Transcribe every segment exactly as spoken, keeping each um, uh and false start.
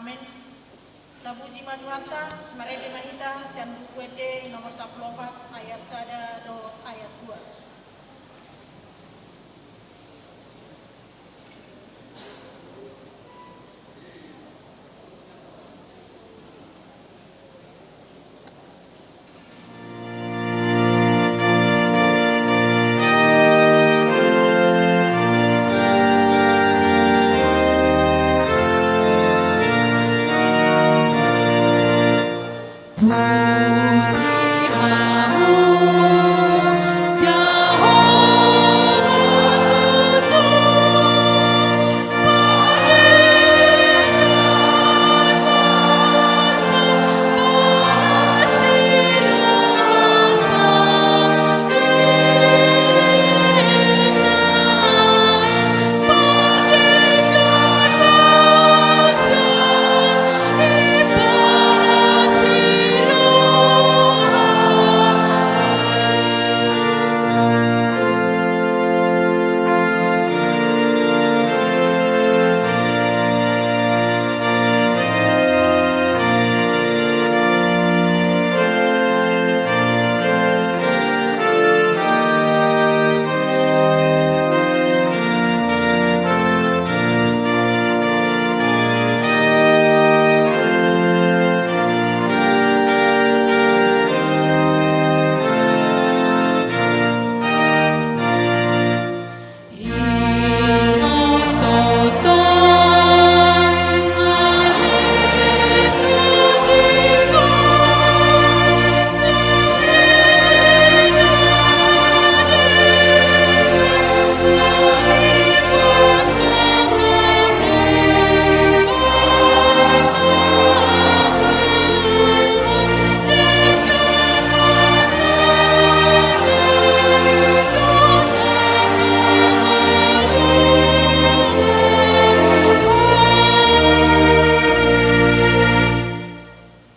Amen. Tapuji ma Tuhanta. Marende ma hita sian Buku Ende nomor sampulu opat, ayat sada dohot ayat dua.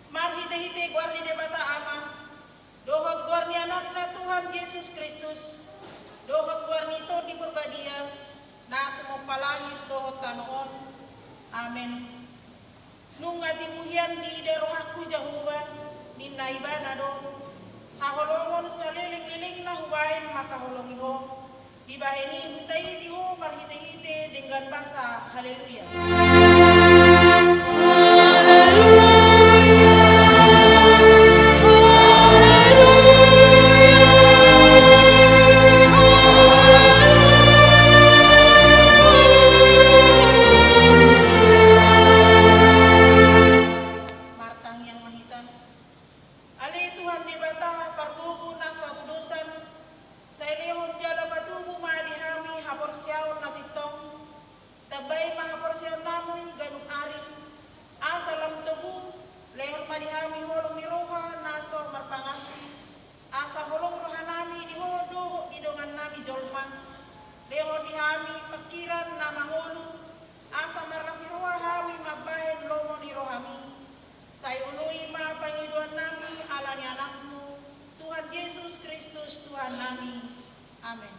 Marhitehite goar ni Debata Ama, dohot goar ni Anakna Tuhan Jesus Kristus, dohot goar ni Tondi Porbadia, na tumompa langit dohot tano on. Amen. Nunga tibu hian diida rohangku Jahowa, ninna Ibana do, haholongon saleleng-lelengna hubaen mangkaholongi ho, dibahen i hutaiti ho marhite-hite denggan basa. Haleluya. Haleluya. Martangiang ma hita. Ale Tuhan Debata, pargogo na so hatudosan, sai lehon jala patubu ma di hami haporseaon na sintong. Tambai ma haporseaonnami ganup ari, asa lam togu, lehon ma di hami holong ni roha na so marpangansi, asa holong rohanami di ho dohot di dongannami jolma. Lehon di hami pangkiran na mangolu, asa marlas ni roha hami mambahen lomo ni rohami. Sai oloi ma pangidoannami ala ni Anakmu, Tuhan Jesus Kristus Tuhannami. Amen.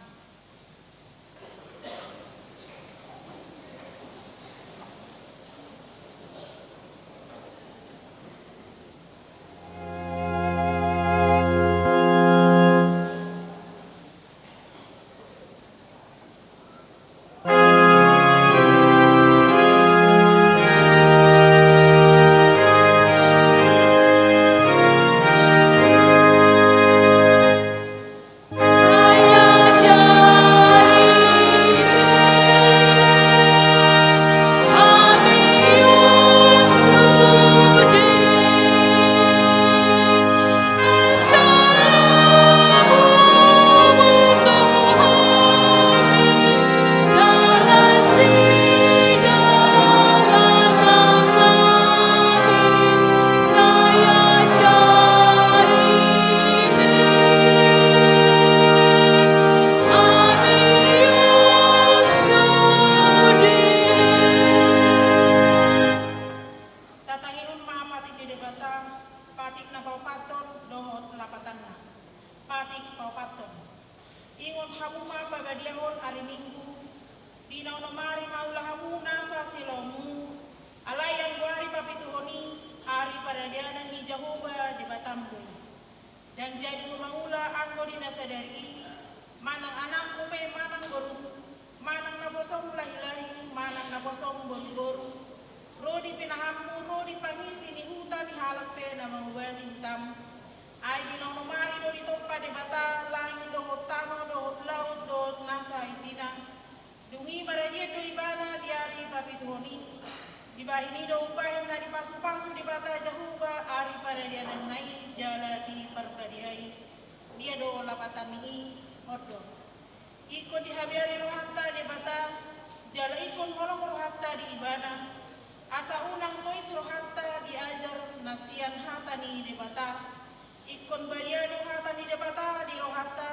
Tatangihon ma patik ni Debata, patik na paopathon dohot lapatanna. Patik paopathon. Ingot hamu ma pabadiahon ari Minggu, di na onom ari ma ula hamu nasa silomu, Alai anggo ari papituhon i, ari paradianan ni Jahowa Debatam do i. Ndang jadi ho mangula anggo di na sadari i, manang anakmu pe manang borum, manang naposam lahilahi manang naposam boruboru, ro di pinahanmu, ro di pangisi ni huta ni halak pe na mangubati hutamu. Ai di na onom ari do ditompa Debata langit dohot tano dohot laut dohot nasa isina. Dung i maradian do ibana di ari papituhon i. Dibahen i do umbahen na dipasupasu Debata Jahowa ari paradiananna i jala diparbadia i. Dia do lapatan ni i? On do: Ingkon dihabiari rohanta Debata, jala ingkon holong rohanta di Ibana, asa unang tois rohanta di ajar na sian hata ni Debata. Ingkon badia do hata ni Debata di rohanta,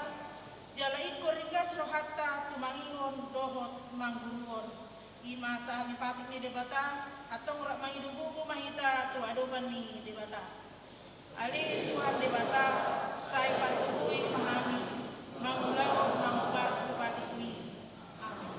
jala ingkon ringgas rohanta tumangihon dohot mangguruhon. I ma sahat ni patik ni Debata. Antong rap mangido gogo ma hita tu adopan ni Debata. Ale Tuhan Debata, sai pargogoi ma hami mangulahon na hombar tu patikmi. Amen.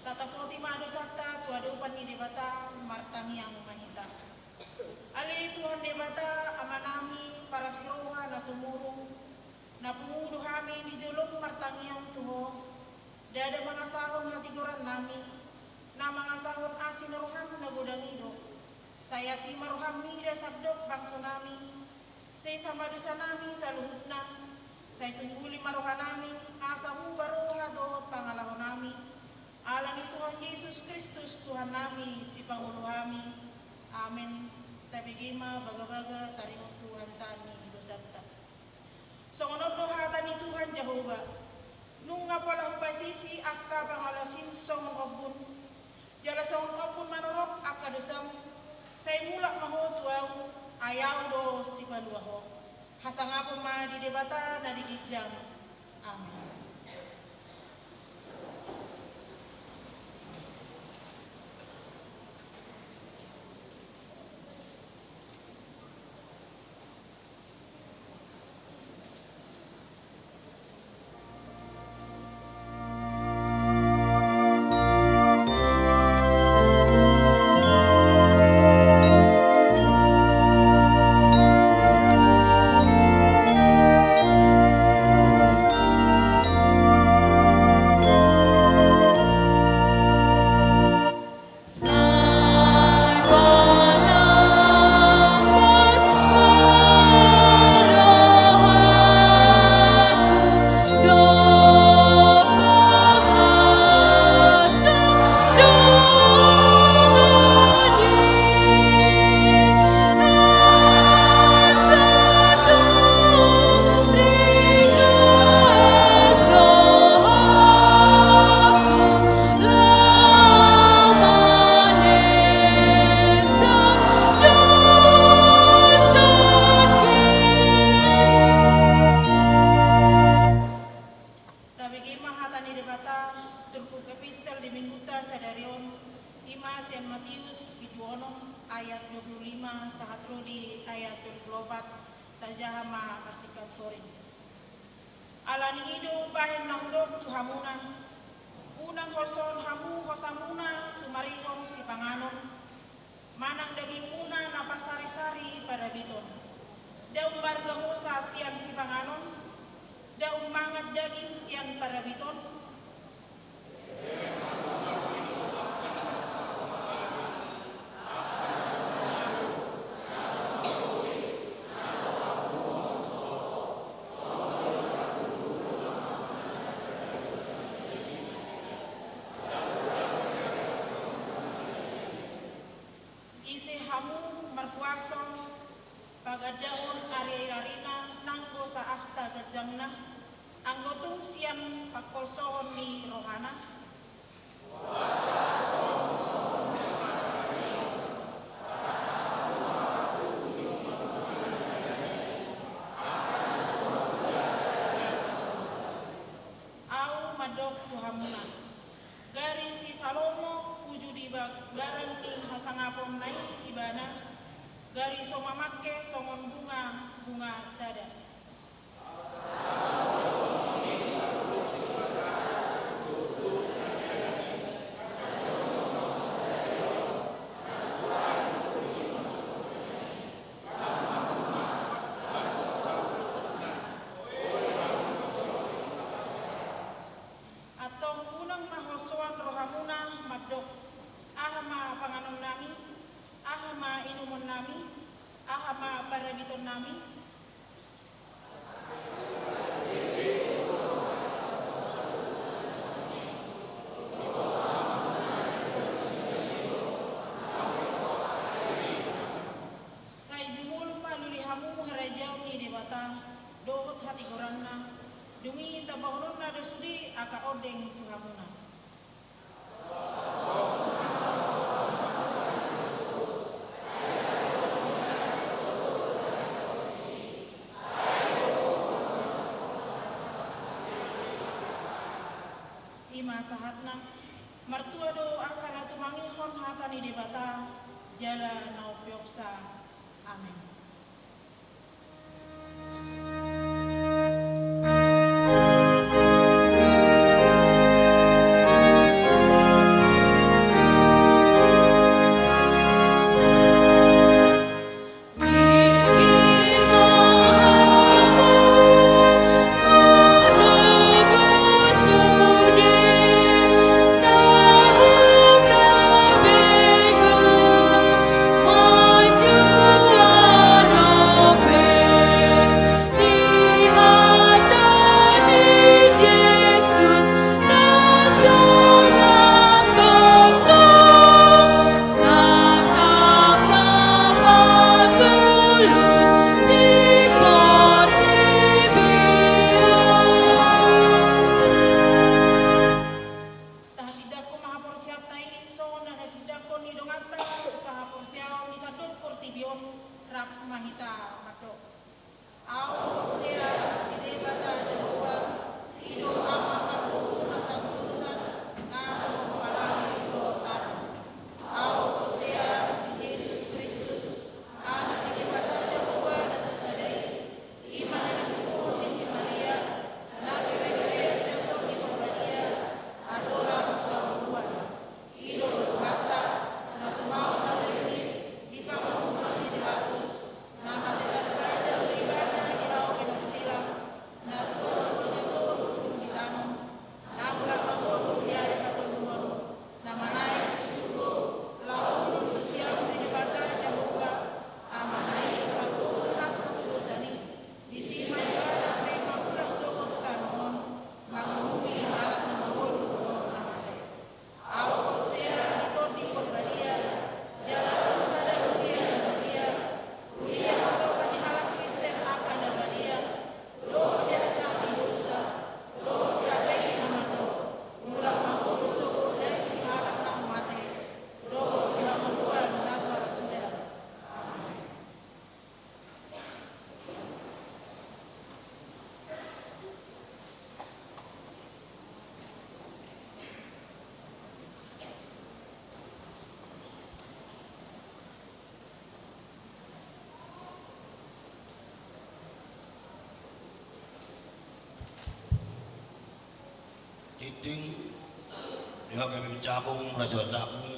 Tatapoti ma dosanta tu adopan ni Debata, martangiang ma hita. Ale Tuhan Debata, Amanami parasiroha na sumurung, na pungu do hami di jolom martangiang tu Ho. Ndada mangasahon hatigorannami, na mangasahon asi ni roham na godang i do. Sai asi ma roham mida sandok bangsonami, sesa ma dosanami saluhutna, sai sungguli ma rohanami asa huba roha dohot pangalahonami. Ala ni Tuhan Jesus Kristus Tuhannami, Sipangolu hami. Amen. Tabege ma bagabaga taringot tu hasesaan ni dosanta. Songon on do hata ni Tuhan Jahowa: Nunga pola hupasisi angka pangalaosim songon ombun, jala songon ombun manorop angka dosam, sai mulak ma ho tu Ahu, ai Ahu do sipalua ho. Hasangapon ma di Debata na di ginjang. Amen. Tabege ma hata ni Debata, turpuk epistel di minggunta sadari on, i ma sian Matius bindu onom ayat dua puluh lima sahat ro di ayat dua puluh opat. Tajaha ma marsingkat soring. Ala ni i do umbahen na hudok tu hamuna: Unang holsohon hamu hosamuna sumaringon sipanganon, manang dagingmuna na pasarisari parabiton. Nda ummarga hosa sian sipanganon, nda ummangan daging sian parabiton. Pagasson, pagandahon ari-arina nanggo saasta ganjangna, anggo tung sian pangholsohon ni rohana. Ahu mandok tu hamuna, gari si Salomo uju di bagaran ni hasangaponna i ibana, gari so mamangke songon bunga, bunga sada. Antong unang ma holsoan rohamuna mandok, aha ma panganonnami, aha ma inumonnami, aha ma parabitonnami? Sai jumolo ma lului hamu harajaon ni Debata dohot hatigoranna, dung i tambahononna do sude angka ondeng tu hamuna. I ma sahatna. Martua do angka na tumangihon hata ni Debata jala na umpeopsa. Amen. Tahatindangkon ma haporseaonta i songon na tindanghon ni donganta sahaporseaon di sandok portibi on. Rap ma hita mandok. Ahu porsea di Debata Jahowa, i do Ama parboru na saluhutna, na tumompa langit dohot tano. Ahu porsea di Jesus Kristus, Anak ni Debata Jahowa na sasada i, i ma na ditubuhon ni si Maria, na gabe galean sian Tondi Parbadia, andorang sauluan. I do Tuhanta, na tumaon na berngin di panguhuman ni si Pilatus, na mate tarbajal do Ibana di hau pinarsilang, na tua na binoto ujung di tano, na mulak mangolu di ari patoluhon, na manaek tu surgo, laho hundul tu siamun ni Debata Jahowa, Amana i, pargogo na so tudosan i. Disi ma Ibana naeng mangula sogot tu tano on, manguhumi halak na mangolu dohot na mate. Ahu porsea di Tondi Parbadia, jala adong sada huria na badia, huria hatopan ni halak Kristen angka na badia, dohot di hasesaan ni dosa, dohot di hata i na mandok, mulak mangolu sogot daging ni halak naung mate, dohot di hangoluan na so ra suda. Amen. Tintin di H K B P Cakung, Raja Cakung,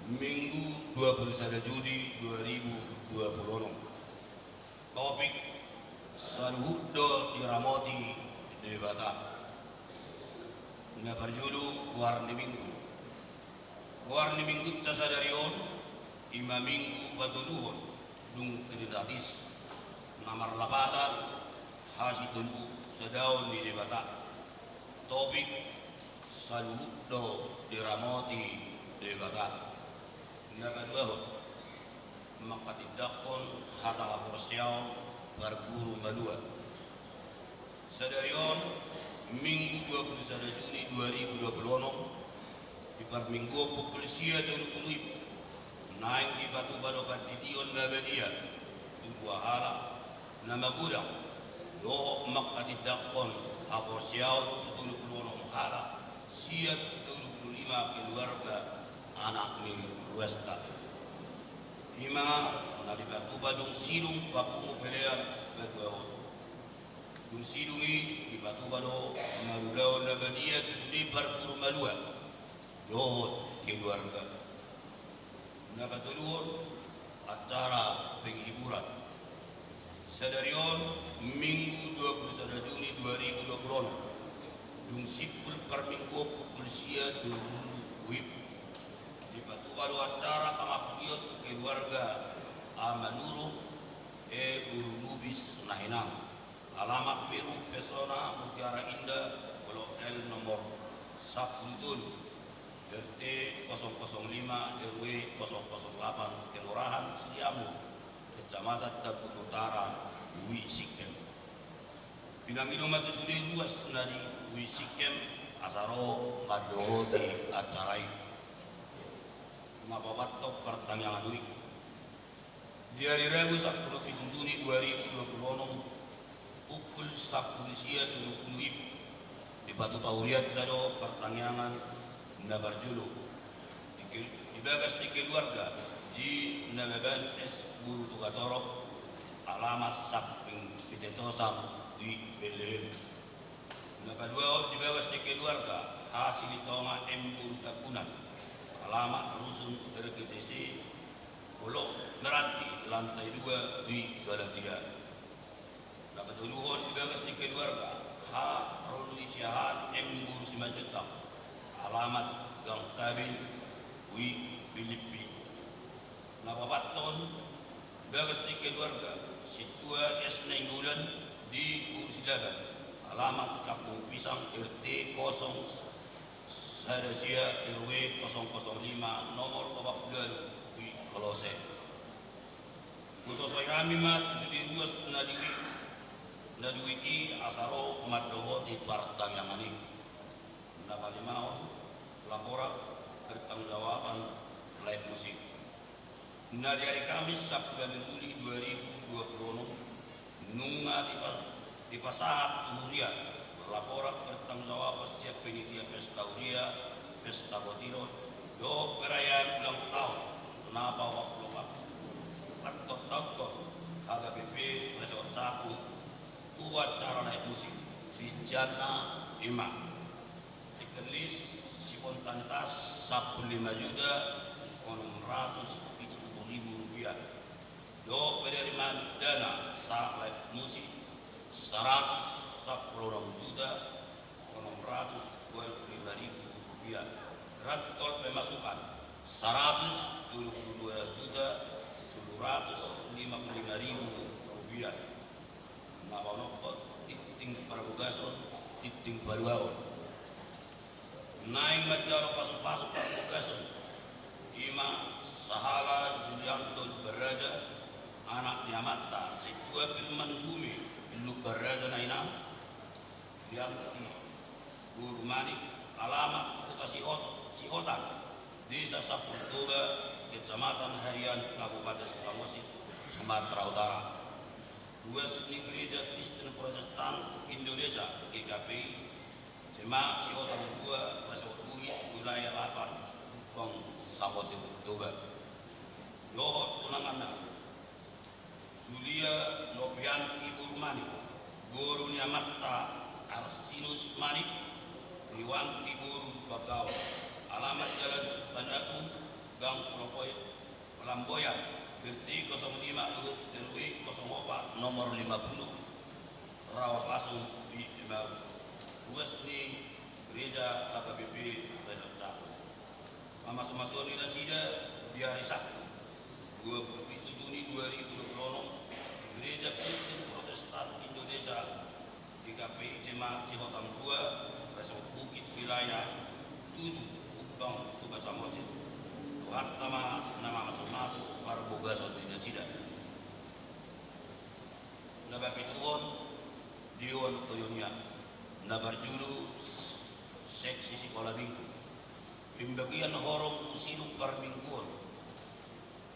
Minggu dua puluh sada Juli dua ribu dua puluh enam. Topik: Saluhut do diramoti Debata. Na parjolo, goar ni Minggu. Goar ni Minggunta sadari on, i ma Minggu patoluhon dung Trinitatis, na marlapatan hasitolusadaon ni Debata. Topik: Saluhut do diramoti Debata. Na paduahon, Manghatindanghon hata haporseaon parguru malua. Sadari on, Minggu dua puluh sada Juni dua ribu dua puluh onom, di parmingguon pukul sia tolu pulu ip, naeng dipatupa do pandidion na badia tu dua halak na magodang dohot manghatindanghon haporseaon tu tolu pulu onom halak sian tolu pulu lima keluarga anak ni ruasta. I ma na dipatupa dung sidung papungu pelean paduahon. Dung sidung i dipatupa do marulaon na badia tu sude parguru malua dohot keluarga. Na patoluhon, acara penghiburan. Sadari on, Minggu dua puluh sada Juni dua ribu dua puluh onom, dung simpul parmingguon pukul sia tolu pulu ip, dipatupa do acara pangampuon tu keluarga Amanurung, eh, boru Lubis na hinan. Alamat Peru, Pesona, Mutiara Indah, Blok L nomor sampulu tolu, R T kosong kosong lima, R W kosong kosong delapan, Kelurahan Sriamur, Kecamatan Tambun Utara, Ui Singkem. Pinangido ma tu sude ruas na di Ui Singkem asa ro mandohoti acara i. Na paopathon, partangiangan ui. Di ari Rabu sampulu pitu Juni dua ribu dua puluh onom, pukul sampulu sia tolu pulu ip, dipatupa hurianta do partangiangan na parjolo di ke-, di bagas ni keluarga Ji Nababan S boru Tugatorop, alamat Samping Pitetosan, Ui Bethlehem. Na paduahon di bagas ni keluarga Hasilitonga M boru Tambunan, alamat Rusun R G T C, Blok Meranti, lantai dua, Ui Galatia. Na patoluhon di bagas ni keluarga H Rolly Siahaan M boru Simanjuntak, alamat Gang Tabin, Ui Pilippi. Na paopathon, bagas ni keluarga Sintua S Nainggolan di boru Silaban, alamat Kampung Pisang, R T kosong sada sia, R W kosong kosong lima, nomor opat pulu ualu, Ui Kolose. Husosohi hami ma tu sude ruas na di, na di ui i asa ro mandohoti partangiangan i. Na palimahon, laporan pertanggungjawaban lae musik. Na di ari Kamis sampulu lima Juli dua ribu dua puluh onom, nunga dipa-, dipasahat tu huria laporan pertanggungjawaban sian panitia pesta huria, pesta botiron dohot perayaan ulang tahun na paopat pulu opat, patontonhon H K B P Resort Cakung, tu acara lae musik. Rincianna i ma: Teken list, spontanitas, sampulu lima juta onom ratus pitu pulu ribu rupiah. Dohot penerimaan dana sahat lae musik, saratus sampulu onom juta onom ratus dua pulu lima ribu rupiah. Rantol pemasukan, saratus tolu pulu dua juta tolu ratus lima pulu lima ribu rupiah. Na paonomhon, tingting parbogason, tingting paduahon. Naeng manjalo pasupasu parbogason, i ma sahala Julianto Lumban Raja, anak ni amanta Sintua Firman Bumi Lumban Raja na hinan, Rianti boru Manik, alamat Huta Sihot-, Sihotang, Desa Sampurtoba, Kecamatan Harian, Kabupaten Samosir, Sumatera Utara. Ruas ni Gereja Kristen Protestan Indonesia, G K P I, Jemaat Sihotang dua, Resort Bugit, Wilayah delapan, Kupang, Samosir, Toba. Dohot tunanganna, Julia Novianti boru Manik, boru ni amanta Arsinus Manik, Riwanti boru Bambaon. Alamat Jalan Sultan Agung, Gang Pelamboy-, Pelamboyan, R T kosong lima, R W kosong opat, nomor lima puluh, Rawa Pasung di Emmaus. Ruas ni Gereja H K B P Resort Cakung. Pamasumasuon ni nasida di hari Sabtu, dua puluh pitu Juni dua ribu dua puluh onom, di Gereja Kristen Protestan Indonesia, G K P I Jemaat Sihotang dua, Resort Bukit, Wilayah tujuh, Kupang, Toba Samosir. Tuhanta ma na mamasumasu parbagason di nasida. Na papituhon, dioan toyon ia, na parjolo seksi sikola minggu. Pembagian horong dung sidung parmingguon.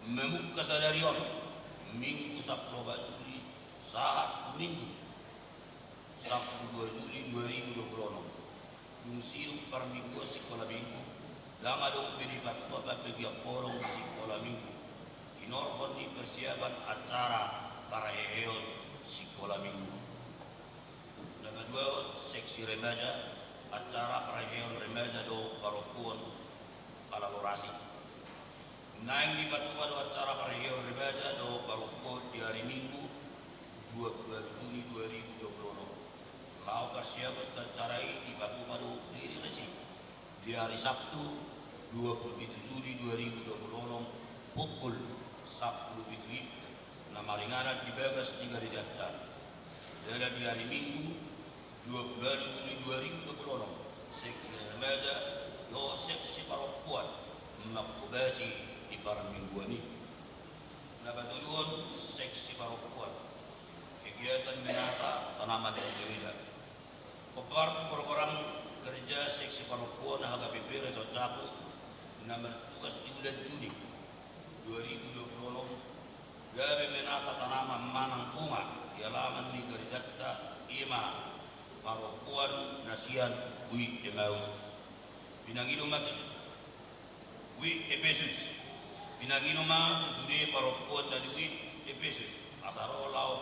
Mamungka sadari on, Minggu sampulu opat Juli, sahat tu Minggu sampulu dua Juli dua ribu dua pulu onom. Dung sidung parmingguon sikola minggu, ndang adong be dipatupa pembagian horong di sikola minggu. Hinorhon ni persiapan acara parheheon sikola minggu. Na paduahon, seksi remaja, acara parheheon remaja dohot parompuan kolaborasi. Naeng dipatupa do acara parheheon remaja dohot parompuan di ari Minggu dua pulu ualu Juli dua ribu dua pulu onom. Laho parsiapan acara i dipatupa do di Resi di ari Sabtu dua pulu pitu Juli dua ribu dua pulu onom, pukul sampulu pitu i, na maringanan di bagas ni garejanta. Jala di ari Minggu dua pulu ualu Juli dua ribu dua puluh enam, seksi remaja dohot seksi parompuan mangkobasi di parmingguan i. Na patoluhon, seksi parompuan, kegiatan menata tanaman di gereja. Hombar program kerja seksi parompuan H K B P Resort Cakung na martugas di bulan Juni dua ribu dua puluh enam, gabe menata tanaman manang bunga di alaman ni garejanta, i ma parompuan na sian U I Emmaus. Pinangido ma tu si-, U I Epesus. Pinangido ma tu sude parompuan na di U I Epesus asa ro laho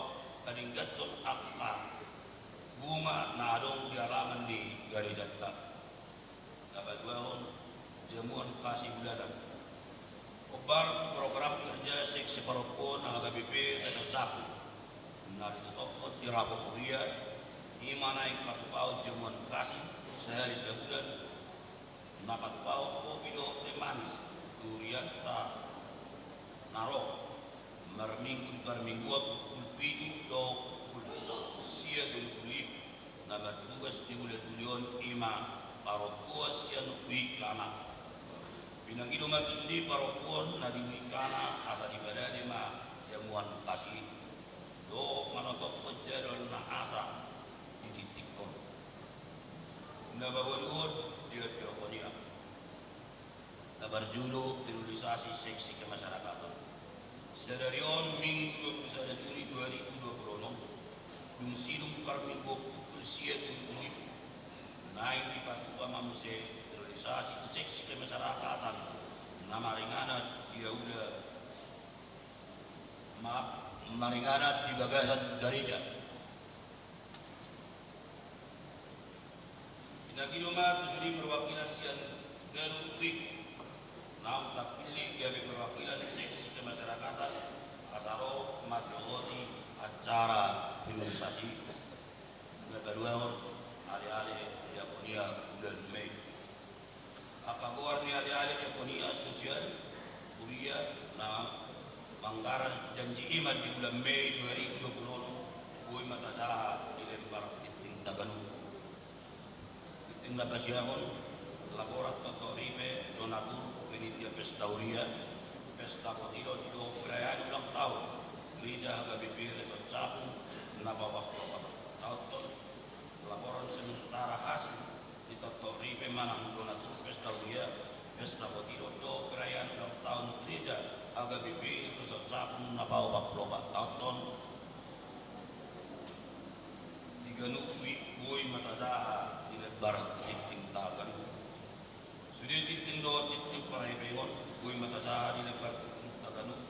padengganhon angka bunga na adong di alaman ni garejanta. Na paduahon, jamuan kasih bulanan. Hombar program kerja seksi parompuan H K B P Resort Cakung na ditotophon di rapat huria, i ma naeng patupahon jamuan kasih sahali sabulan, na patupahon kopi dohot teh manis tu hurianta na ro marminggu di parmingguan pukul pitu dohot pukul sia tolu pulu i. Na martugas di bulan Juli on i ma parompuan sian U I Kana. Pinangido ma tu sude parompuan na di U I Kana asa dipadadi ma jamuan kasih i dohot manotophon jadwal na asa ditingtingkon. Na paualuhon, di diakonia. Na parjolo, periodisasi seksi kemasyarakatan. Sadari on Minggu dua puluh sada Juli dua ribu dua puluh enam, dung sidung parmingguon pukul sia tolu pulu i, naeng dipatupa ma muse periodisasi tu seksi kemasyarakatan na maringanan di aula, maaf, maringanan di bagasan gareja. Pinangido ma tu sude perwakilan sian ganup U I naung tapillit gabe perwakilan seksi kemasyarakatan asa ro mandohoti acara periodisasi. Na paduahon, aleale diakonia bulan Mei. Angka goar ni aleale diakonia sosial huria na manggarar janji iman di bulan Mei dua ribu dua puluh enam, boi ma tajaha di lembar tingting taganup. Tingting na pasiahon, laporan toktok ripe, donatur, panitia pesta huria, pesta potilon dohot perayaan ulang tahun Gereja H K B P Resort Cakung na paopat-opat. Taon on, laporan sementara hasil ni toktok ripe manang donatur pesta huria, pesta potilon dohot perayaan ulang tahun Gereja H K B P Resort Cakung na paopat-opat. Taon on, di ganup U I boi ma tajaha di lembar tingting taganup. Sude tingting dohot tingting parheheon boi ma tajaha di lembar tingting taganup.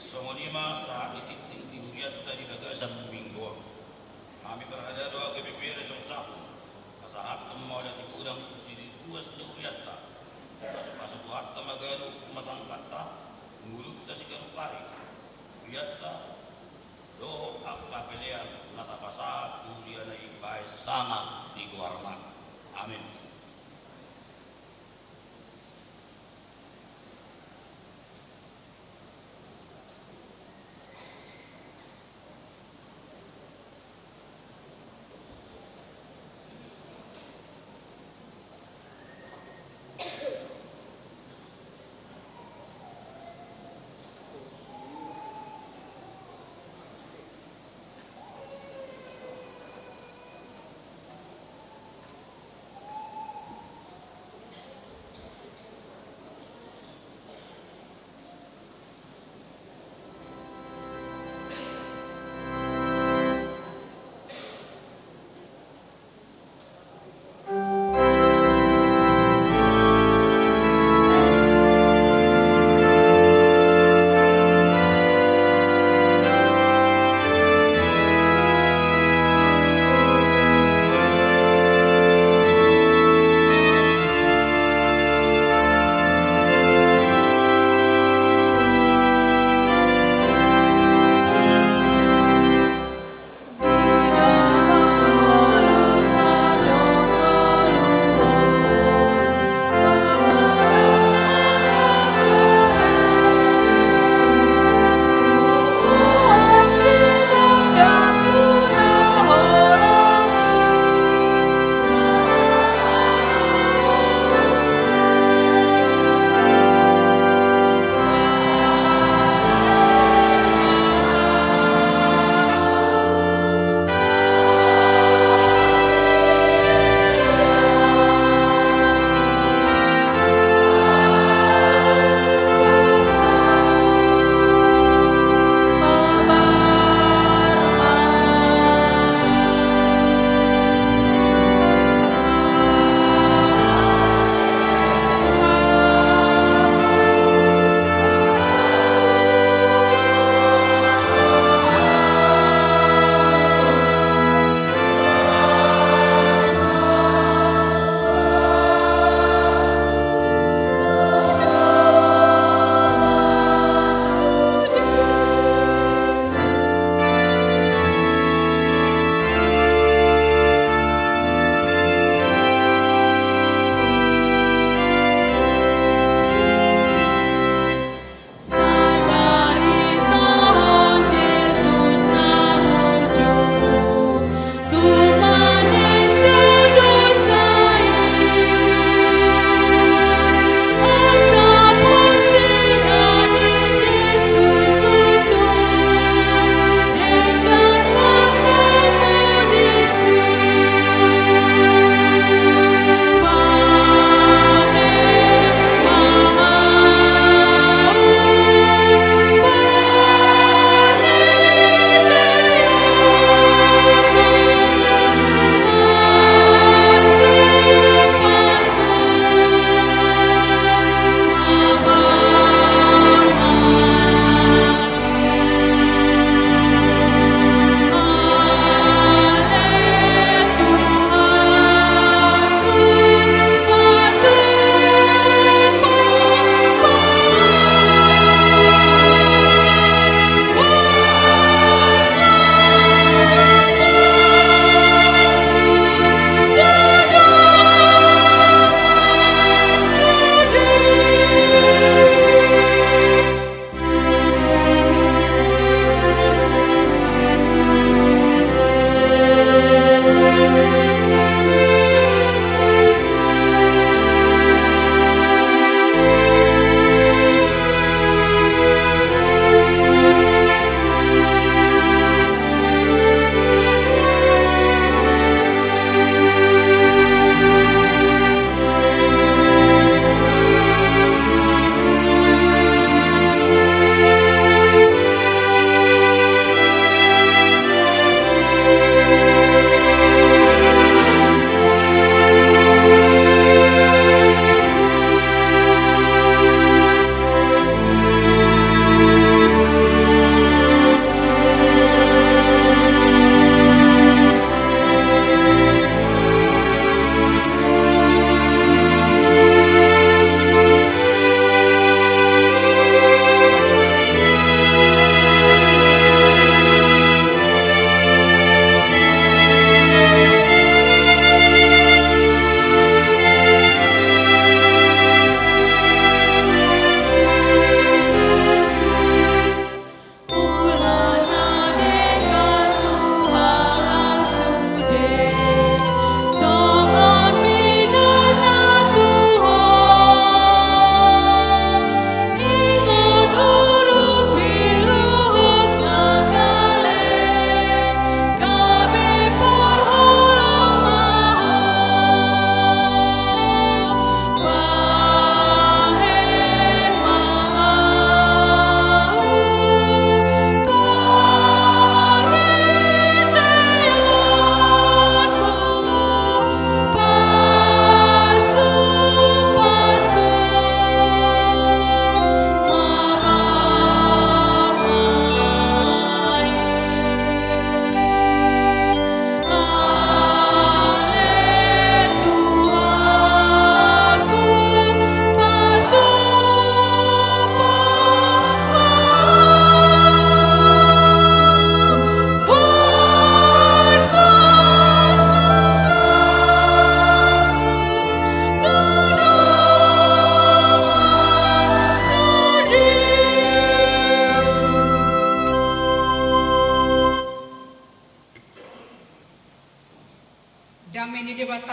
Songon i ma sahat ni tingting di hurianta di bagasan minggu on. Hami parhalado H K B P Resort Cakung pasahathon ma oda ti godang tu si di ruas ni hurianta. Pasupasu Tuhanta ma ganup rumah tangganta, ngolunta siganup ari, hurianta dohot angka pelean na tapasahat tu huriana i bahen sanga di goarna. Amin.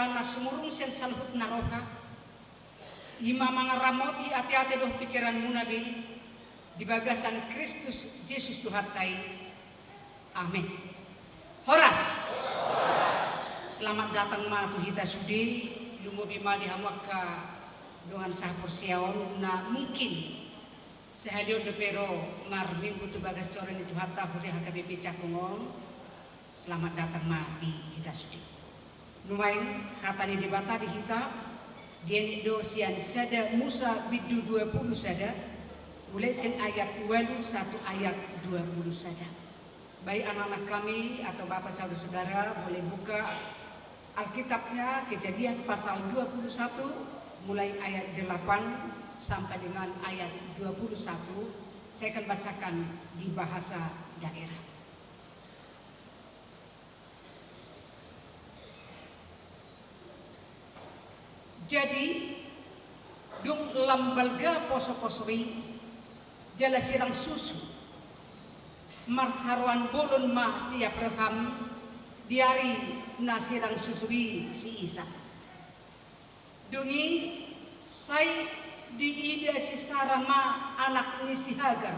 na sumurung sian saluhut na roha, i ma mangaramoti ateate dohot pingkiranmuna be, di bagasan Kristus Jesus Tuhanta i. Amen. Horas. Selamat datang ma tu hita sude, lumobi ma di hamu angka dongan sahaporseaon na mungkin sahali on dope ro marminggu tu bagas joro ni Tuhanta huria H K B P Cakung on. Selamat datang ma di hita sude. Nuaeng hata ni Debata di hita, dienet do sian sada Musa bindu dua pulu sada, mulai sian ayat ualu sahat tu ayat dua pulu sada. Baik anak-anak kami atau bapak saudara-saudara boleh buka Alkitabnya, Kejadian pasal dua pulu satu, mulai ayat delapan sampai dengan ayat dua pulu satu. Saya akan bacakan di bahasa daerah. Jadi, dung lam balga poso-poso i, jala sirang susu, marharoan bolon ma si Abraham di ari na sirang susu i si Isak. Dung i sai diida si Sara ma anak ni si Hagar,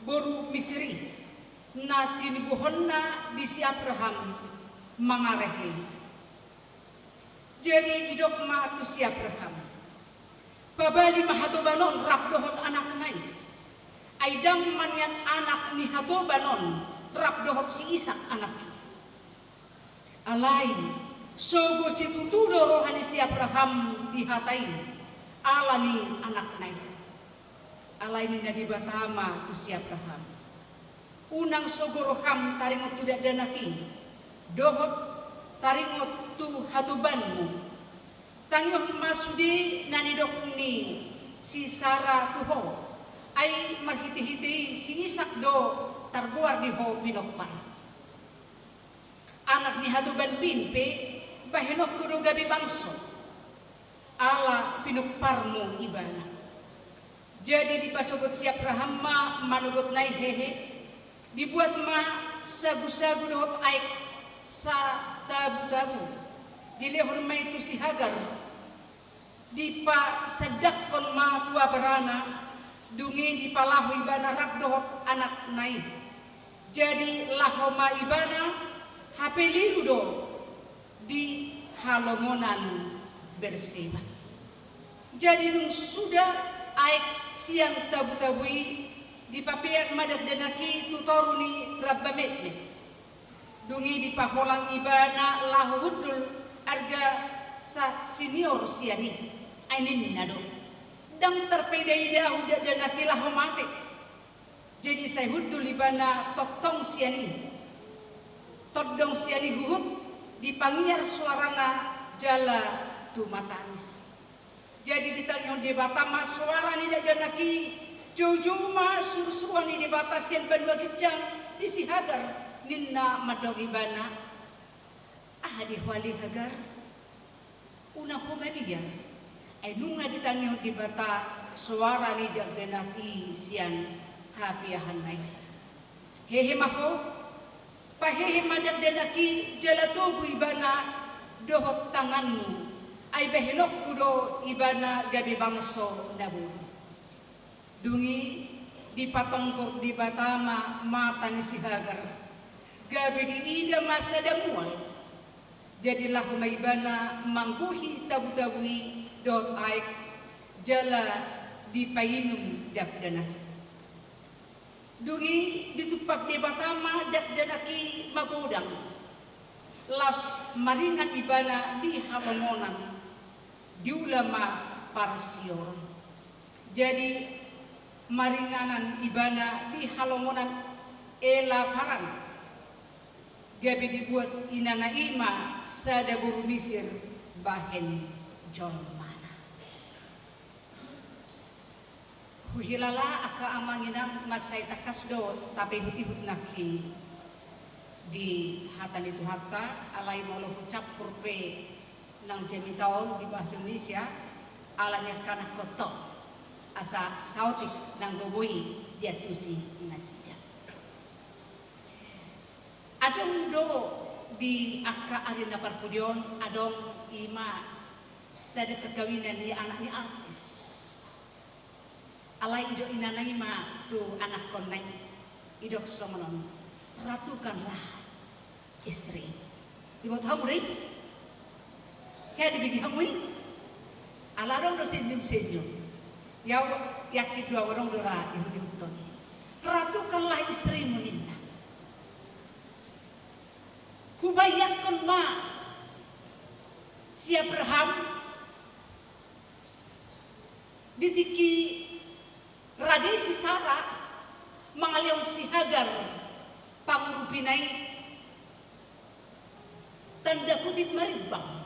boru Misir i, na tinubuhonna di si Abraham mangarehe i. Jadi didok ma tu si Abraham, pabali ma hatoban on rap dohot anakna i. Ai ndang maniat anak ni hatoban on rap dohot si Isak anak i. Alai sogo situtu do roha ni si Abraham di hata i ala ni anakna i. Alai ninna Debata ma tu si Abraham, unang sogo roham taringot tu dakdanak i, dohot taringot tu hatobanmu. Tangihon ma sude na nidok ni si Sara tu ho, ai marhitehite i si Isak do targoar di ho pinompar. Anak ni hatobanbim pe bahenonku do gabe bangso, ala pinomparmu ibana. Jadi dipasogot si Abraham ma manogotna i hehe, dibuat ma sagusagu dohot aek satabutabu, dilehon ma i tu si Hagar, dipasandangkon ma tu abarana, dung i dipalaho ibana rap dohot anakna i. Jadi laho ma ibana, hape lilu do di halongonan Berseba. Jadi dung suda aek sian tabutabu i, dipapeak ma dakdanak i tu toru ni rambametmet. Dung i dipaholang ibana laho hundul arga sa senior sian i. Ai ninna do, ndang tarpaidaida ahu dakdanak i laho mate. Jadi sai hundul ibana tongtong sian i. Tondong sian i huhut dipangiar soarana jala tumatangis. Jadi ditangihon Debata ma soara ni dakdanak i, joujou ma surusuruan ni Debata sian banua ginjang di si Hagar, ninna mandok ibana, aha di ho ale Hagar? Unang ho mabiar. Ai nunga ditangihon Debata soara ni dakdanak i sian hapeahanna i. Hehe ma ho, pahehe ma dakdanak i jala togu ibana dohot tanganmu, ai bahenonku do ibana gabe bangso na boru. Dung i dipatonggor Debata ma mata ni si Hagar, gabe diida ma sada mual. Jadi laho ma ibana manggohi tabutabu i dohot aek, jala dipainum dakdanak i. Dung i ditumpak Debata ma dakdanak i magodang, laos maringan ibana di halongonan, diula ma parsioran. Jadi maringanan ibana di halongonan Ela-Paran, gabe dibuat inana i ma sada boru Misir bahen jolmana. Huhilala angka amang inang, mansai tangkas do tapaihutihut nangkin di hata ni Tuhanta, alai molo hucampur pe nang jamita on di bahasa Indonesia, ala ni angka na koto, asa saotik nang gogo i diantusi nasida. Adong do Di angka ari na parpudi on adong i ma sada perkawinan ni anak ni artis. Alai didok inana i ma tu anakkonna i, didok songon on, ratukanlah istri. Diboto hamu do i? Hea dibege hamu i? Ala adong do senyum-senyum. Ia, yakin do au adong do ra ihuthon i. Ratukanlah istrimu ninna. Hubayangkon ma si Abraham di tingki rade si Sara mangalehon si Hagar pangurupina i, tanda kutip marimbang.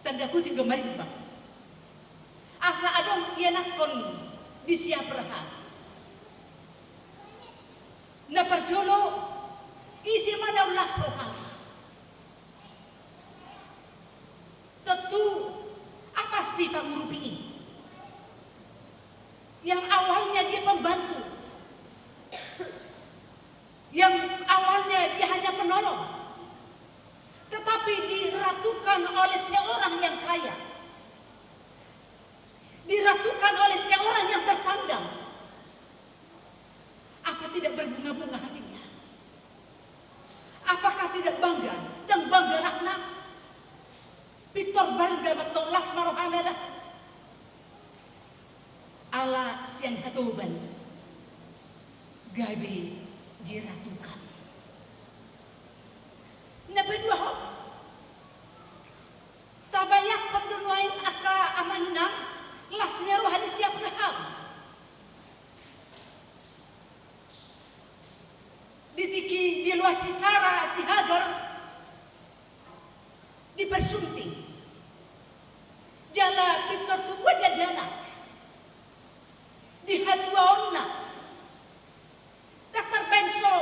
Tanda kutip do marimbang. Asa adong ianakhon di si Abraham. Na parjolo, ise ma na las rohana? Tentu, apa pasti pangurupi i. Yang awalnya dia pembantu, yang awalnya dia hanya penolong, tetapi diratukan oleh seorang yang kaya, diratukan oleh seorang yang terpandang. Apa tidak berbunga-bunga hatinya? Apakah tidak bangga? Dang bangga rohana? Pintor bangga ma antong, las ma rohana da. Ala sian hatoban gabe diratukan. Na paduahon, tabayangkon do nuaeng angka amang inang, las ni roha ni si Abraham. Di tingki diloas si Sara si Hagar, dipersunting. Jala pintor tubuan dakdanak. Di hatuaonna, dang tarbaen so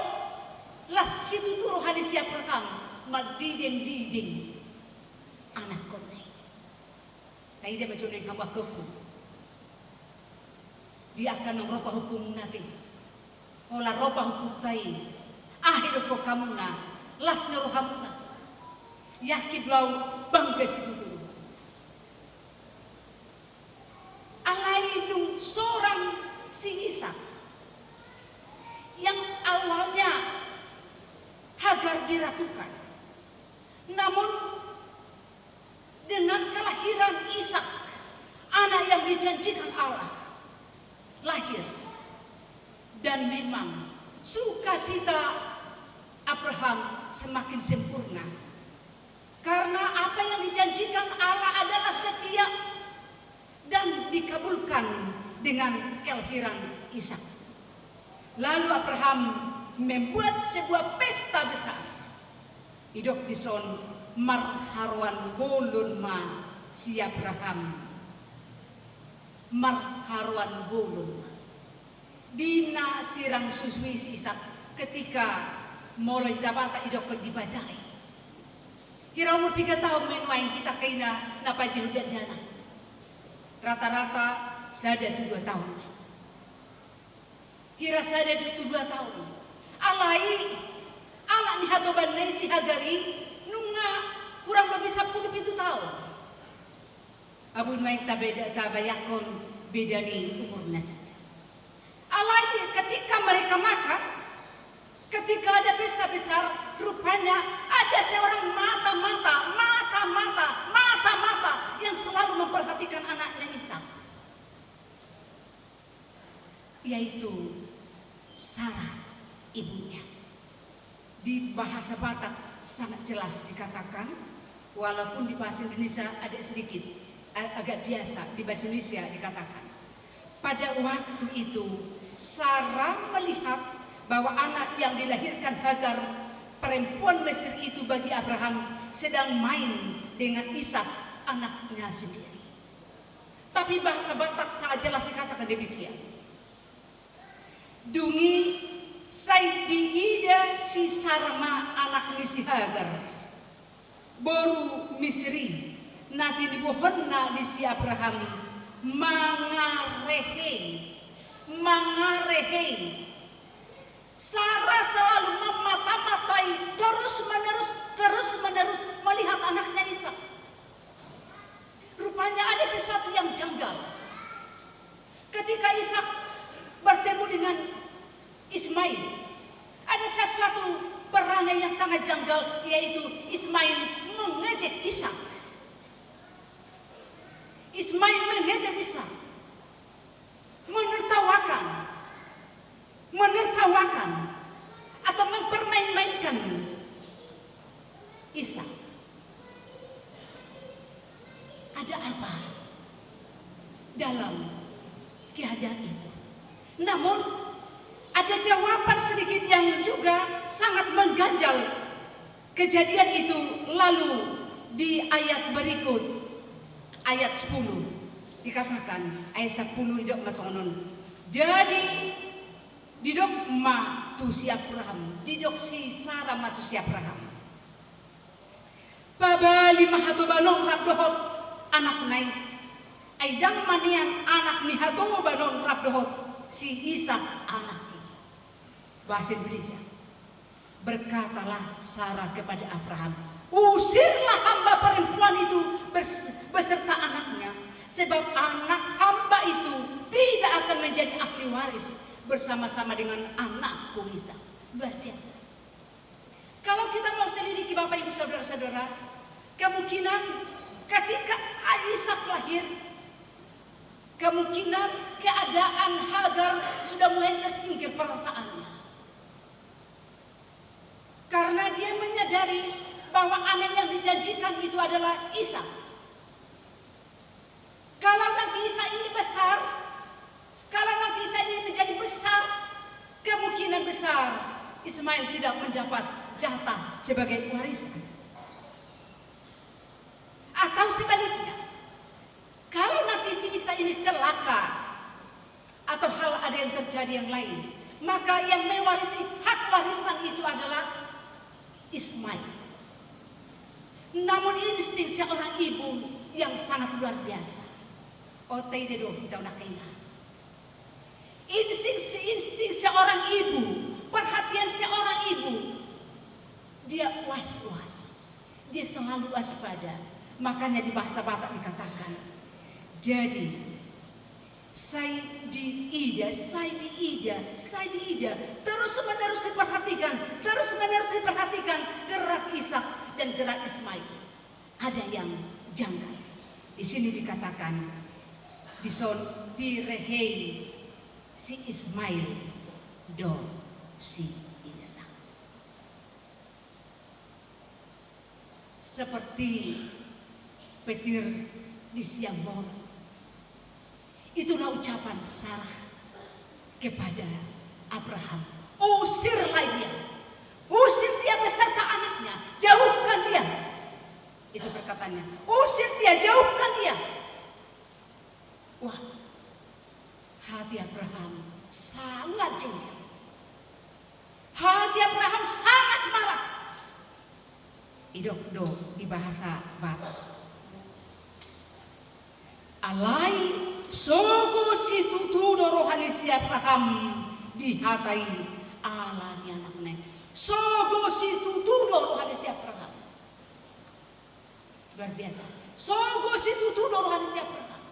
las situtu roha ni si Abraham mandiding-diding anakhonna i. Taida ma jo nuaeng hamu angka ompung. Di angka naung ro pahompumuna ate. Holan ro pahompumuna i, aha didokhon hamuna, las ni rohamuna? Yakin do au bangga situtu. Alai dung sorang si Ishak, yang awalnya Hagar diratukan, namun dengan kelahiran Ishak, anak yang dijanjikan Allah, lahir. Dan memang sukacita Abraham semakin sempurna. Karena apa yang dijanjikan Allah adalah setia dan dikabulkan dengan kelahiran Ishak. Lalu Abraham membuat sebuah pesta besar. Didok dison, marharoan bolon ma si Abraham. Marharoan bolon ma. Di na sirang susui si Ishak ketika molo di Debata didokhon dipajai. Hira umur piga taon ma nuaeng hita angka ina na panjahon dakdanak? Rata-rata sada tu dua taon. Hira sada tu dua taon. Alai anak ni hatobanna i si Hagar i nunga kurang lebih sampulu pitu taon. Abu nuaeng tabeda, tabayangkon beda ni umur nasida. Alai ketika mereka makan, ketika ada pesta besar, rupanya ada seorang mata-mata, mata-mata, mata-mata yang selalu memperhatikan anaknya Ishak. Yaitu Sara ibunya. Di bahasa Batak sangat jelas dikatakan, walaupun di bahasa Indonesia ada sedikit, a-, agak biasa di bahasa Indonesia dikatakan. Pada waktu itu, Sara melihat bahwa anak yang dilahirkan Hagar, perempuan Mesir itu, bagi Abraham sedang main dengan Ishak, anaknya sendiri. Tapi bahasa Batak sangat jelas dikatakan demikian. Dung i sai diida si Sara ma anak ni si Hagar, boru Misir i, na tinibohonna di si Abraham, mangarehei, mangarehei. Sara selalu memata-matai, terus-menerus, terus-menerus melihat anaknya Ishak. Rupanya ada sesuatu yang janggal. Ketika Ishak bertemu dengan Ismail, ada sesuatu perangai yang sangat janggal, yaitu Ismail mengejek Ishak. Ismail mengejek Ishak, menertawakan, menertawakan atau mempermain-mainkan Ishak. Ada apa dalam keadaan itu? Namun, ada jawaban sedikit yang juga sangat mengganjal kejadian itu, lalu di ayat berikut, ayat sepuluh, dikatakan, ayat sepuluh didok ma songon on. Jadi, didok ma tu si Abraham, didok si Sara ma tu si Abraham: Pabali ma hatobanon rap dohot anakna i. Ai ndang manean anak ni hatobanon rap dohot si Ishak anak i. Bahasa Indonesia. Berkatalah Sara kepada Abraham, "Usirlah hamba perempuan itu bers-, beserta anaknya, sebab anak hamba itu tidak akan menjadi ahli waris bersama-sama dengan anakku Ishak." Luar biasa. Kalau kita mau selidiki, Bapak, Ibu, saudara-saudara, kemungkinan ketika Ishak lahir, kemungkinan keadaan Hagar sudah mulai tersingkir perasaannya. Karena dia menyadari bahwa anak yang dijanjikan itu adalah Ishak. Kalau nanti Ishak ini besar, kalau nanti Ishak ini menjadi besar, kemungkinan besar Ismail tidak mendapat jatah sebagai warisan. Atau sebaliknya, kalau nanti si Ishak ini celaka atau hal ada yang terjadi yang lain, maka yang mewarisi hak warisan itu adalah Ismail. Namun insting seorang ibu yang sangat luar biasa. Olo taida do hita on, angka inang? Insting, insting seorang ibu, perhatian seorang ibu, dia was-was, dia selalu waspada. Makanya di bahasa Batak dikatakan, jadi, sai diida, sai diida, sai diida, terus-menerus diperhatikan, terus-menerus diperhatikan gerak Ishak dan gerak Ismail. Ada yang janggal. Di sini dikatakan, dison direhei si Ismail dohot si Ishak. Seperti petir di siang bolon. Itulah ucapan Sarah kepada Abraham, "Usirlah dia, usir dia beserta anaknya, jauhkan dia." Itu perkataannya, "Usir dia, jauhkan dia." Wah, hati Abraham sangat jengkel. Hati Abraham sangat marah. Didok do di bahasa Batak, alai sogo situtu do roha ni si Abraham di hata i ala ni anakna i. Sogo situtu do roha ni si Abraham. Luar biasa. Sogo situtu do roha ni si Abraham.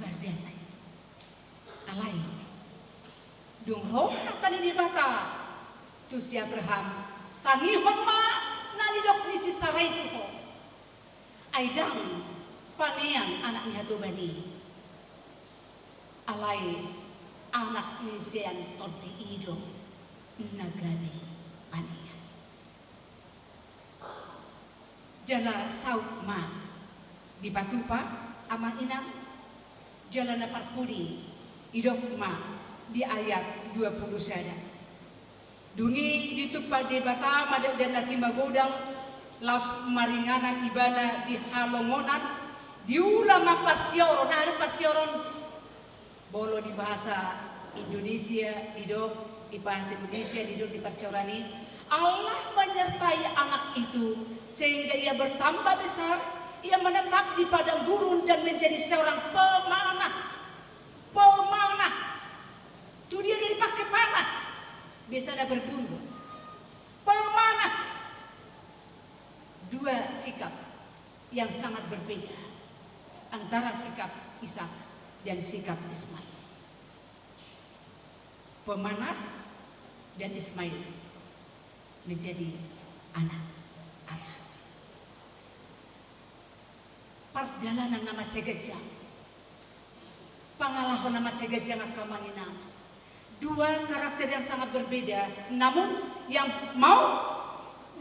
Luar biasa. Alai, dung ro hata ni Debata tu si Abraham, tangihon ma na nidok ni si Sarai tu ho. Ai ndang panean anak ni hatoban i. Alai anak ni sian tondi i do na gabe panean. Jala saut ma dipatupa amang inang, jala na parpudi didok ma di ayat dua puluh sada. Dung i ditumpak Debata ma dakdanak i magodang, laos maringanan ibana di halongonan, diula ma parsioron, aha do parsioron? Molo di bahasa Indonesia didok, di bahasa Indonesia didok di parsioran i, Allah menyertai anak itu sehingga ia bertambah besar, ia menetap di padang gurun dan menjadi seorang pemanah. Pemanah. Tu dia do dipake panah? Biasana berburu. Pemanah. Dua sikap yang sangat berbeda antara sikap Ishak dan sikap Ismail. Pemanah dan Ismail menjadi anak Allah. Pardalanan na mansai ganjang, pangalaho na mansai ganjang, angka amang inang. Dua karakter yang sangat berbeda, namun yang mau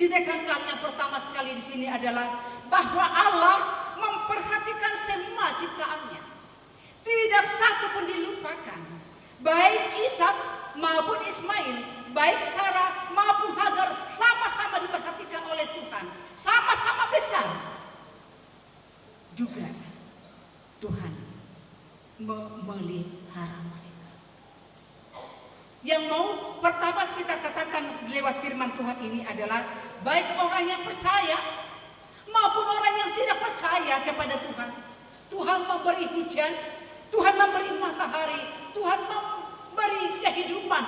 ditekankan yang pertama sekali di sini adalah bahwa Allah memperhatikan semua ciptaannya. Tidak satu pun dilupakan. Baik Ishak maupun Ismail, baik Sarah maupun Hagar, sama-sama diperhatikan oleh Tuhan. Sama-sama besar. Juga Tuhan memelihara mereka. Yang mau pertama kita katakan lewat firman Tuhan ini adalah, baik orang yang percaya maupun orang yang tidak percaya kepada Tuhan, Tuhan memberi hujan, Tuhan memberi matahari, Tuhan memberi kehidupan.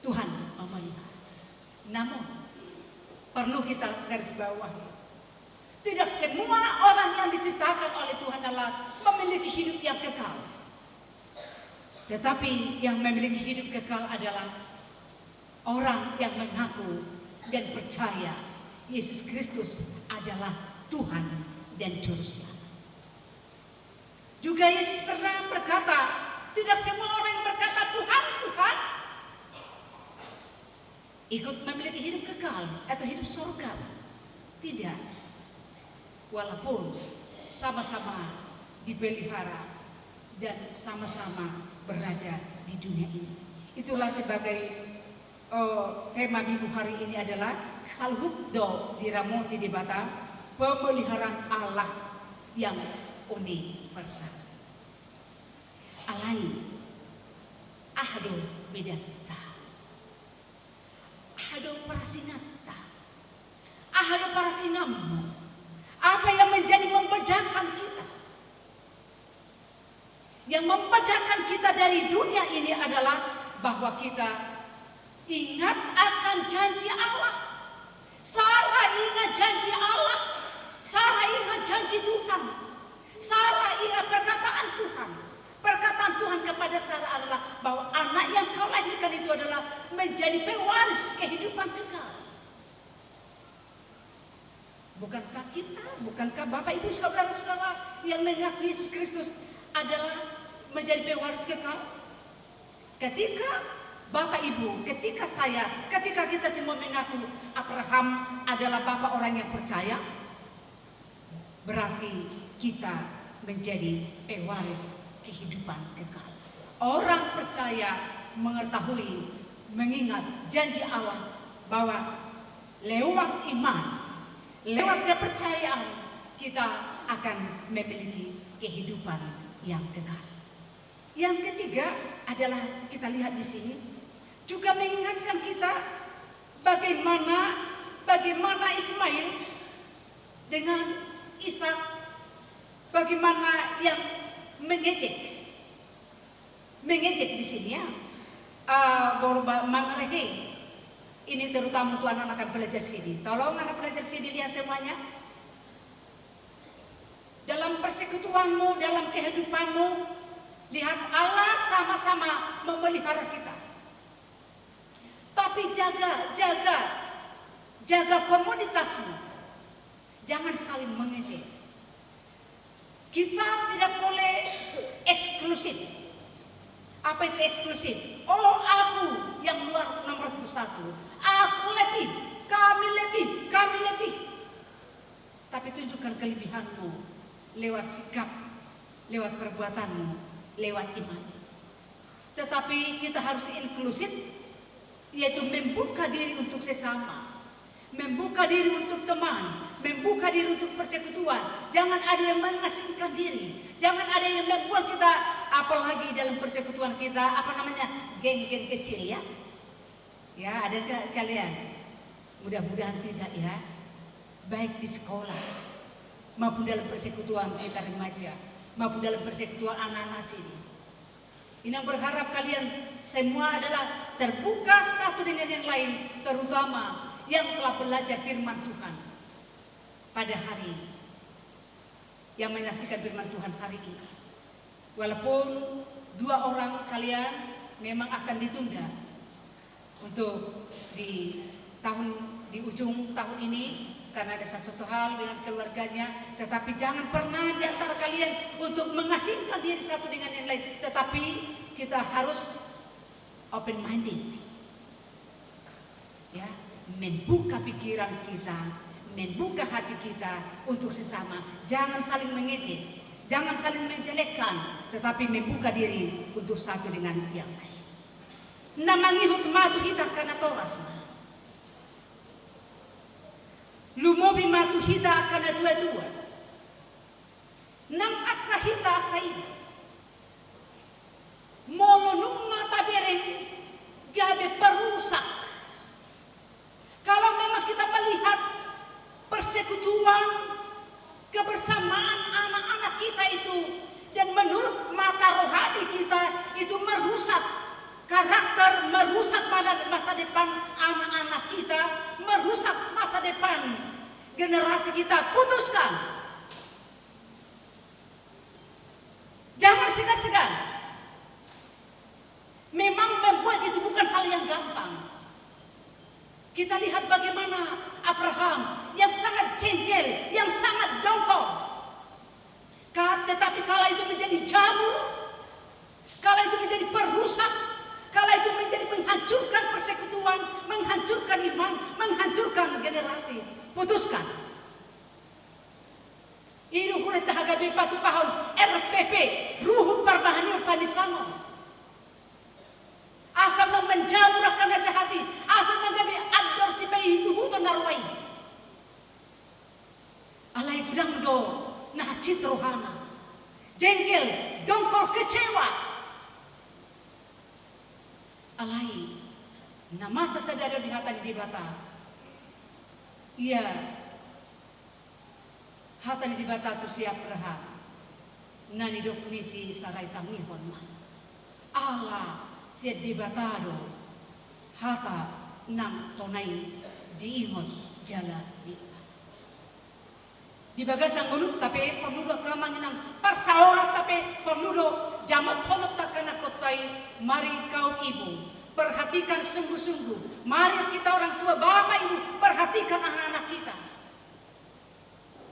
Tuhan memelihara. Namun, perlu kita garis bawahi, tidak semua orang yang diciptakan oleh Tuhan Allah memiliki hidup yang kekal. Tetapi yang memiliki hidup kekal adalah orang yang mengaku dan percaya Yesus Kristus adalah Tuhan dan Juru Selamat. Juga Yesus pernah berkata, tidak semua orang yang berkata, "Tuhan, Tuhan," ikut memiliki hidup kekal atau hidup sorga. Tidak. Walaupun sama-sama dipelihara dan sama-sama berada di dunia ini. Itulah sebagai, eh, tema minggu hari ini adalah saluhut do diramoti Debata, pemeliharaan Allah yang universal. Alai, aha do bedanta? Aha do parasinanta? Aha do parasinanmu? Apa yang menjadi membedakan kita? Yang membedakan kita dari dunia ini adalah bahwa kita ingat akan janji Allah. Sarah ingat janji Allah. Sarah ingat janji Tuhan. Sarah ingat perkataan Tuhan. Perkataan Tuhan kepada Sarah adalah bahwa anak yang kau lahirkan itu adalah menjadi pewaris kehidupan kekal. Bukankah kita, bukankah Bapak, Ibu, saudara-saudara yang mengaku Yesus Kristus adalah menjadi pewaris kekal? Ketika Bapak, Ibu, ketika saya, ketika kita semua mengaku Abraham adalah bapak orang yang percaya, berarti kita menjadi pewaris kehidupan kekal. Orang percaya mengetahui, mengingat janji Allah bahwa lewat iman, lewat kepercayaan, kita akan memiliki kehidupan yang kekal. Yang ketiga adalah kita lihat di sini juga mengingatkan kita bagaimana, bagaimana Ismail dengan Ishak, bagaimana yang mengejek, mengejek di sini ya, eh, boru ba-, mangarehe. Ini terutama untuk anak-anak yang belajar sini. Tolong anak belajar sini lihat semuanya. Dalam persekutuanmu, dalam kehidupanmu, lihat Allah sama-sama memelihara kita. Tapi jaga, jaga, jaga komunitasmu. Jangan saling mengejek. Kita tidak boleh eksklusif. Apa itu eksklusif? Oh, aku yang luar nomor satu. Aku lebih, kami lebih, kami lebih. Tapi tunjukkan kelebihanmu lewat sikap, lewat perbuatanmu, lewat iman. Tetapi kita harus inklusif, yaitu membuka diri untuk sesama, membuka diri untuk teman, membuka diri untuk persekutuan. Jangan ada yang mengasingkan diri, jangan ada yang membuat kita, apalagi dalam persekutuan kita, apa namanya, geng-geng kecil ya. Ya, ada ke-, kalian? Mudah-mudahan tidak ya. Baik di sekolah, maupun dalam persekutuan kita remaja, maupun dalam persekutuan anak-anak sini. Inang berharap kalian semua adalah terbuka satu dengan yang lain, terutama yang telah belajar firman Tuhan pada hari ini, yang menyaksikan firman Tuhan hari ini. Walaupun dua orang kalian memang akan ditunda untuk di tahun, di ujung tahun ini, karena ada sesuatu hal dengan keluarganya, tetapi jangan pernah di antara kalian untuk mengasingkan diri satu dengan yang lain, tetapi kita harus open minded. Ya, membuka pikiran kita, membuka hati kita untuk sesama. Jangan saling mengejek, jangan saling menjelekkan, tetapi membuka diri untuk satu dengan yang lain. Na mangihut ma tu hita angka natoras ma. Lumobi ma tu hita angka natuatua. Nang angka hita angka i, molo nunga tabereng gabe perusak. Kalau memang kita melihat persekutuan, kebersamaan anak-anak kita itu, dan menurut mata rohani kita itu merusak karakter, merusak mana-, masa depan anak-anak kita, merusak masa depan generasi kita, putuskan. Jangan segan-segan. Memang membuat itu bukan hal yang gampang. Kita lihat bagaimana Abraham yang sangat jengkel, yang sangat dongkol. Ka-, tetapi kala itu menjadi jamur, kala itu menjadi perusak, kala itu menjadi menghancurkan persekutuan, menghancurkan iman, menghancurkan generasi. Putuskan. I do hurang hita gabe patupahon R P P, ruhut parbahanion paninsangon. Asa unang manjamur angka na jahat i, asa unang gabe andor sipaihut-ihuton na roa i. Alai godang do na hansit rohana. Jengkel, dongkol, kecewa. Alai na masa sada do di hata ni Debata. Ia hata ni Debata tu si Abraham, na nidok ni si Sarai, tangihon ma. Ala sian Debata do hata nang tona i diingot jala diula. Di bagasan ngolunta pe porlu do angka amang inang, parsaoranta pe porlu do, jamothononta angka anakhonta i, mari kaum ibu, perhatikan sungguh-sungguh, mari kita orang tua, bapak ibu, perhatikan anak-anak kita.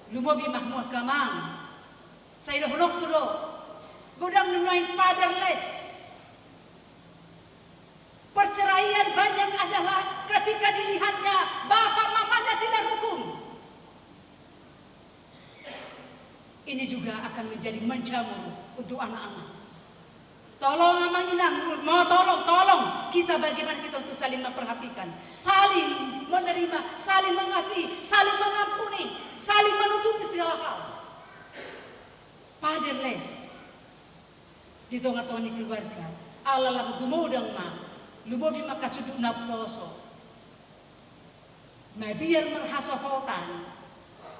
Lumobi ma hamu angka amang. Sai dohononku do, godang nuaeng fatherless. Perceraian banyak adalah ketika dilihatnya bapak mamanya tidak rukun. Ini juga akan menjadi menjamur untuk anak-anak. Tolong amang inang, mau tolong, tolong kita, bagaimana kita untuk saling memperhatikan, saling menerima, saling mengasihi, saling mengampuni, saling menutupi segala hal. Fatherless di tonga-tonga ni keluarga, ala lam gumodang ma, lumobi ma angka sundut naposo. Mabiar marhasohotan,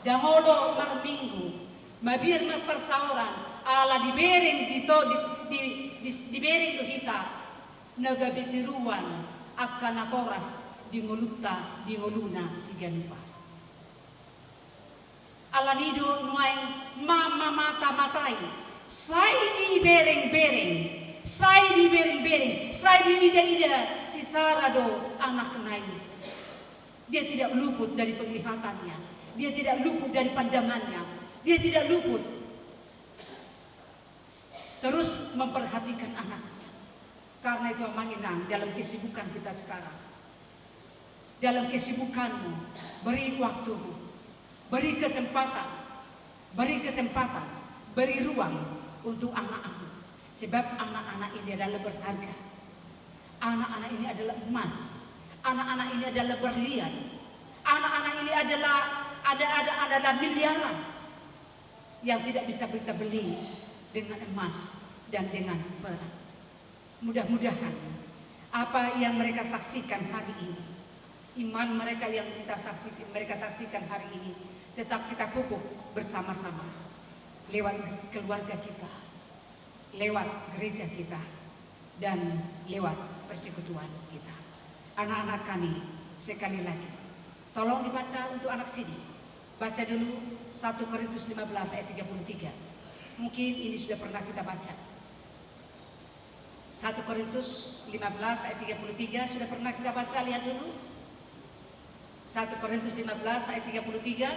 ndang olo marminggu, mabiar marparsaoran, ala dibereng di to-, di, di, di, dibereng do hita na gabe tiruan angka natoras di ngolunta, di ngoluna siganup ari. Alani do nuaeng mamamata-matai, sai dibereng-bereng, sai dibereng-bereng, sai diida-ida si Sara do anakna i. Dia tidak luput dari penglihatannya. Dia tidak luput dari pandangannya. Dia tidak luput terus memperhatikan anaknya. Karena itu, amang inang, dalam kesibukan kita sekarang, dalam kesibukanmu, beri waktumu, beri kesempatan, beri kesempatan, beri ruang untuk anak-anak. Sebab anak-anak ini adalah berharga. Anak-anak ini adalah emas. Anak-anak ini adalah berlian. Anak-anak ini adalah, ada, ada, adalah miliaran yang tidak bisa kita beli dengan emas dan dengan perak. Mudah-mudahan apa yang mereka saksikan hari ini, iman mereka yang kita saksi-, mereka saksikan hari ini, tetap kita pupuk bersama-sama lewat keluarga kita, lewat gereja kita, dan lewat persekutuan kita. Anak-anak kami, sekali lagi, tolong dibaca untuk anak sini. Baca dulu satu Korintus lima belas ayat tiga puluh tiga. Mungkin ini sudah pernah kita baca. Satu Korintus lima belas ayat tiga puluh tiga sudah pernah kita baca, lihat dulu. Satu Korintus lima belas ayat tiga puluh tiga.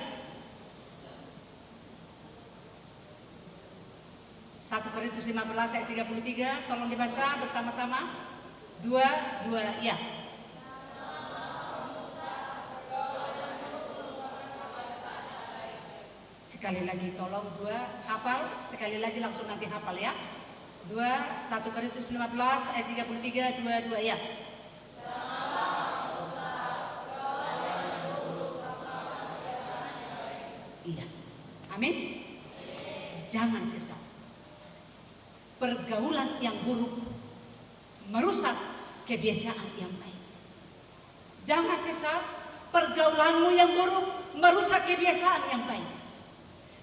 Satu Korintus lima belas ayat tiga puluh tiga, tolong dibaca bersama-sama. Dua, dua, ya. Sekali lagi, tolong, dua, hafal. Sekali lagi, langsung nanti hafal, ya. Dua, satu Korintus lima belas ayat tiga puluh tiga, dua, dua, ya. Iya. Amin. Jangan sesat. Pergaulan yang buruk merusak kebiasaan yang baik. Jangan sesat, pergaulanmu yang buruk merusak kebiasaan yang baik.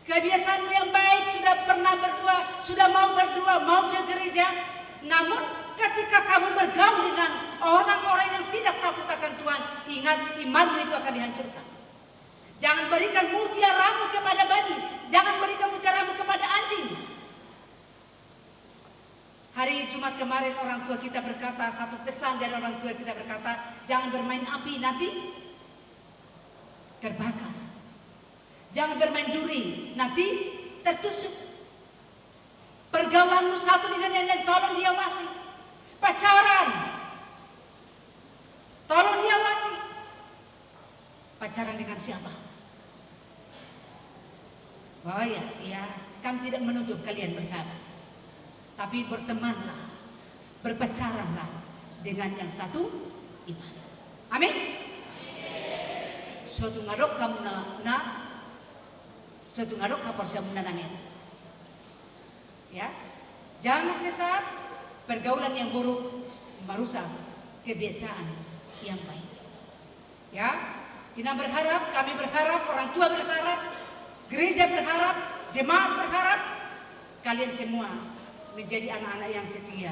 Kebiasaanmu yang baik, sudah pernah berdua, sudah mau berdua, mau ke gereja. Namun, ketika kamu bergaul dengan orang-orang yang tidak takut akan Tuhan, ingat, imanmu itu akan dihancurkan. Jangan berikan mutiaramu kepada babi, jangan berikan mutiaramu kepada anjing. Hari Jumat kemarin orang tua kita berkata, satu pesan dari orang tua kita berkata, "Jangan bermain api, nanti terbakar. Jangan bermain duri, nanti tertusuk." Pergaulanmu satu dengan yang lain tolong diawasi. Pacaran, tolong diawasi. Pacaran dengan siapa? Oh ya, ya, kami tidak menuntut kalian bersahabat. Tapi bertemanlah, berpacaranlah dengan yang satu iman. Amin. So tung adong hamuna, na, so tung adong haporseaonmuna, amin. Ya, jangan sesat, pergaulan yang buruk merusak kebiasaan yang baik. Ya, Ina berharap, kami berharap, orang tua berharap, gereja berharap, jemaat berharap, kalian semua menjadi anak-anak yang setia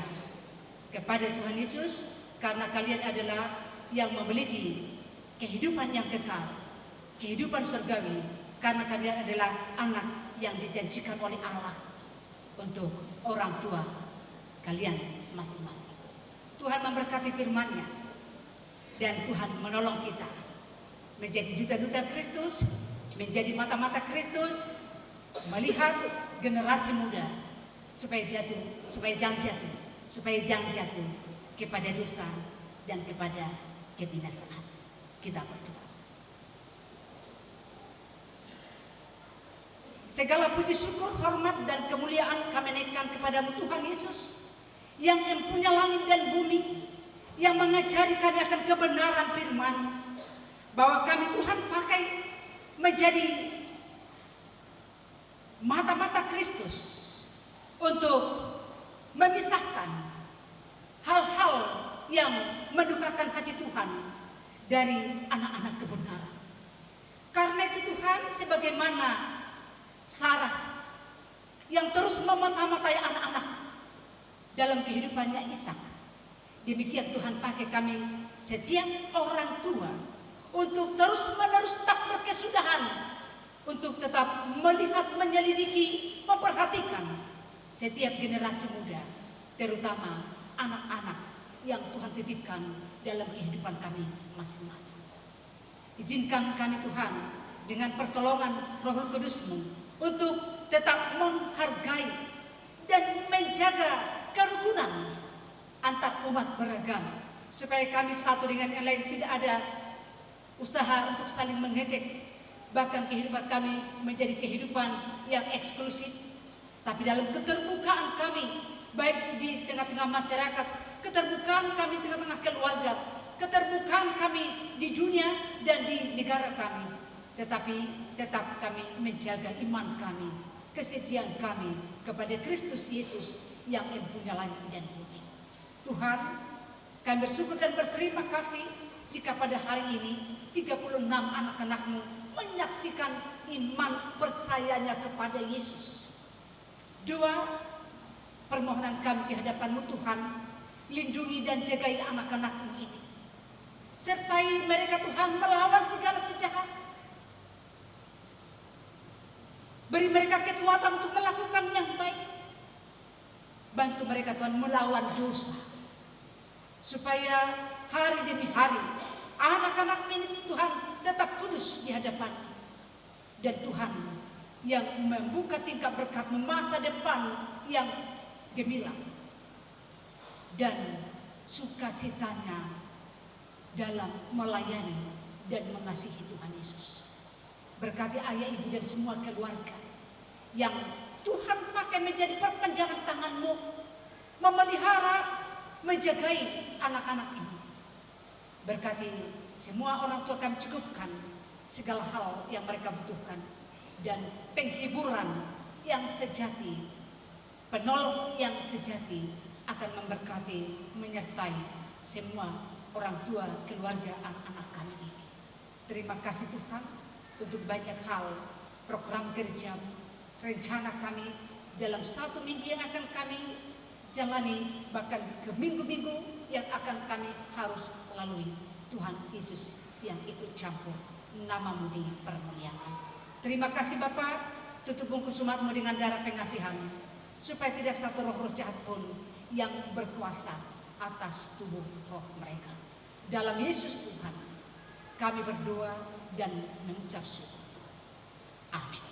kepada Tuhan Yesus, karena kalian adalah yang memiliki kehidupan yang kekal, kehidupan surgawi, karena kalian adalah anak yang dijanjikan oleh Allah untuk orang tua kalian masing-masing. Tuhan memberkati firman-Nya. Dan Tuhan menolong kita menjadi duta-duta Kristus, menjadi mata-mata Kristus, melihat generasi muda supaya jatuh, supaya jangan jatuh, supaya jangan jatuh kepada dosa dan kepada kebinasaan. Kita berdoa. Segala puji syukur, hormat, dan kemuliaan kami naikkan kepada-Mu, Tuhan Yesus, yang empunya langit dan bumi, yang mengajari kami akan kebenaran firman, bahwa kami, Tuhan, pakai menjadi mata-mata Kristus untuk memisahkan hal-hal yang mendukakan hati Tuhan dari anak-anak kebenaran. Karena itu, Tuhan, sebagaimana Sarah yang terus memata-matai anak-anak dalam kehidupannya Ishak, demikian Tuhan pakai kami setiap orang tua untuk terus-menerus tak berkesudahan untuk tetap melihat, menyelidiki, memperhatikan setiap generasi muda, terutama anak-anak yang Tuhan titipkan dalam kehidupan kami masing-masing. Izinkan kami, Tuhan, dengan pertolongan Roh Kudus-Mu untuk tetap menghargai dan menjaga kerukunan antar umat beragama, supaya kami satu dengan yang lain tidak ada usaha untuk saling mengejek, bahkan kehidupan kami menjadi kehidupan yang eksklusif. Tapi dalam keterbukaan kami, baik di tengah-tengah masyarakat, keterbukaan kami di tengah-tengah keluarga, keterbukaan kami di dunia dan di negara kami, tetapi tetap kami menjaga iman kami, kesetiaan kami kepada Kristus Yesus yang empunya langit dan bumi. Tuhan, kami bersyukur dan berterima kasih jika pada hari ini tiga puluh enam anak-anak-Mu menyaksikan iman percayanya kepada Yesus. Dua, permohonan kami di hadapan-Mu, Tuhan, Lindungi dan jagai anak-anak-Mu ini. Sertai mereka, Tuhan, melawan segala si jahat. Beri mereka kekuatan untuk melakukan yang baik. Bantu mereka, Tuhan, melawan dosa. Supaya hari demi hari, anak-anak-Mu ini, Tuhan, tetap kudus di hadapan-Mu. Dan Tuhan yang membuka tingkap berkat-Mu, masa depan yang gemilang. Dan sukacitanya dalam melayani dan mengasihi Tuhan Yesus. Berkati ayah, ibu, dan semua keluarga yang Tuhan pakai menjadi perpanjangan tangan-Mu, memelihara, menjagai anak-anak ini. Berkati semua orang tua kami, cukupkan segala hal yang mereka butuhkan, dan penghiburan yang sejati, penolong yang sejati akan memberkati, menyertai semua orang tua, keluarga, anak-anak kami ini. Terima kasih, Tuhan, untuk banyak hal, program kerja, rencana kami dalam satu minggu yang akan kami jalani, bahkan ke minggu-minggu yang akan kami harus lalui. Tuhan Yesus yang ikut campur, nama-Mu dipermuliakan. Terima kasih, Bapa, tutup bungkus umat-Mu dengan darah pengasihan-Mu, supaya tidak satu roh-roh jahat pun yang berkuasa atas tubuh roh mereka. Dalam Yesus Tuhan, kami berdoa dan mengucap syukur. Amin.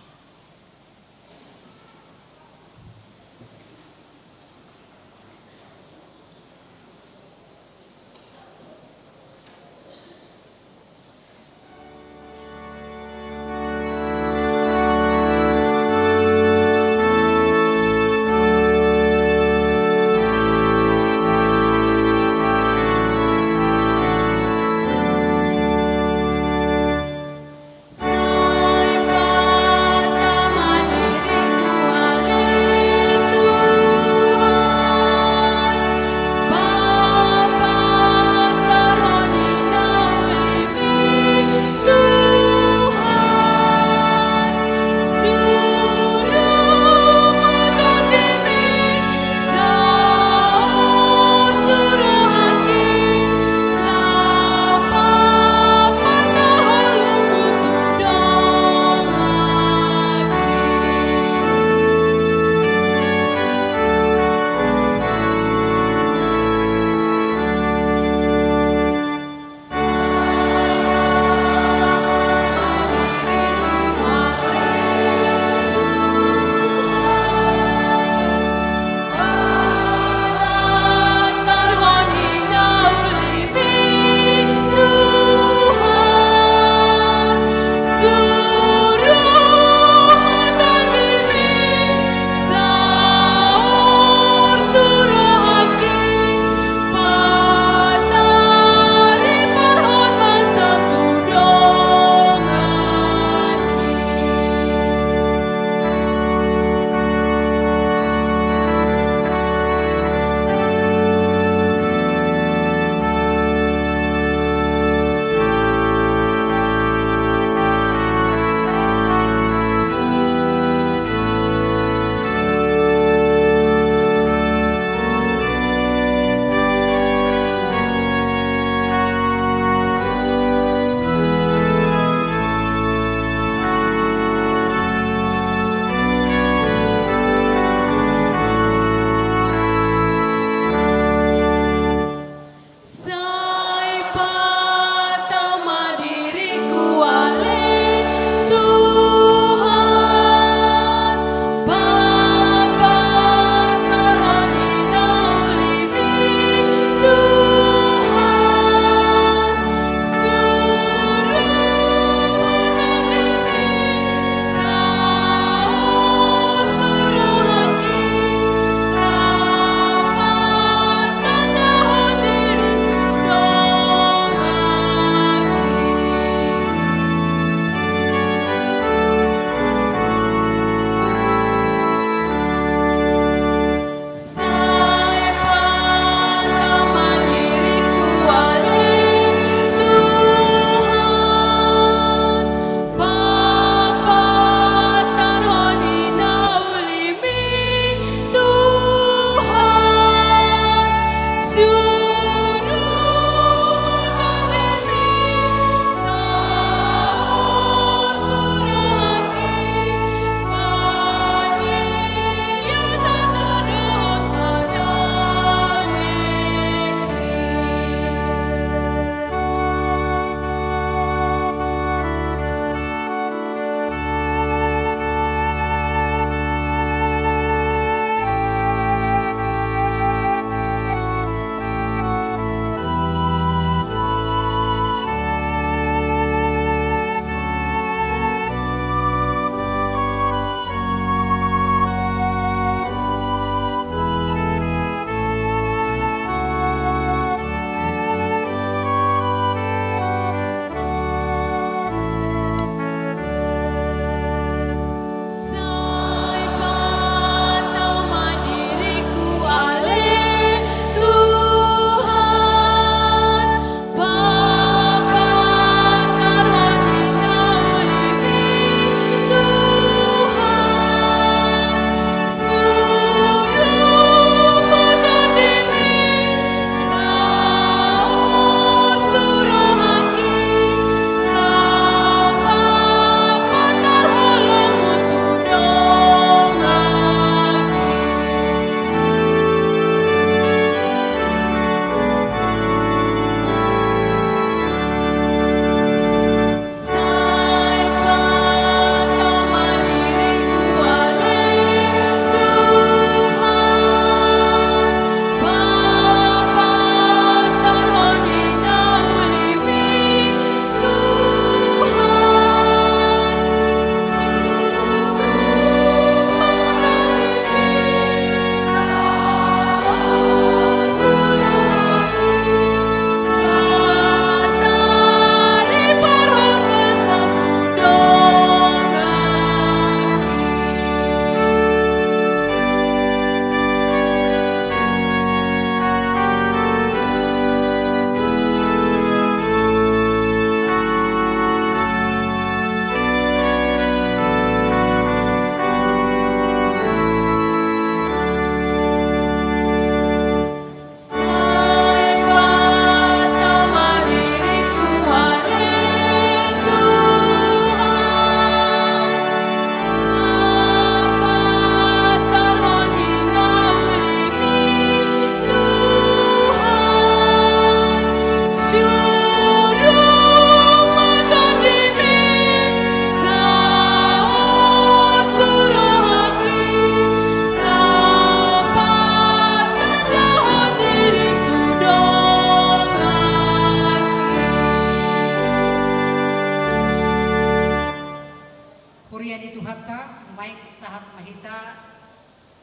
Sahat ma hita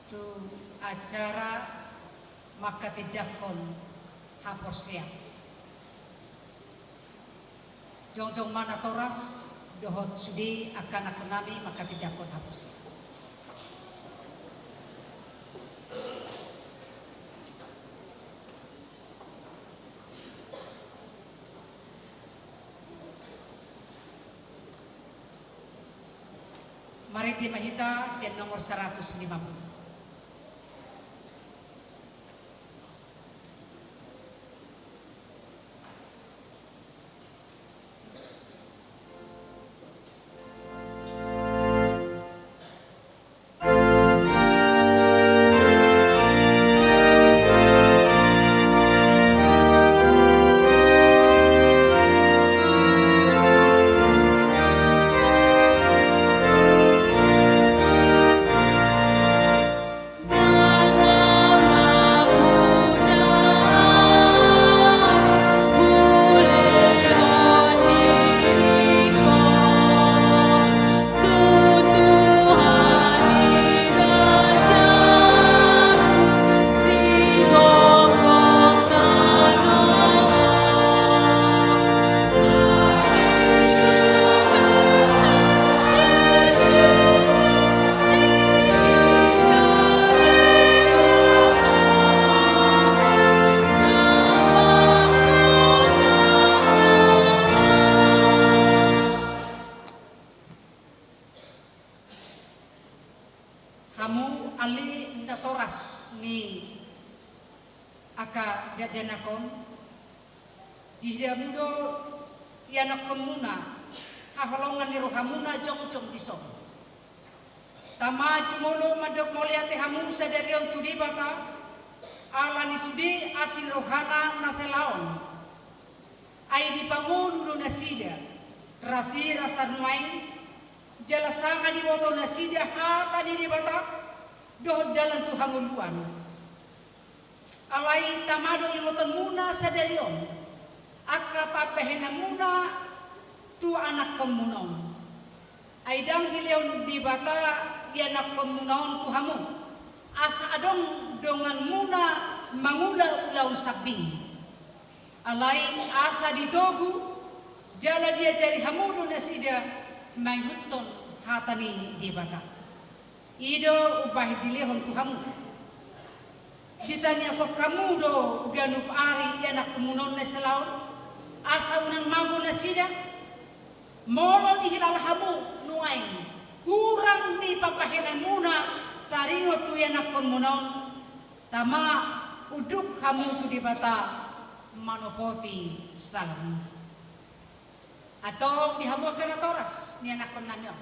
tu acara manghatindanghon haporseaon. Jongjong ma natoras dohot sude angka anakhonnami manghatindanghon haporseaon. Marende ma hita sian nomor saratus lima pulu. Hamu ale natoras ni angka dakdanak on, di hamu do ianakhonmuna haholongan ni rohamuna jongjong dison. Tama, jumolo mandok mauliate hamu sadari on tu Debata, ala ni sude asi ni rohana na salaon. Ai dipangolu do nasida rasirasa nuaeng, jala sanga diboto nasida hata ni Debata dohot dalan tu hangoluan. Alai tama do ingotonmuna sadari on angka pambahenanmuna tu anakhonmuna on. Ai ndang dilehon Debata ianakhonmuna on tu hamu asa adong donganmuna mangula ulaon sambing. Alai asa ditogu jala diajari hamu do nasida mangihuthon hata ni Debata. I do umbahen dilehon tu hamu. Ditangiangkon hamu do ganup ari ianakhonmuna on na salaon, asa unang mago nasida. Molo dihilala hamu nuaeng hurang ni pambahenanmuna taringot tu ianakhonmuna on, tama, unduk hamu tu Debata manopoti salamuna. Antong di hamu angka natoras ni anakhonnami on,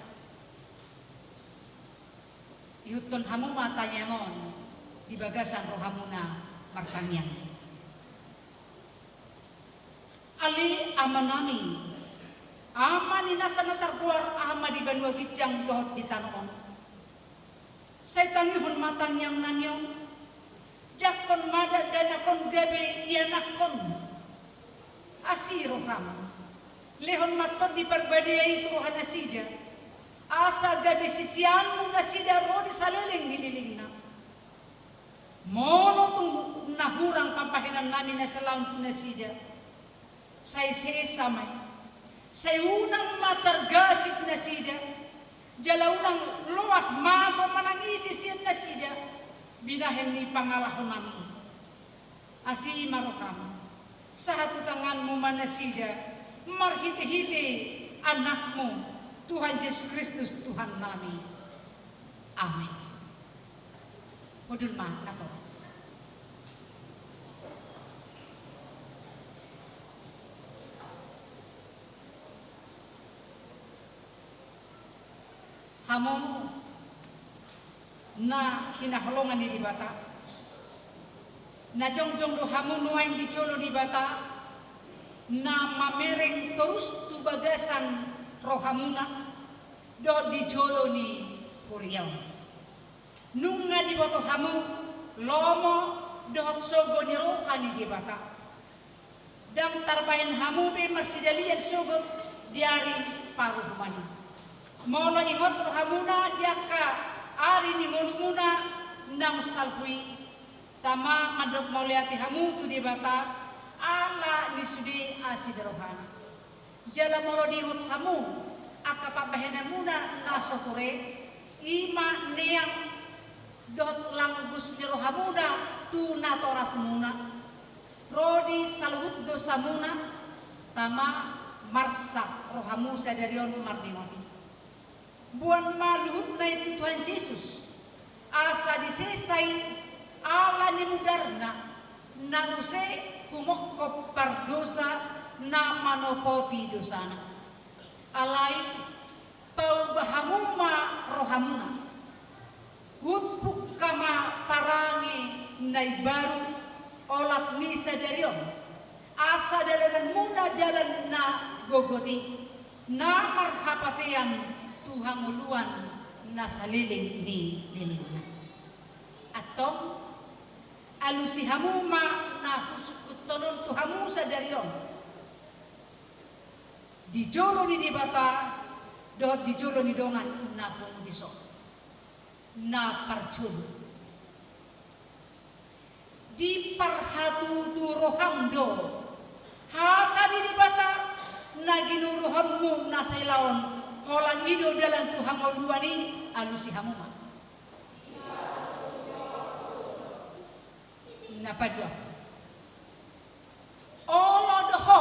ihuthon hamu ma tangiang on di bagasan rohamuna martangiang. Ale Amanami, Ama ni nasa na targoar aha ma di banua ginjang dohot di tano on, sai tangihon ma tangiangnami on. Jangkon ma dakdanak on gabe ianakhon. Asi roham. Lehon ma Tondi Parbadia i tu roha nasida, asa gabe siseanmu nasida ro di saleleng ni lelengna. Molo tung na hurang pambahenannami na salaon tu nasida, sai sesa ma i. Sai unang ma targasip nasida, jala unang loas mago manang ise sian nasida binahen ni pangalahonami. Asi ma roham, sahat tu tanganmu ma nasida marhitehite Anakmu, Tuhan Jesus Kristus Tuhannami. Amen. Hundul ma natoras. Hamu na hinaholongan ni Debata, na jongjong do hamu nuaeng di jolo Debata, na mamereng torus tu bagasan rohamuna dohot di jolo ni huria on. Nunga diboto hamu lomo dohot sogo ni roha ni Debata. Ndang tarbahen hamu be marsidalian sogot di ari paruhuman i. Molo ingot rohamuna di angka Ari ni ngolumuna naung salpu i, tama mandok mauliate hamu tu Debata, ala ni sude asi ni rohana. Jala molo diingot hamu angka pambahenanmuna na so ture, i ma neang dohot langgus ni rohamuna tu natorasmuna, ro di saluhut dosamuna, tama marsak rohamu sadari on marningot i. Boan ma luhutna i tu Tuhan Jesus, asa disesa i ala ni mudarna, na muse humongkop pardosa na manopoti dosana. Alai pauba hamu ma rohamuna. Huhut pungka ma parange na imbaru olat ni sadari on, asa dalananmuna dalan na gogot i, na marhapatean tu hangoluan na saleleng ni lelengna. Antong, alusi hamu ma na husungkunhon on tu hamu sadari on, di jolo ni Debata dohot di jolo ni dongan na pungu dison. Na parjolo, diparhatutu roham do hata ni Debata na ginuruhonmu na sailaon, holan i do dalan tu hangoluan i, alusi hamu ma. Na padua, olo do ho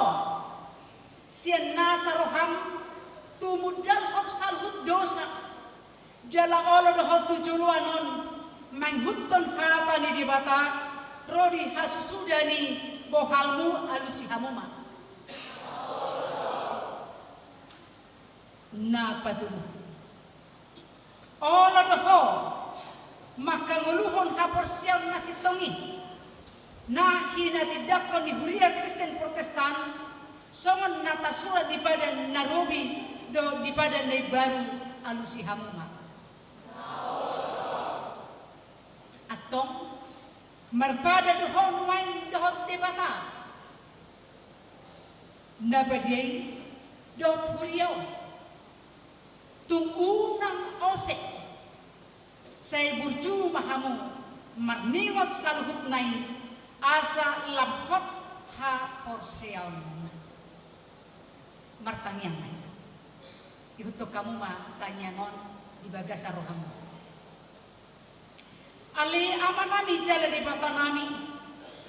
sian nasa roham tumundalhon saluhut dosa, jala olo do ho tu joloan on mangihuthon hata ni Debata ro di hasusuda ni bohalmu, alusi hamu ma. Na patolu, olo do ho mangkangoluhon haporseaon na sintong i, na hinatindangkon ni Huria Kristen Protestan, songon na tarsurat di Padan na Robi dohot di Padan na Imbaru, alusi hamu ma. Antong, marpadan do ho nuaeng dohot Debata na badia i dohot huria on. Tung unang ose, sai burju ma hamu marningot saluhutna i, asa lam hot haporseaonmuna. Martangiang ma hita. Ihuthon hamu ma tangiang on di bagasan rohamu. Ale Amanami jala Debatanami,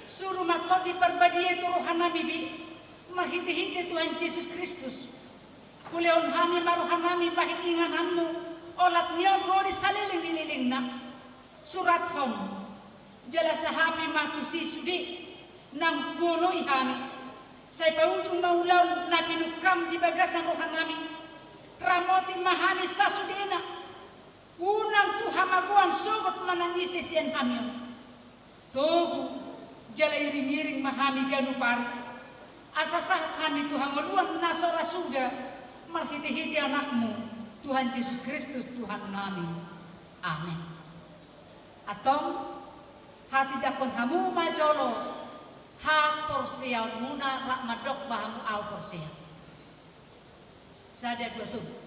suru ma Tondi Parbadia i tu rohanami be, marhitehite Tuhan Jesus Kristus. Hulehon hami ma rohanami bahen ingananmu, olat ni on ro di saleleng ni lelengna. Surathon jala sahapi ma tusi sude naung huoloi hami. Sai paujung ma ulaon na pinungkam di bagasan rohanami. Ramoti ma hami sasudena. Unang tu hamagoan sogot manang ise sian hami on. Togu jala iringiring ma hami ganup ari, asa sahat hami tu hangoluan na so ra suda, marhitehite Anakmu, Tuhan Jesus Kristus Tuhannami. Amen. Antong, hatindangkon hamu ma jolo haporseaonmuna, rap mandok ma hamu, Ahu porsea. Sada, dua, tolu.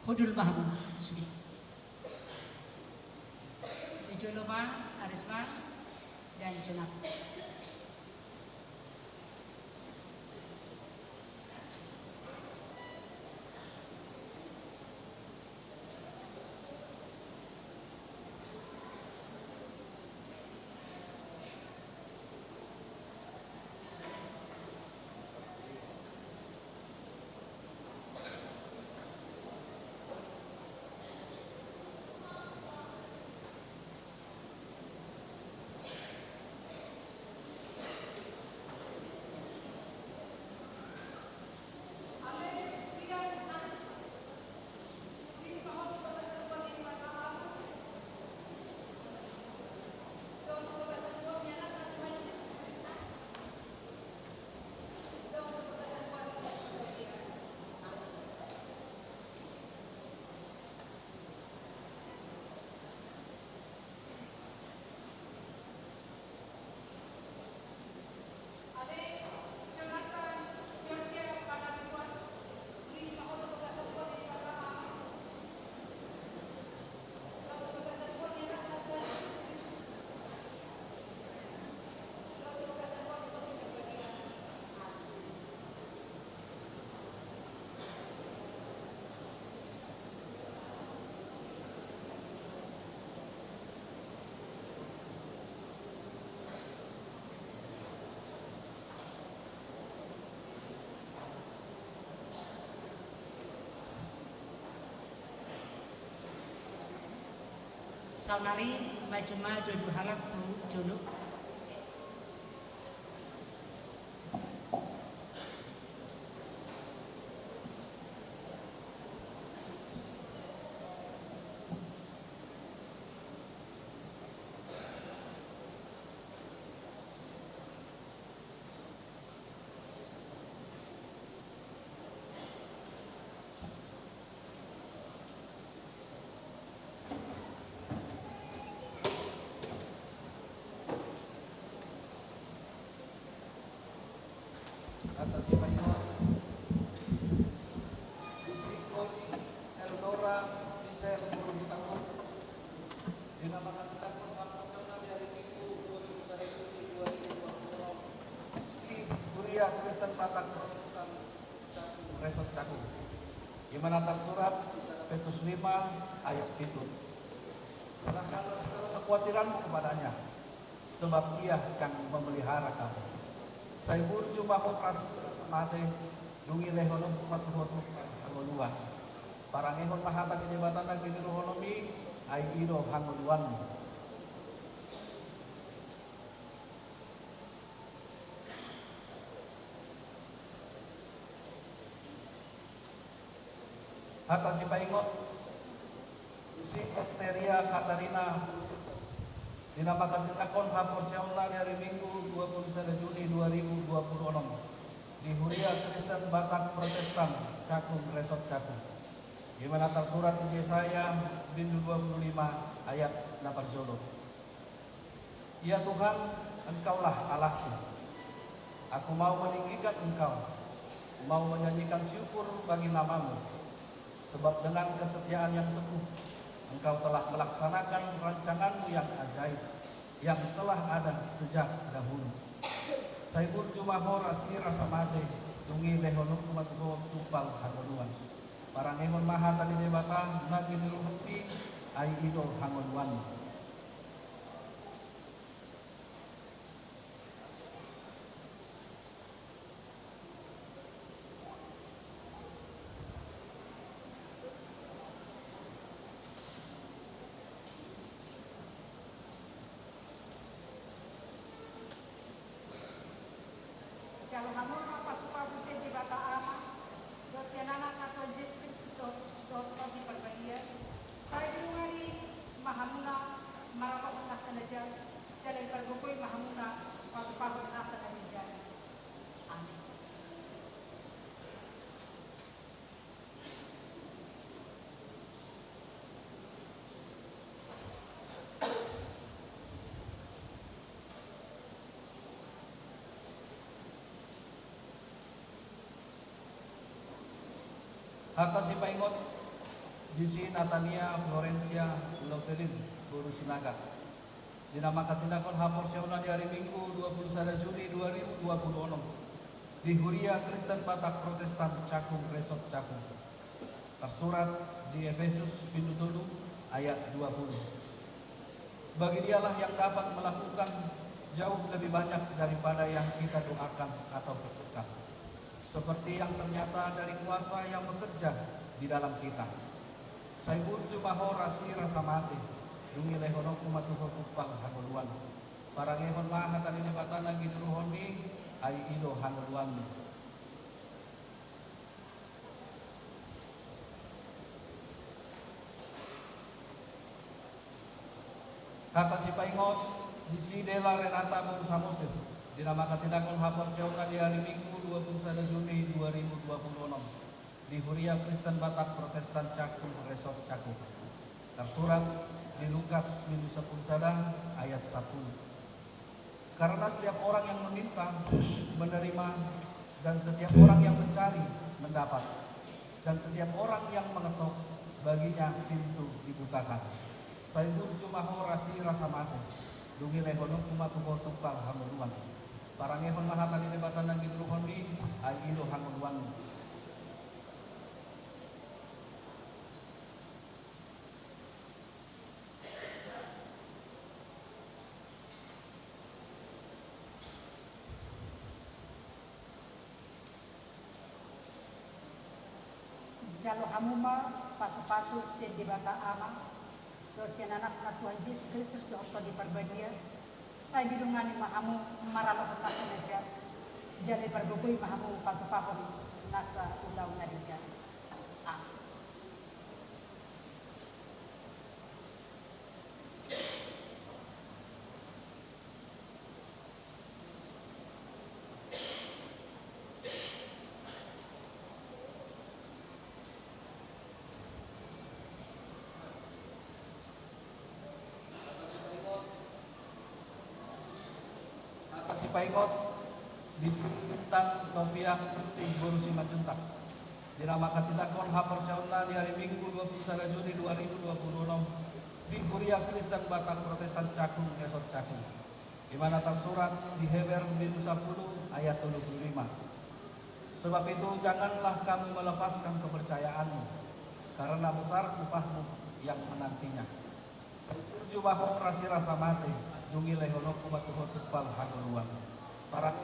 Hundul ma hamu sude. Tu jolo ma, aris ma, dan jonat. Saonari, maju ma dua halak tu jolo. Hata sipaingot. Disi Koni Eldora Michel Purhutanggung. Di na manghatindanghon haporseaonna di ari Minggu dua puluh sada Juni dua ribu dua puluh enam di Huria Kristen Batak Protestan Cakung, Resort Cakung. I ma na tarsurat di sada Petrus lima ayat pitu. Serahkanlah segala kekhawatiranmu kepada-Nya, sebab Ia akan memelihara kamu. Sai burju ma ho rasi rasa mate, dung i lehononku ma tu ho Tuhan hangoluan. Parangehon ma hata ni Debata na ditiruhononmi, ai i do hangoluanmu. Hata sipaingot. Si Esteria Katarina, di na manghatindanghon haporseaonna di ari Minggu dua puluh sada Juni dua ribu dua puluh enam di Huria Kristen Batak Protestan Cakung, Resort Cakung. I ma na tarsurat di Jesaya bindu dua puluh lima ayat na parjolo. Ya Tuhan, Engkaulah Allahku. Aku mau meninggikan Engkau, mau menyanyikan syukur bagi nama-Mu, sebab dengan kesetiaan yang teguh Engkau telah melaksanakan rancangan-Mu yang ajaib, yang telah ada sejak dahulu. Sai burju ma ho rasi rasa mate, dung i lehononku ma tu ho tumpal hangoluan. Parangehon ma hata ni Debata na ditiruhononmi, ai i do hangoluanmu. Jalo hamu ma pasupasu sian Debata Ama, dohot sian Anak na tuan Jesus Kristus, dohot, dohot Tondi Parbadia. Sai di nunga i ma hamuna marapahon nasa na jalo, jala dipargogoi ma hamuna patupahon nasa na ginjang. Amin. Hata sipaingot, disi Natania Florencia Lovelin, boru Sinaga. Di na manghatindanghon haporseaonna di ari Minggu dua puluh sada Juni dua ribu dua puluh enam di Huria Kristen Batak Protestan Cakung, Resort Cakung. Tarsurat di Efesus bindu tolu ayat dua puluh. Bagi Dialah yang dapat melakukan jauh lebih banyak daripada yang kita doakan atau pikirkan, seperti yang ternyata dari kuasa yang bekerja di dalam kita. Sai burju ma ho rasi rasa mate, dung i lehononku ma tu ho tumpal hangoluan. Parangehon ma hata ni Debata na ditiruhononmi, ai i do hangoluanmu. Hata sipaingot, disi Dela Renata boru Samosir, di na manghatindanghon haporseaonna di ari Minggu dua puluh sada Juni dua ribu dua puluh enam di Huria Kristen Batak Protestan Cakung, Resort Cakung. Tarsurat di Lukas bindu sampulu sada ayat sampulu. Karena setiap orang yang meminta, menerima, dan setiap orang yang mencari, mendapat, dan setiap orang yang mengetok, baginya pintu dibukakan. Sai burju ma ho rasi rasa mate, dung i lehononku ma tu ho tumpal hangoluan. Parangehon ma hata ni Debata na ditiruhononmi, ai i do hangoluanmu. Jalo hamu ma pasupasu sian Debata Ama, Dohot sian Anakna Tuhan Jesus Kristus dohot Tondi Parbadia, sai didongani ma hamu maralohon nasa na jat, jala dipargogoi ma hamu patupahon nasa ulaon na denggan. Amen. Hata sipaingot, disi Intan Novian Kristin boru Simanjuntak. Di na mangkatindangkon haporseaonna di ari Minggu dua puluh sada Juni dua ribu dua puluh enam di Huria Kristen Batak Protestan Cakung Resort Cakung. I ma na tarsurat di Heber bindu sampulu ayat tolu pulu lima. Sebab itu janganlah kamu melepaskan kepercayaanmu, karena besar upahmu yang menantinya. Burju ma ho rasi rasa mate, dung i lehononku ma tu ho tumpal hangoluan. Parang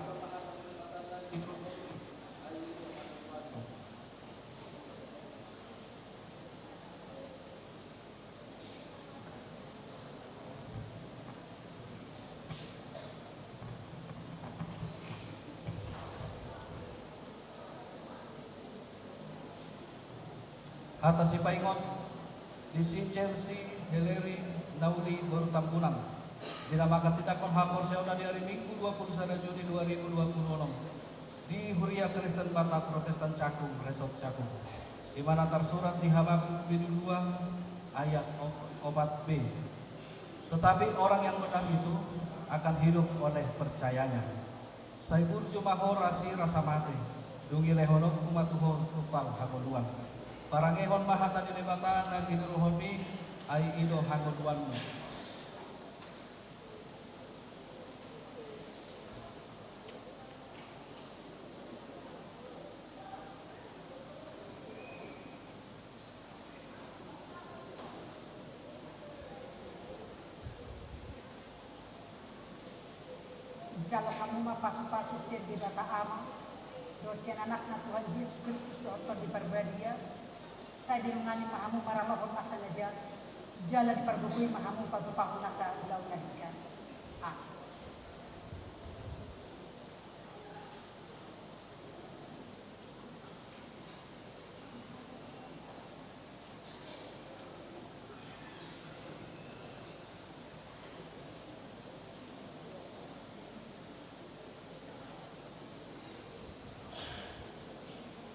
Hata sipaingot, disi Chelsea Heleri Nauli boru Tambunan. Di na mangkatindangkon haporseaonna di ari Minggu dua puluh sada Juni dua ribu dua puluh enam di Huria Kristen Batak Protestan Cakung Resort Cakung. I ma na tarsurat di Habakuk bindu dua ayat o-, opat b. Tetapi orang yang benar itu akan hidup oleh percayanya. Sai burju ma ho rasi rasa mate, dung i lehononku ma tu ho tumpal hangoluan. Parangehon ma hata ni Debata na giniruhonmi, ai i do hangoluanmu. Jalo hamu ma pasupasu sian Debata Ama, dohot sian Anakna Tuhan Jesus Kristus dohot Tondi Parbadia, sai didongani ma hamu maralohon nasa na jat, jala dipargogoi ma hamu patupahon nasa ulaon na denggan. Amen.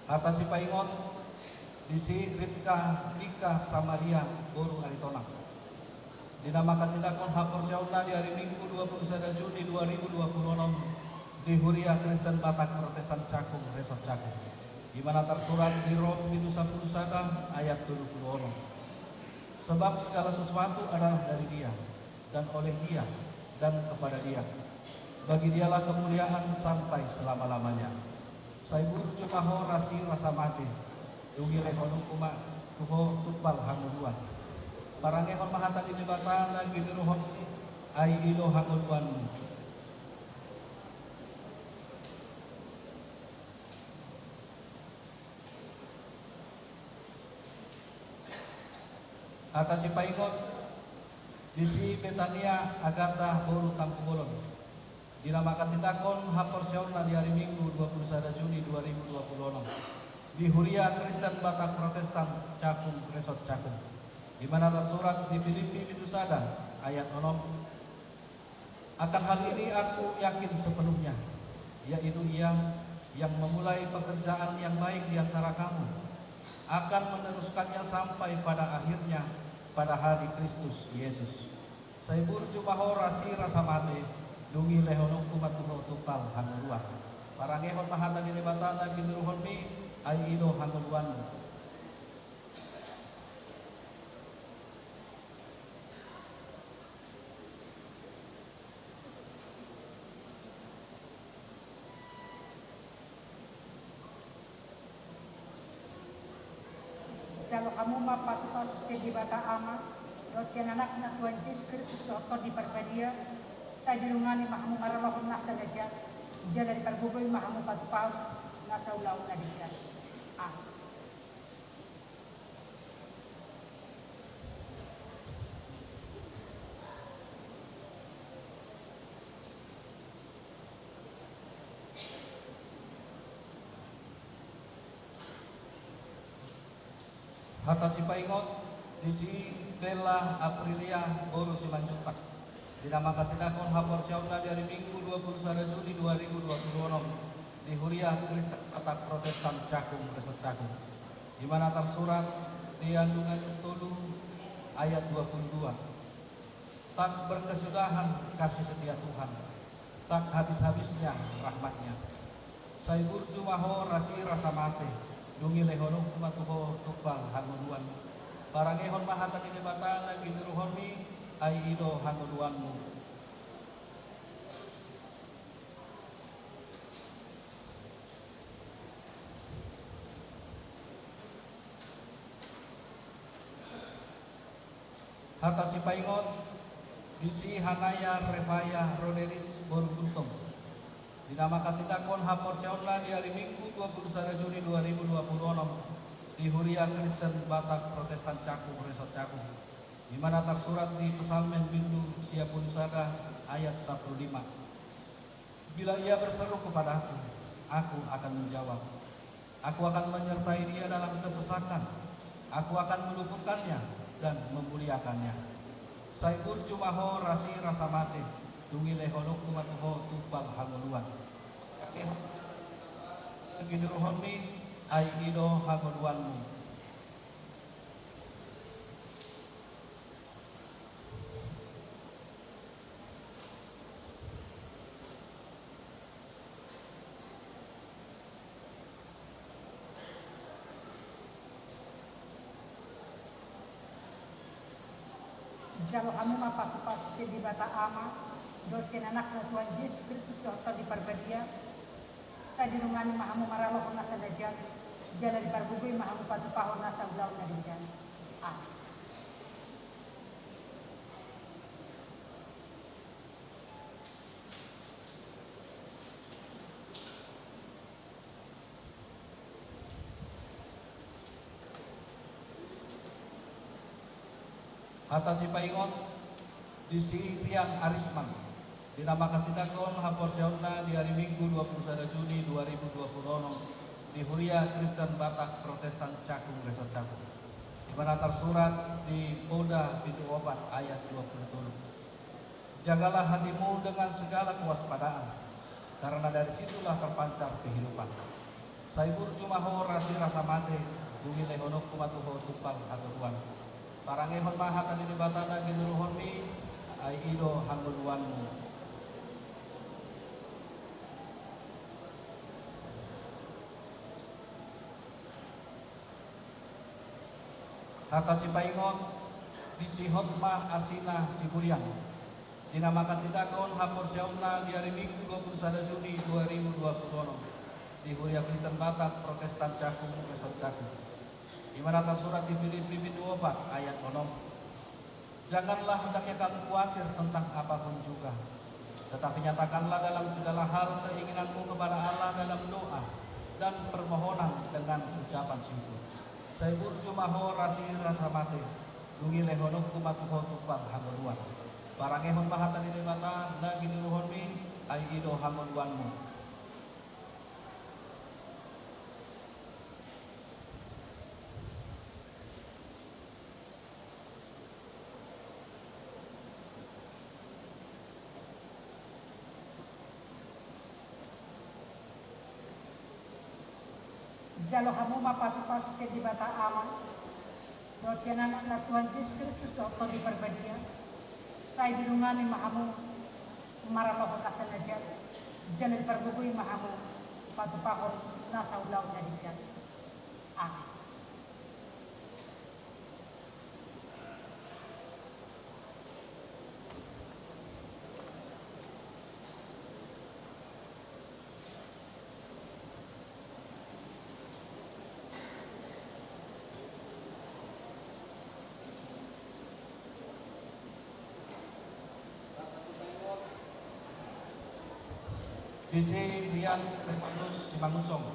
Hata sipaingot, disi Ripka Mika Samaria boru Aritonang. Di na mangkatindangkon haporseaonna di ari Minggu dua puluh sada Juni dua ribu dua puluh enam di Huria Kristen Batak Protestan Cakung Resort Cakung. I ma na tarsurat di Rom bindu sampulu sada ayat tolu pulu onom. Sebab segala sesuatu adalah dari Dia, dan oleh Dia, dan kepada Dia. Bagi Dialah kemuliaan sampai selama-lamanya. Sai burju ma ho rasi rasa mate, dung i lehononku ma tu ho tumpal hangoluan. Parangehon ma hata ni Debata na giniruhon, ai i do hangoluanmu. Hata sipaingot, disi Betania Agata boru Tampubolon. Di na mangkatindangkon haporseaonna di ari Minggu dua puluh sada Juni dua ribu dua puluh enam di Huria Kristen Batak Protestan Cakung Resort Cakung. I ma na tarsurat di Filipi bindu sada ayat onom. Akan hal ini aku yakin sepenuhnya, yaitu Ia yang memulai pekerjaan yang baik di antara kamu akan meneruskannya sampai pada akhirnya pada hari Kristus Yesus. Sai burju ma ho rasi rasa mate, dung i lehononku ma tu ho tumpal hangoluan. Parangehon ma hata ni Debata na giniruhonmi, ai i do hangoluanmu. Jalo hamu ma pasupasu sian Debata Ama, dohot sian Anakna Tuhan Jesus Kristus dohot Tondi Parbadia, sai didongani ma hamu maralohon nasa na jat, jala dipargogoi ma hamu patupahon nasa ulaon na denggan. Amen. Hata sipaingot, disi Bella Aprilia boru Simanjuntak. Di na manghatindanghon haporseaonna di ari Minggu dua puluh sada Juni dua ribu dua puluh onom, di Huria Kristen Batak Protestan Cakung Resat Cakung. Ima na tarsurat di Andungan tolu ayat dua puluh dua. Tak berkesudahan kasih setia Tuhan, tak habis-habisnya rahmat-Nya. Sai burju ma ho rasi rasa mate, dung i lehononku ma tu ho tumpal hangoluan. Parangehon ma hata ni Debata na giniruhonmi, ai i do hangoluanmu. Hata sipaingot, disi Hanaya Refaya Roderis boru Gultom. Di na manghatindanghon haporseaonna di ari Minggu dua puluh sada Juni dua ribu dua puluh onom, di Huria Kristen Batak Protestan Cakung Resat Cakung. Ima na tarsurat di Psalmen bindu sia puluh sada ayat sapuluh lima. Bila ia berseru kepada-Ku, Aku akan menjawab. Aku akan menyertai dia dalam kesesakan. Aku akan meluputkannya dan memuliakannya. Sai burju ma ho rasi rasa mate, dung i lehononku ma tu ho tumpal hangoluan. Parangehon ma hata ni Debata na giniruhonmi, ai i do hangoluanmu. Jalo hamu ma pasu-pasu sian Debata Ama dohot sian Anakna Tuhan Jesus Kristus dohot Tondi Parbadia. Sai didongani ma hamu maralohon nasa na jat, jala dipargogoi ma hamu patupahon nasa ulaon na denggan. Amin. Hata sipaingot, disi Rian Arisman. Di na manghatindanghon haporseaonna di ari Minggu dua puluh sada Juni dua ribu dua puluh onom, di Huria Kristen Batak Protestan Cakung Resat Cakung. Ima na tarsurat di Poda bindu opat ayat dua puluh tolu. Jagalah hatimu dengan segala kewaspadaan, karena dari situlah terpancar kehidupan. Sai burju ma ho rasi rasa mate, dung i lehononku ma tu ho tumpal hangoluan. Parangehon ma hata ni Debata na giniruhonmi, ai i do hangoluanmu. Hata sipaingot, disi Hotma Asina Siburian. Di na manghatindanghon haporseaonna di ari Minggu dua puluh sada Juni dua ribu dua puluh onom, di Huria Kristen Batak Protestan Cakung Resat Cakung. Ima na tarsurat di Filipi bindu opat ayat onom. Janganlah hendaknya kamu kuatir tentang apapun juga, tetapi nyatakanlah dalam segala hal keinginanmu kepada Allah dalam doa dan permohonan dengan ucapan syukur. Sai burju ma ho rasi rasa mate, dung i lehononku ma tu ho tumpal hangoluan. Parangehon ma hata ni Debata na giniruhonmi, ai i do hangoluanmu. Jalo hamu ma pasu-pasu sian Debata Ama dohot sian Anakna Tuhan Jesus Kristus dohot Tondi Parbadia. Sai didongani ma hamu maralohon nasa na jat, jala dipargogoi ma hamu patupahon nasa ulaon na denggan. Amin. Disi Rian Stefanus Simanusong.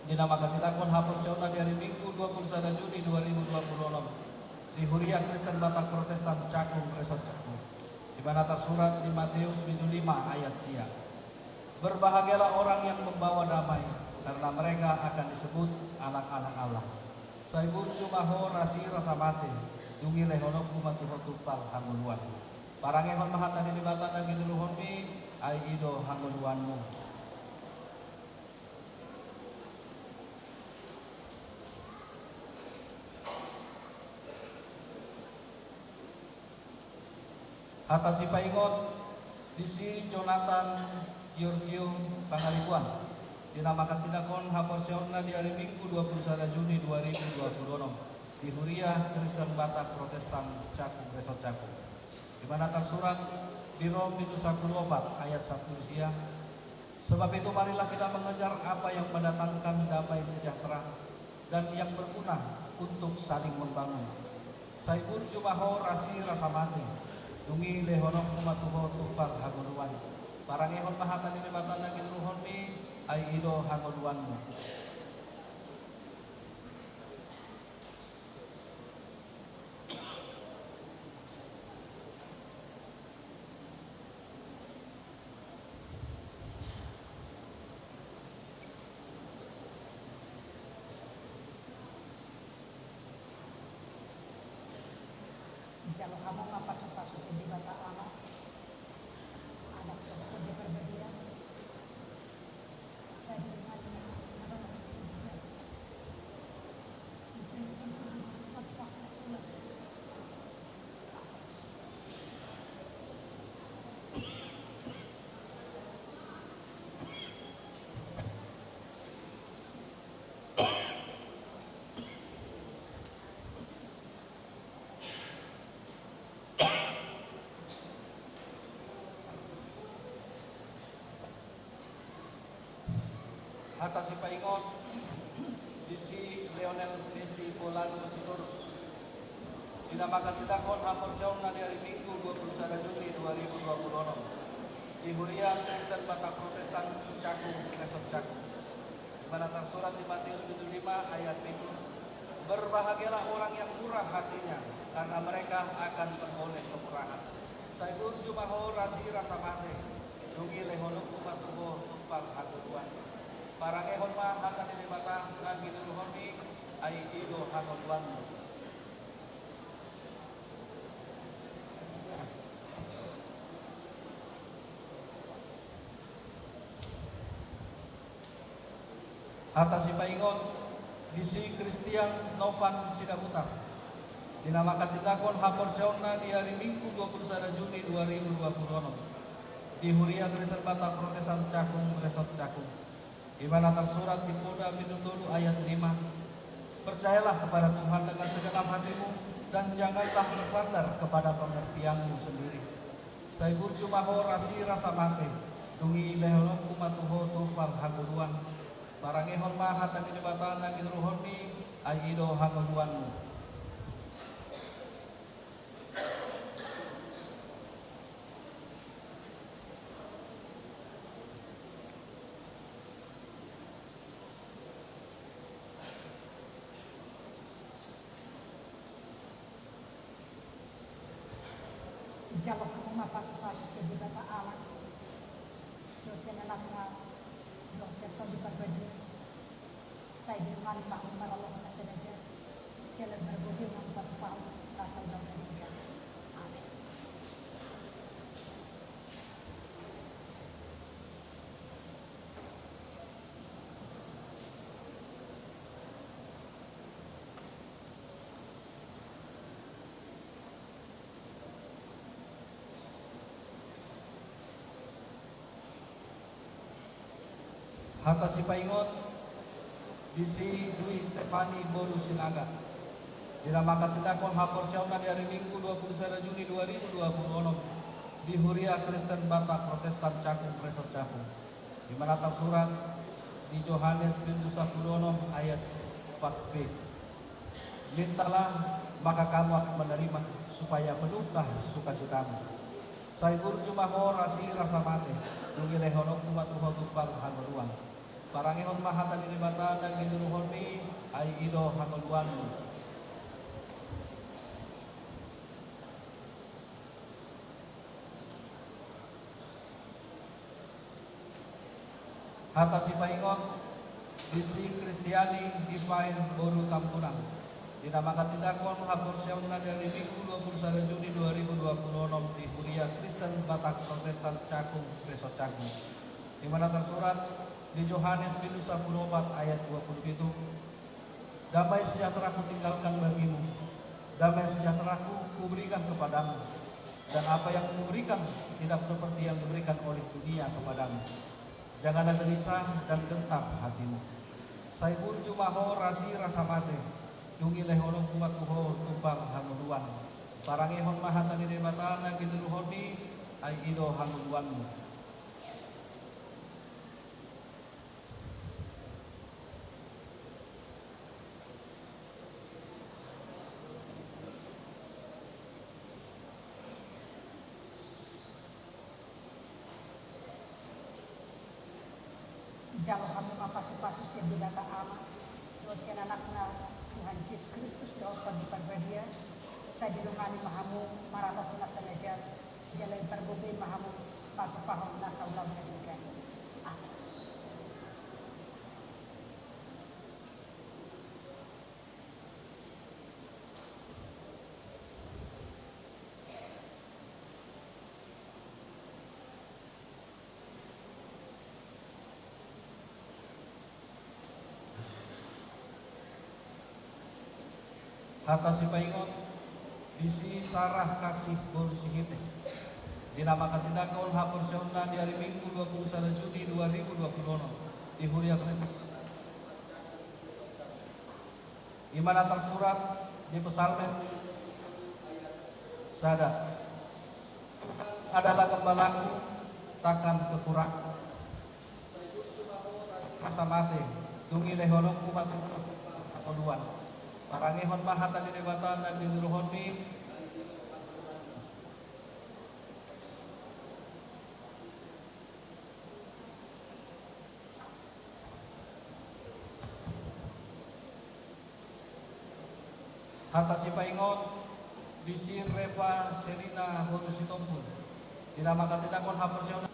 Di na manghatindanghon haporseaonna di ari Minggu dua puluh sada Juni dua ribu dua puluh onom, di Huria Kristen Batak Protestan Cakung Resat Cakung. Ima na tarsurat di Mateus bindu lima ayat sia. Berbahagialah orang yang membawa damai, karena mereka akan disebut anak-anak Allah. Sai burju ma ho rasi rasa mate, dung i lehononku ma tu ho tumpal hangoluan. Parangehon ma hata ni Debata na ginoruhonmi, ai i do hangoluanmu. Hata sipaingot, disi Jonathan Giorgio Pangaribuan, di na manghatindanghon haporseaonna di ari Minggu dua puluh sada Juni dua ribu dua puluh enam, di Huria Kristen Batak Protestan Cakung, Resort Cakung. Di mana tersurat di Rom bindu sapuluh opat ayat sapuluh sia, Sebab itu, marilah kita mengejar apa yang mendatangkan damai sejahtera dan yang berguna untuk saling membangun. Sai burju ma ho rasi rasa mate, dung i lehononku ma tu ho tumpal hangoluan. Parangehon ma hata ni Debata na ginoruhonmi, ai i do hangoluanmu. Jalo hamu ma pasupasu sian Debata Ama, Anak, Tondi Parbadia. Hata sipaingot, disi Lionel Messi Bolano Sitorus, di na manghatindanghon haporseaonna di ari Minggu dua puluh sada Juni dua ribu dua puluh enam, di Huria Kristen Batak Protestan Cakung, Resort Cakung. Di mana tersurat di Matius bindu lima ayat pitu, "Berbahagialah orang yang murah hatinya, karena mereka akan beroleh kemurahan." Sai burju ma ho rasi rasa mate, dung i lehononku ma tu ho tumpal hangoluan. Parangehon ma hata ni Debata na ginoruhonmi, ai i do hangoluanmu. Hata sipaingot, disi Christian Novan Sidabutar, di na manghatindanghon haporseaonna di ari Minggu dua puluh sada Juni dua ribu dua puluh enam, di Huria Kristen Batak Protestan Cakung, Resort Cakung. Di mana tersurat di Poda bindu tolu ayat lima, "Percayalah kepada Tuhan dengan segenap hatimu, dan janganlah bersandar kepada pengertianmu sendiri." Sai burju ma ho rasi rasa mate, dung i lehononku ma tu ho tumpal hangoluan. Parangehon ma hata ni Debata na ginoruhonmi, ai i do hangoluanmu. Jalo hamu ma pasupasu sian Debata Ama, dohot sian Anakna, dohot sian Tondi Parbadia. Sai dilehon ma hamu parlomoan na sada jala margogo ma hamu patupahon na saur matua. Amen. Hata sipaingot, disi Dwi Stefani boru Sinaga, di na manghatindanghon haporseaonna di ari Minggu dua puluh sada Juni dua ribu dua puluh enam, di Huria Kristen Batak Protestan Cakung, Resort Cakung. Di mana tersurat di Johannes bindu sapuluh onom ayat empat b, "Mintalah, maka kamu akan menerima, supaya penuhlah sukacitamu." Sai burju ma ho rasi rasa mate, dung i lehononku ma tu ho tumpal hangoluan. Parangehon ma hata ni Debata na ginoruhonmi, ai i do hangoluanmu. Hata sipaingot, Disi Kristiani Dipain boru Tambunan, di na manghatindanghon haporseaonna di ari Minggu dua puluh sada Juni dua ribu dua puluh onom di Huria Kristen Batak Protestan Cakung, Resort Cakung. Di mana tersurat di Johannes bindu sampulu opat ayat dua puluh pitu, "Damai sejahtera Kutinggalkan bagimu, damai sejahtera-Ku Kuberikan kepadamu, dan apa yang Kuberikan tidak seperti yang diberikan oleh dunia kepadamu. Janganlah gelisah dan gentar hatimu." Sai burju ma ho rasi rasa mate, dung i lehononku ma tu ho tumpal hangoluan. Parangehon ma hata ni Debata na giniruhonmi, ai i do hangoluanmu. Jalo hamu ma pasupasu sian Debata Ama, dohot sian Anakna Tuhan Jesus Kristus dohot Tondi Parbadia, sai didongani ma hamu maralohon na sangajal, jala dipargogoi ma hamu patupahon na saulaon na denggan. Amen. Hata sipaingot, disi Sarah Kasih boru Sihite, di na manghatindanghon haporseaonna di ari Minggu dua puluh sada Juni dua ribu dua puluh onom di Huria Kristen. I ma na tarsurat di Psalmen sada, "Tuhan adalah gembalaku, takkan kekurangan. Rasa mate, dung i lehononku ma tu ho tumpal hangoluan." Parangehon ma hata ni Debata na giniruhonmi. Hata sipaingot, disi Reva Serina boru Sitompul, di na manghatindanghon haporseaonna.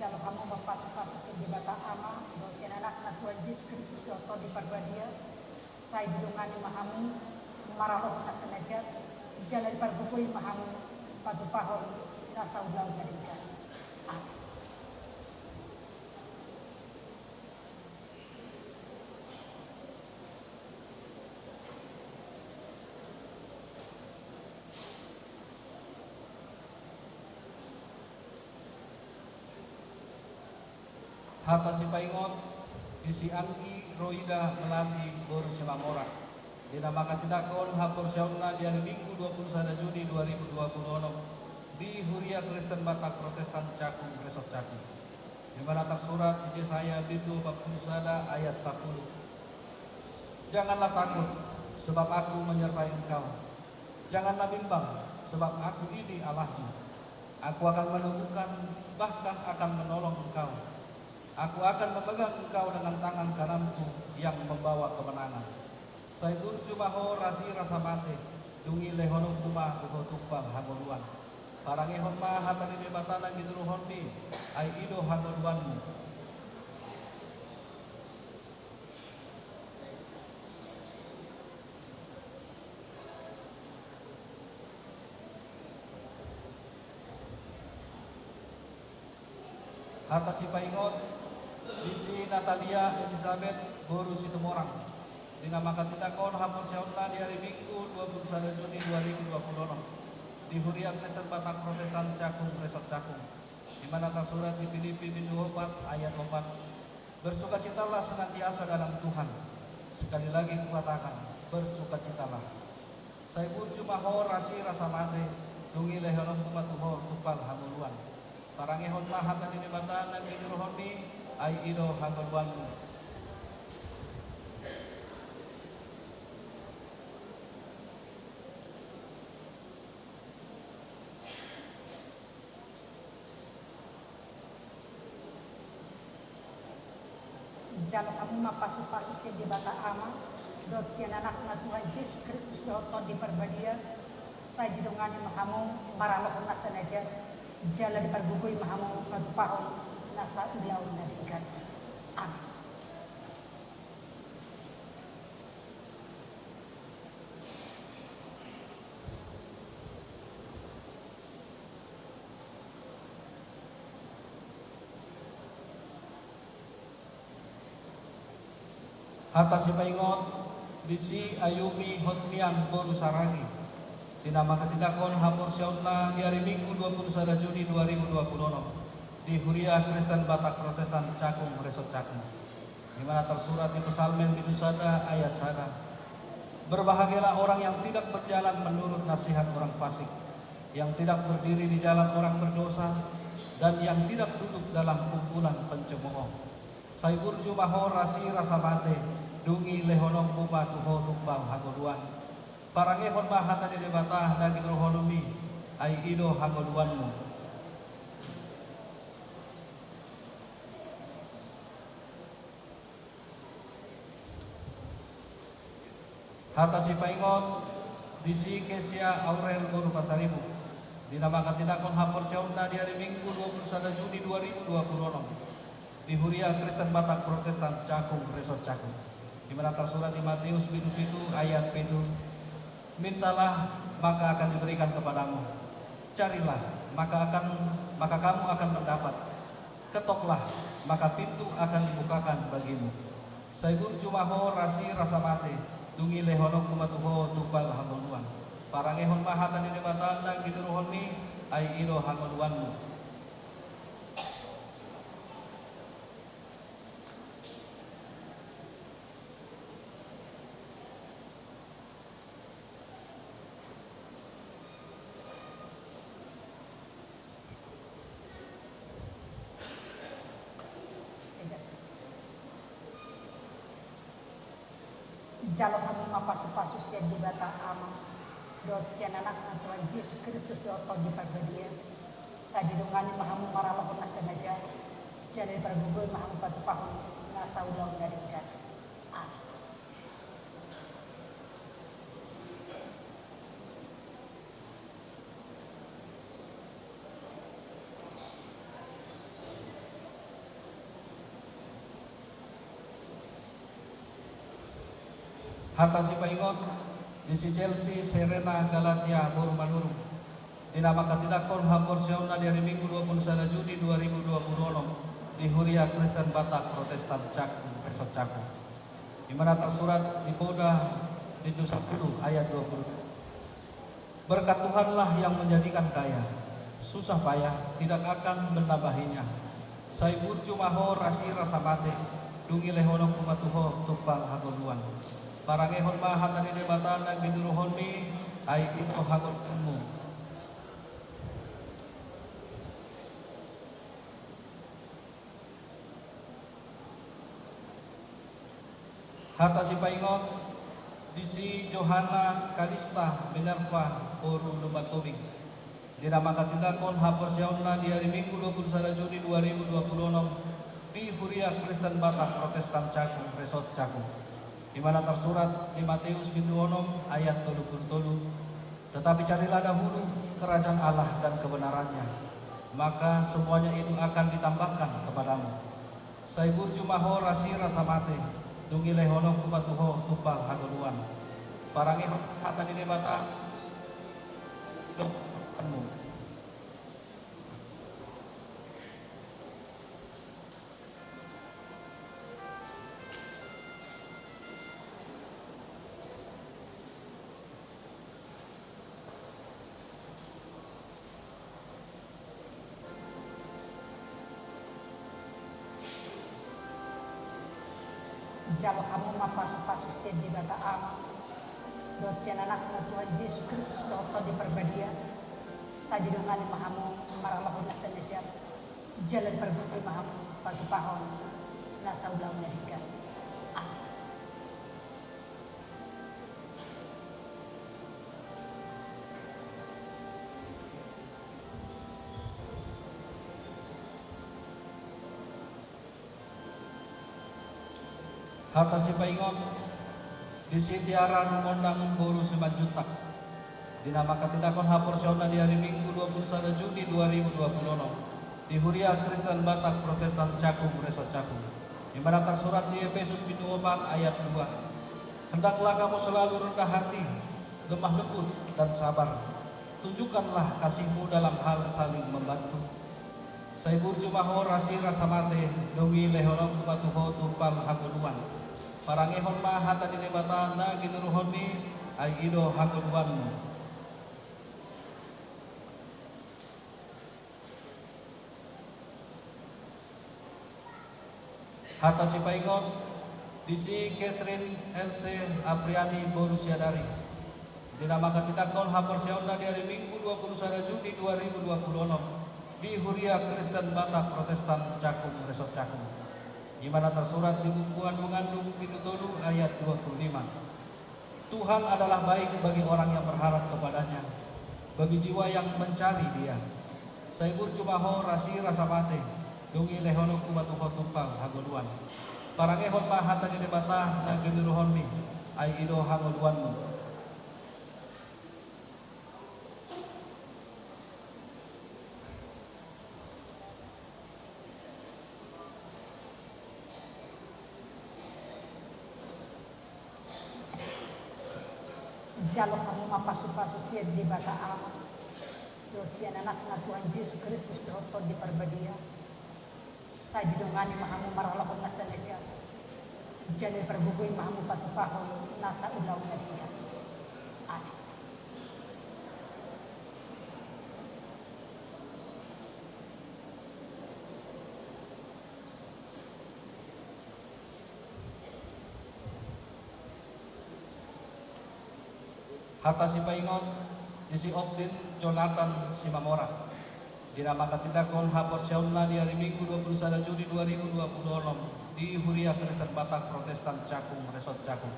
Jalo hamu ma pasupasu sian Debata Ama, dohot sian Anakna Tuhan Jesus Kristus dohot Tondi Parbadia, sai didongani ma hamu maralohon na sangajal, jala dipargogoi ma hamu patupahon na saulaon na denggan. Amen. Hata sipaingot, disi Anggi Roida Melati boru Simamora, di na manghatindanghon haporseaonna di ari Minggu dua puluh sada Juni dua ribu dua puluh onom di Huria Kristen Batak Protestan Cakung, Resort Cakung. Di ma na tarsurat di Jesaya bindu opat pulu sada ayat sampulu, "Janganlah takut, sebab Aku menyertai engkau. Janganlah bimbang, sebab Aku ini Allahmu. Aku akan meneguhkan, bahkan akan menolong engkau. Aku akan memegang engkau dengan tangan kanan-Ku yang membawa kemenangan." Sai burju ma ho rasi rasa mate, dung i lehononku ma tu ho tumpal hangoluan. Parangehon ma hata ni Debata na giniruhonmi, ai i do hangoluanmu. Hata sipaingot, disi Natalia Elizabeth boru Situmorang, di na manghatindanghon haporseaonna di ari Minggu dua pulu sada Juni dua ribu dua pulu onom di Huria Kristen Batak Protestan Cakung, Resort Cakung. Di ma na tarsurat di Filipi bindu opat ayat opat, "Bersukacitalah senantiasa dalam Tuhan. Sekali lagi kukatakan, bersukacitalah." Sai burju ma ho rasi rasa mate, dung i lehononku ma tu ho tumpal hangoluan. Parangehon ma hata ni Debata na giniruhonmi, ai i do hangoluanmu. Jalo hamu ma pasupasu sian Debata Ama, Dohot sian Anakna Tuhan Jesus Kristus dohot Tondi Parbadia, sai didongani ma hamu maralohon nasa na jat, jala dipargogoi ma hamu patupahon nasa ulaon na denggan. Amin. Hata sipaingot, disi Ayumi Hotmian boru Saragi, di na manghatindanghon haporseaonna di ari Minggu dua puluh sada Juni dua ribu dua puluh enam, di Huria Kristen Batak Protestan Cakung Resort Cakung. Di mana tersurat di Psalmen bindu sada ayat sada. Berbahagialah orang yang tidak berjalan menurut nasihat orang fasik, yang tidak berdiri di jalan orang berdosa, dan yang tidak duduk dalam kumpulan pencemooh. Sai burju ma ho rasi rasa mate, dung i lehononku ma tu ho tumpal hangoluan. Parangehon ma hata ni Debata na ginohononmi, ai i do hangoluanmu. Hata sipaingot, disi Kesia Aurel boru Pasaribu, di na manghatindanghon haporseaonna di ari Minggu dua puluh sada Juni dua ribu dua puluh enam, di Huria Kristen Batak Protestan Cakung Resort Cakung. Di mana tersurat di Matius pitu pitu ayat pitu. Mintalah, maka akan diberikan kepadamu. Carilah, maka akan, maka kamu akan mendapat. Ketoklah, maka pintu akan dibukakan bagimu. Sai burju ma ho rasi rasa mate, dung i lehononku ma tu ho tumpal hangoluan. Parangehon ma hata ni Debata na ginohononmi, ai i do hangoluanmu. Jalo hamu ma pasupasu sian Debata Ama, dohot sian Anakna Tuhan Jesus Kristus dohot Tondi Parbadia, sai didongani ma hamu maralohon nasa na jat, jala dipargogoi ma hamu patupahon nasa ulaon na denggan. Amin. Hata sipaingot, disi Chelsea Serena Galatia boru Manurung, di na manghatindanghon haporseaonna di ari Minggu dua puluh sada Juni dua ribu dua puluh enam, di Huria Kristen Batak Protestan Cakung Resort Cakung. Di mana tersurat di Poda bindu sapuluh ayat dua puluh. Berkat Tuhanlah yang menjadikan kaya, susah payah tidak akan menambahinya. Sai burju ma ho rasi rasa mate, dung i lehononku ma tu ho tumpal hangoluan. Parangehon ma hata ni Debata na ginohononmi, ai i do hangoluanmu. Hata sipaingot, disi Johanna Kalista Minerva boru Lumban Tobing, di na manghatindanghon haporseaonna di ari Minggu dua puluh sada Juni dua ribu dua puluh enam, di Huria Kristen Batak Protestan Cakung Resort Cakung. Di mana tersurat di Matius bindu onom ayat tolu puluh tolu. Tetapi carilah dahulu kerajaan Allah dan kebenarannya, maka semuanya itu akan ditambahkan kepadamu. Sai burju ma ho rasi rasa mate, dung i lehononku ma tu ho tumpal hangoluan. Parangehon hata ni Debata. Jalo hamu ma pasupasu sian Debata Ama dohot sian Anakna Tuhan Jesus Kristus dohot Tondi Parbadia, sai didongani ma hamu maralohon nasa na jat, jala dipargogoi ma hamu patupahon nasa ulaon na denggan. Amin. Hata sipaingot, Disi Tiara Rumondang boru Simanjuntak. Di na manghatindanghon haporseaonna di ari Minggu dua puluh sada Juni dua ribu dua puluh enam, di Huria Kristen Batak Protestan Cakung Resort Cakung. I ma na tarsurat di Efesus pitu opat ayat dua. Hendaklah kamu selalu rendah hati, lemah lembut, dan sabar. Tunjukkanlah kasihmu dalam hal saling membantu. Sai burju ma ho rasi rasa mate, dung i lehononku ma tu ho tumpal hangoluan. Parangehon ma hata ni Debata na ginuruhonmi, ai i do hangoluanmu. Hata sipaingot, disi Catherine Else Apriani boru Siadari. Di na manghatindanghon haporseaonna di ari Minggu dua puluh sada Juni dua ribu dua puluh enam, di Huria Kristen Batak Protestan Cakung Resort Cakung. I ma na tarsurat di Buku Andung-andung pitu tolu ayat dua puluh lima. Tuhan adalah baik bagi orang yang berharap kepada-Nya, bagi jiwa yang mencari Dia. Sai burju ma ho rasi rasa mate, dung i lehononku ma tu ho tumpal hangoluan. Parangehon ma hata ni Debata na ginuruhonmi, ai i do hangoluanmu. Jalo hamu ma pasu-pasu sian Debata Ama dohot sian Anakna Tuhan Jesus Kristus dohot Tondi Parbadia. Sai didongani ma hamu maralohon nasa na jat, jala dipargogoi ma hamu patupahon nasa ulaon na denggan. Amen. Hata sipaingot, disi Optin Jonathan Simamora. Di na manghatindanghon haporseaonna di ari Minggu dua puluh sada Juni dua ribu dua puluh enam, di Huria Kristen Batak Protestan Cakung Resort Cakung.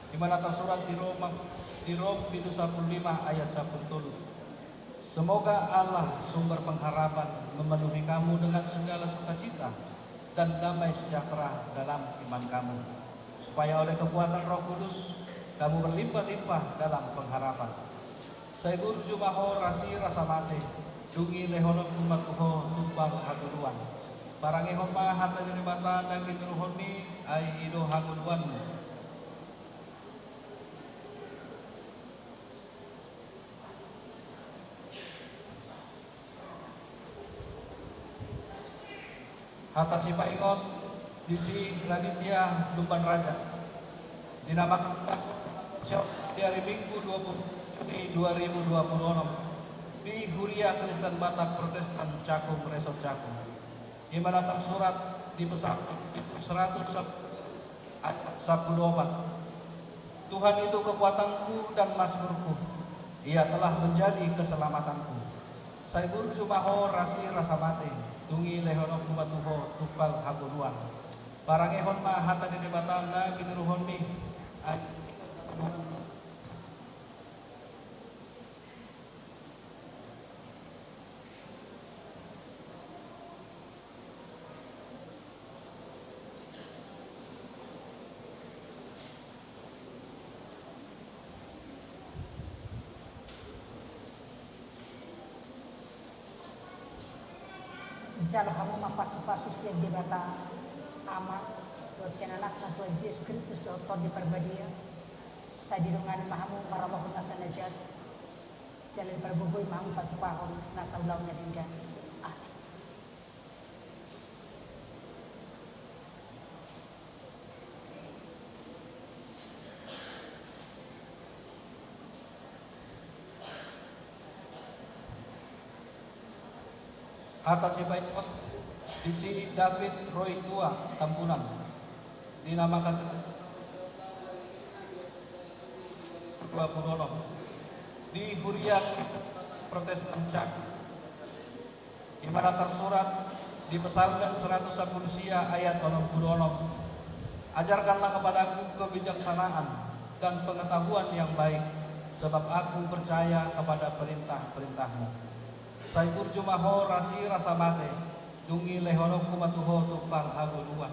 I ma na tarsurat di Roma, di Rom pitu sapuluh lima ayat sapuluh tolu. Semoga Allah, sumber pengharapan, memenuhi kamu dengan segala sukacita dan damai sejahtera dalam iman kamu, supaya oleh kekuatan Roh Kudus kamu berlimpah-limpah dalam pengharapan. Sai burju ma ho rasi rasa mate, dung i lehononku ma tu ho tumpal hangoluan. Parangehon ma hata ni Debata na ginuruhonmi, ai i do hangoluanmu. Hata sipaingot, disi Raditya Lumban Raja. Di na manghatindanghon haporseaonna di ari Minggu dua puluh Juni dua ribu dua puluh enam, di Huria Kristen Batak Protestan Cakung Resort Cakung. I ma na tarsurat di Psalmen seratus ayat sapuluh opat. Tuhan itu kekuatanku dan mazmurku, Ia telah menjadi keselamatanku. Sai burju ma ho rasi rasa mate, dung i lehononku ma tu ho tumpal hangoluan. Parangehon ma hata ni Debata na ginuruhonmi, ai Jalo hamu ma pasu-pasu sian Debata Ama dohot sian Anakna Tuhan Jesus Kristus dohot Tondi Parbadia. Sai didongani ma hamu maralohon nasa na jat, jala dipargogoi ma hamu patupahon nasa ulaon na denggan. Amen. Hata sipaingot, disi David Roy Tua Tambunan. Di na manghatindanghon dua puluh enam, di Huria Kristen Protestan Cakung. I ma na tarsurat di Psalmen seratus sapuluh sia ayat onom puluh onom. Ajarkanlah kepadaku kebijaksanaan dan pengetahuan yang baik, sebab aku percaya kepada perintah-perintahmu. Sai burju ma ho rasi rasa mate, dung i lehononku ma tu ho tumpal hangoluan.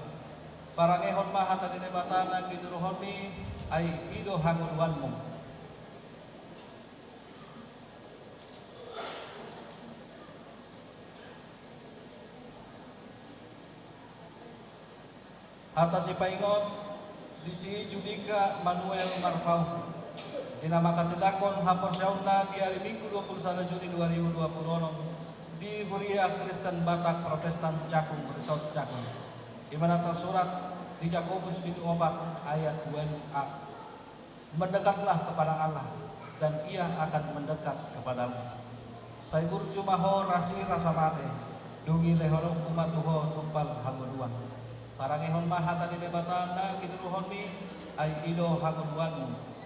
Parangehon ma hata ni Debata na ginoruhonmi, ai i do hangoluanmu. Hata sipaingot, disi Judika Manuel Marpaung, di na manghatindanghon haporseaonna di ari Minggu dua puluh sada Juni dua ribu dua puluh onom, di Huria Kristen Batak Protestan Cakung Resort Cakung. I ma na tarsurat di Jakobus pitu opat ayat ualu a. Mendekatlah kepada Allah, dan Ia akan mendekat kepadamu. Sai burju ma ho rasi rasa mate, dung i lehononku ma tu ho tumpal hangoluan. Parangehon ma hata ni Debata na ginoruhonmi, ai i do hangoluanmu.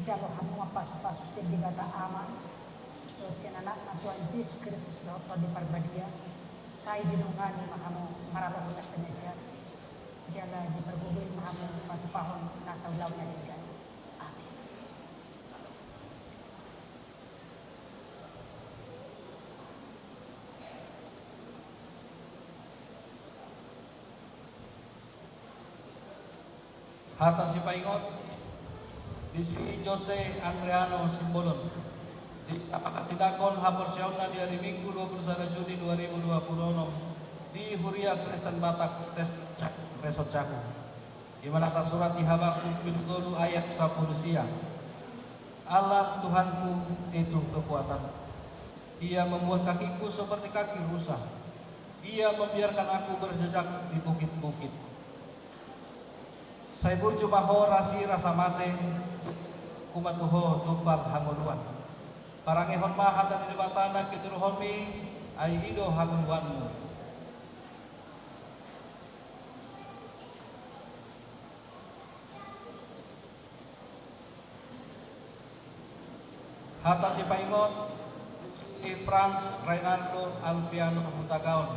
Jalo hamu ma pasupasu sian Debata Ama, dohot sian Anakna Tuhan Jesus Kristus dohot Tondi Parbadia, sai didongani ma hamu maralohon nasa na jat, jala dipargogoi ma hamu patupahon nasa ulaon na denggan. Amin. Hata sipaingot, disi Jose Andreano Simbolon, di na manghatindanghon haporseaonna di ari Minggu dua puluh sada Juni dua ribu dua puluh onom, di Huria Kristen Batak Protestan Cakung Resort Cakung. I ma na tarsurat di Habakuk pitu tolu ayat sampulu sia. Allah Tuhanku itu kekuatanku. Ia membuat kakiku seperti kaki rusa. Ia membiarkan aku berjejak di bukit-bukit. Sai burju ma ho rasi rasa mate, lehononku ma tu ho tumpal hangoluan. Parangehon ma hata ni Debata na ginoruhonmi, ai i do hangoluanmu. Hata sipaingot, disi Franz Reynaldo Alfiano Hutagaon,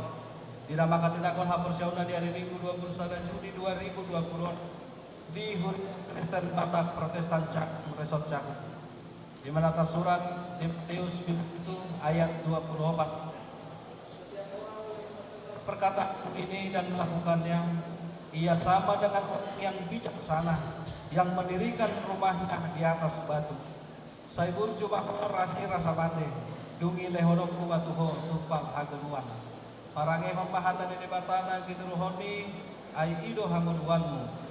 di na manghatindanghon haporseaonna di ari Minggu dua puluh sada Juni dua ribu dua puluh onom, di Huria Kristen Batak Protestan Cakung Resort Cakung. I ma na tarsurat di Mateus pitu ayat dua puluh opat. Setiap orang yang mendengar perkataanku ini dan melakukannya, ia sama dengan orang yang bijaksana yang mendirikan rumahnya di atas batu. Sai burju ma ho rasi rasa mate, dung i lehononku ma tu ho tumpal hangoluan. Parangehon ma hata ni Debata na ginoruhonmi, ai i do hangoluanmu.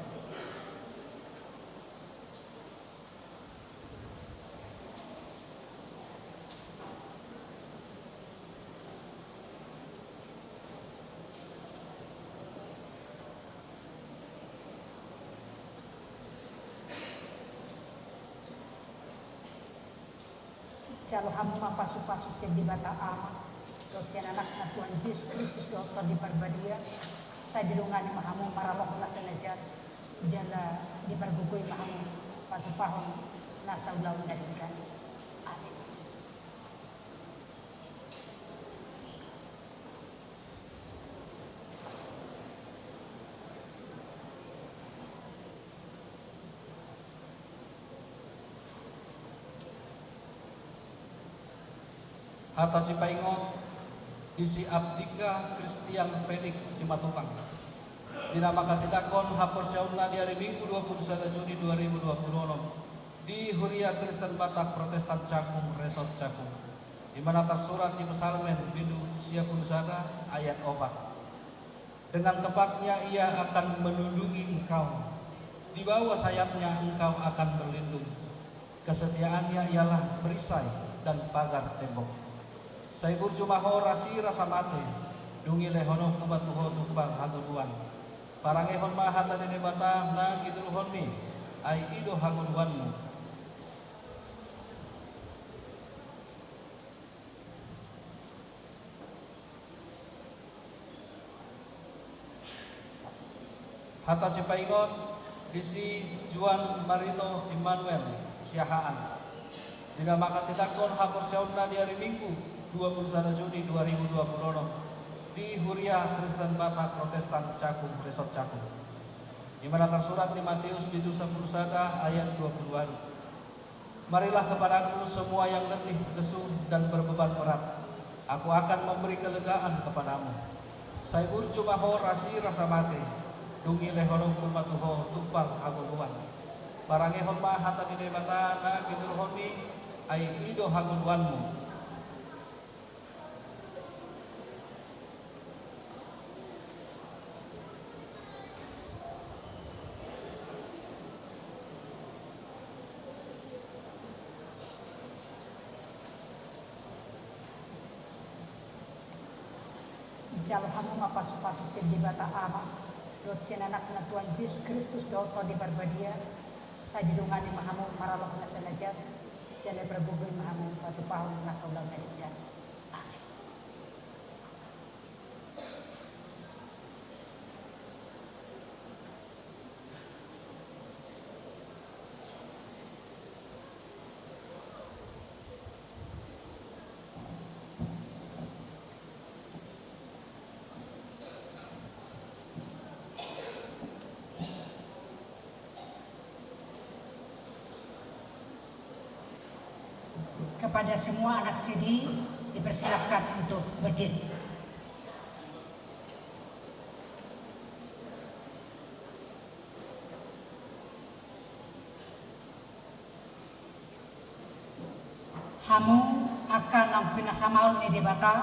Jalo hamu ma pasupasu sian Debata Ama, dohot sian Anakna Tuhan Jesus Kristus dohot Tondi Parbadia, sai didongani ma hamu maralohon nasa na jat, jala dipargogoi ma hamu patupahon nasa ulaon na denggan. Amin. Hata sipaingot, disi Abdika Christian Felix Simatupang, di na manghatindanghon haporseaonna di ari Minggu dua puluh sada Juni dua ribu dua puluh onom, di Huria Kristen Batak Protestan Cakung Resort Cakung. I ma na tarsurat di Psalmen pitu sia pulu sada ayat opat. Dengan tepatnya Ia akan melindungi engkau. Di bawah sayapnya engkau akan berlindung. Kesetiaan-Nya ialah perisai dan pagar tembok. Sai burju ma ho rasi rasa mate, dung i lehononku ma tu ho tumpal hangoluan. Parangehon ma hata ni Debata na ginoruhonmi, ai i do hangoluanmu. Hata sipaingot, disi Juan Marito Immanuel Siahaan, di na manghatindanghon haporseaonna di ari Minggu dua puluh sada Juni dua ribu dua puluh onom, di Huria Kristen Batak Protestan Cakung Resort Cakung. Ima na tarsurat di Mateus bindu sampulu sada ayat dua pulu ualu. Marilah kepadaku semua yang letih, lesu, dan berbeban berat. Aku akan memberi kelegaan kepadamu. Sai burju ma ho rasi rasa mate, dung i lehononku ma tu ho tumpal hangoluan. Parangehon ma hata ni Debata na ginohon i, ai i do hangoluanmu. Jalo hamu ma pasupasu sian Debata Ama dohot sian Anakna Tuhan Jesus Kristus dohot Tondi Parbadia, sai didongani ma hamu maralohon na salajat, jala pargogoi ma hamu patupahon na saulak na denggan. Amen. Kepada semua anak sidi dipersilakan untuk berdiri. Hamu angka naung pinarhamaol ni Debata,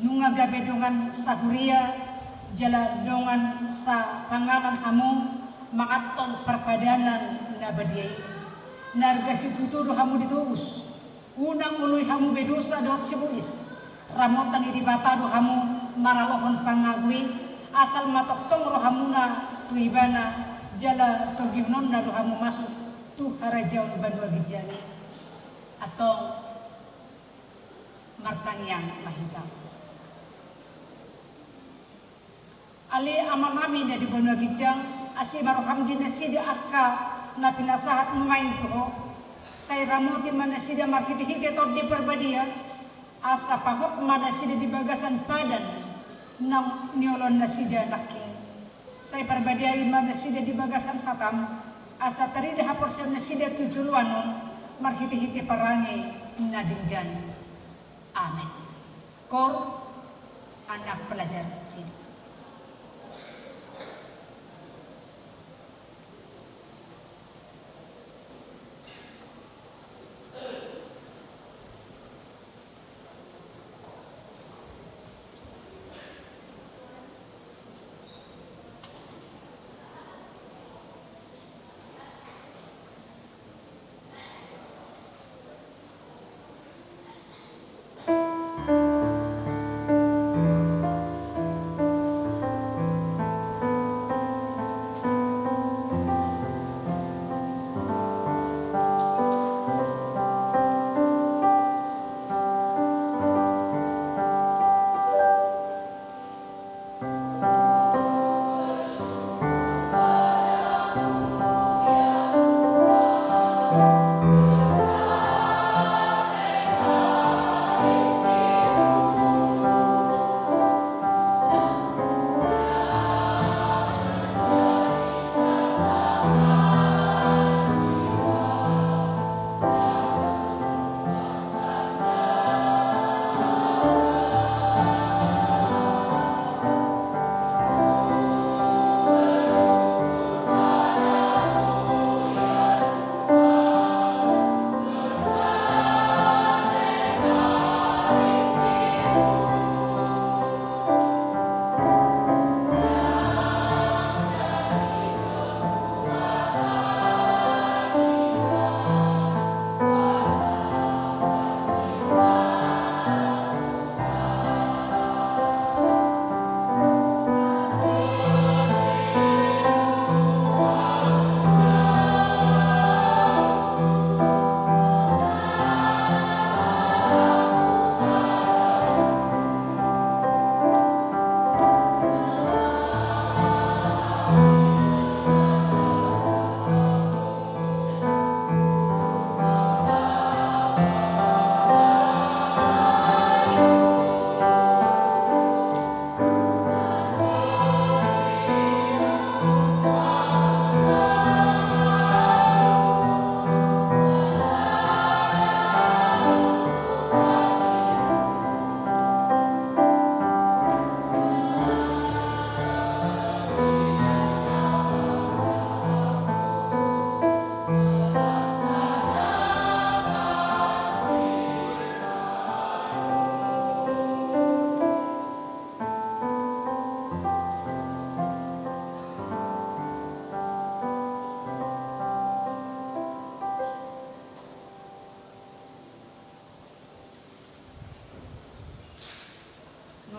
nunga gabe dongan sahuria jala dongan sapanganan hamu manganhon parpadanan na badia i. Na arga situtu do hamu ditobus. Unang oloi hamu be dosa dohot sibolis. Ramotan ni Debata do hamu maralohon pangago i, asal ma tongtong rohamuna tu Ibana, jala togihononna do hamu masuk tu harajaon banua ginjang i. Antong martangiang ma hita. Ale Amanami na di banua ginjang, asi ma roham di nasida angka na pinasahat nuaeng tu Ho. Sai ramoti ma nasida marhitehite Tondi Parbadia, asa pahot ma nasida di bagasan padan naung nioloan nasida nangkin. Sai parbadiai ma nasida di bagasan hatam, asa tarida haporseaon nasida tu joloan on marhitehite parange na denggan. Amen. Kor, anak pelajar sidi.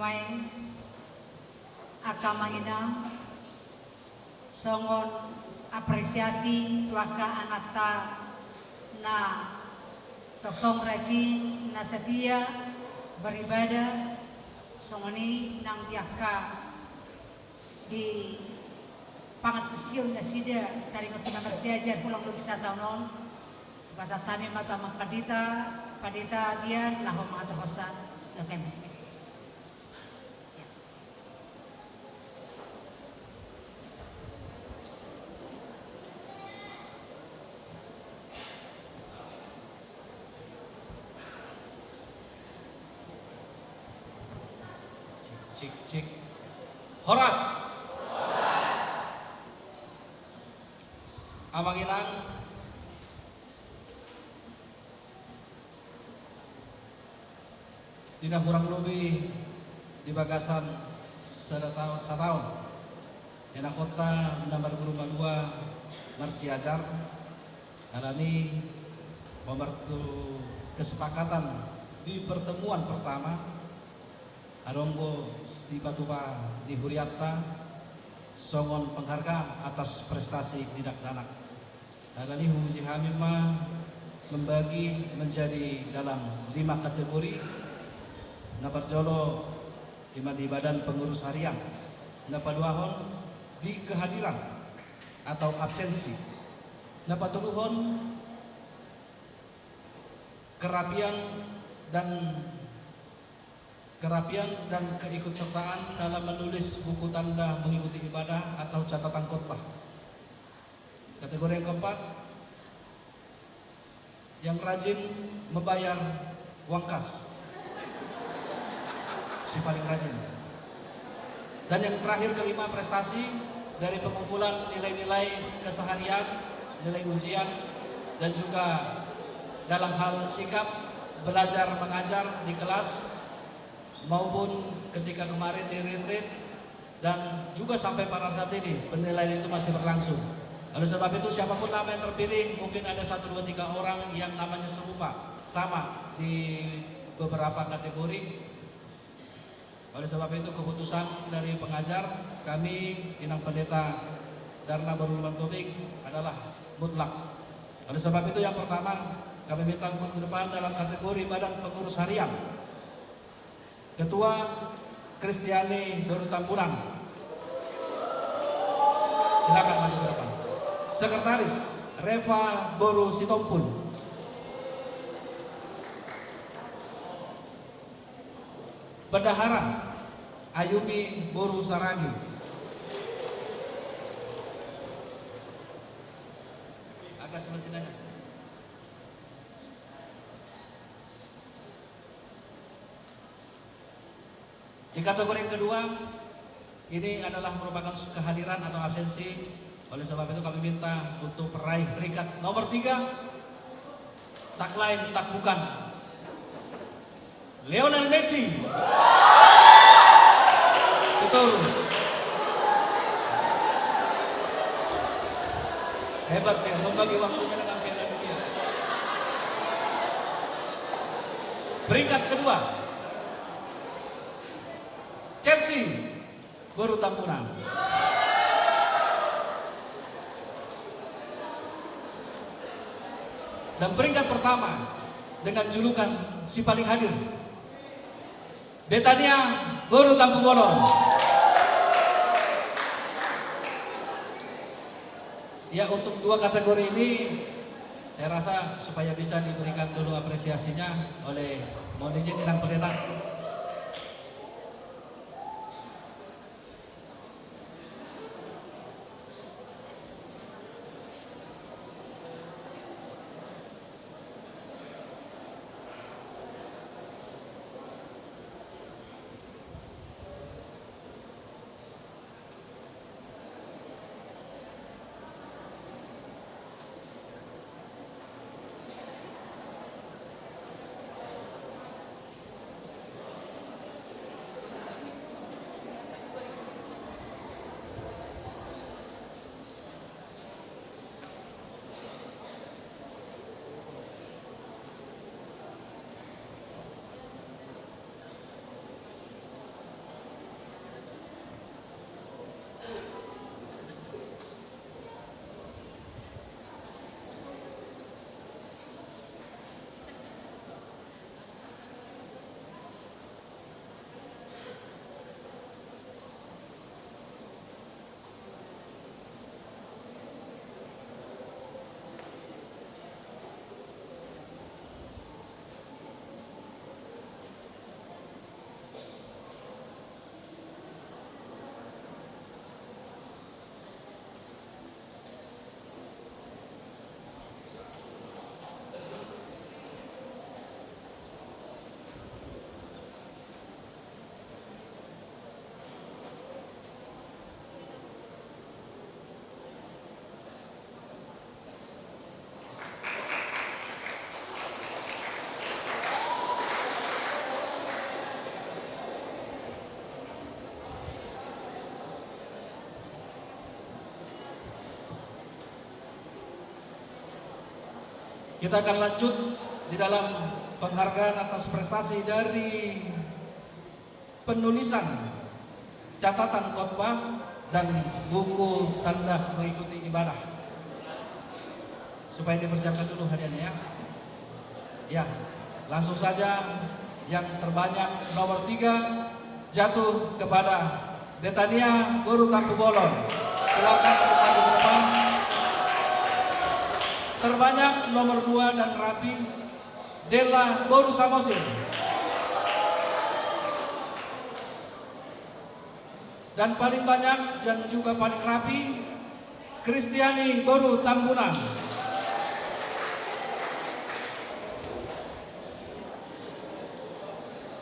Baik, angka amang inang, songon apresiasi tu angka anakta na tongtong rajin, na setia beribadah, songon i nang di angka di pangantusion nasida taringot tu na marsiajar ulang lobi sataon on. Pasahat hami ma tu amang pandita, pandita Dian, laho mangaturhon hosana. Loke ma. Cik, cik, cik. Horas. Amang inang, di na hurang lobi di bagasan sada taon, sataon, ianakhonta na marguru malua marsiajar, alani ma martu kesepakatan di pertemuan pertama, adong do sipatupa ni hurianta songon penghargaan atas prestasi ni dakdanak. Alani huuji hami ma membagi menjadi dalam lima kategori. Na parjolo ima di badan pengurus harian. Na paduahon di kehadiran atau absensi. Na patoluhon kerapian dan kerapian dan keikutsertaan dalam menulis buku tanda mengikuti ibadah atau catatan khotbah. Kategori yang keempat, yang rajin membayar uang kas. Si paling rajin. Dan yang terakhir, kelima, prestasi dari pengumpulan nilai-nilai keseharian, nilai ujian, dan juga dalam hal sikap belajar mengajar di kelas maupun ketika kemarin di retreat, dan juga sampai pada saat ini penilaian itu masih berlangsung. Oleh sebab itu, siapapun nama yang terpilih, mungkin ada satu, dua, tiga orang yang namanya serupa, sama di beberapa kategori. Oleh sebab itu, keputusan dari pengajar kami, Inang Pendeta Darna Barul Mantobing, adalah mutlak. Oleh sebab itu, yang pertama, kami minta untuk ke depan dalam kategori Badan Pengurus Harian. Ketua, Kristiani Boru Tambunan. Silakan maju ke depan. Sekretaris, Reva Boru Sitompul. Bendahara, Ayumi Boru Saragi. Agak sebelah sini aja. Di kategori yang kedua, ini adalah merupakan kehadiran atau absensi. Oleh sebab itu, kami minta untuk peraih peringkat nomor tiga, tak lain tak bukan, Lionel Messi. Betul. Hebat ya, membagi waktunya dengan Piala Dunia. Peringkat kedua, Chelsea Boru Tambunan. Dan peringkat pertama dengan julukan si paling hadir, Betania Boru Tampubolon. Ya, untuk dua kategori ini, saya rasa supaya bisa diberikan dulu apresiasinya oleh, mohon izin, Inang Pendeta. Kita akan lanjut di dalam penghargaan atas prestasi dari penulisan catatan khotbah dan buku tanda mengikuti ibadah. Supaya dipersiapkan dulu hadiahnya, ya. Ya, langsung saja, yang terbanyak nomor tiga jatuh kepada Betania boru Tampubolon. Silakan untuk maju ke depan. Terbanyak nomor dua dan rapi, Della boru Samosir. Dan paling banyak dan juga paling rapi, Kristiani boru Tambunan.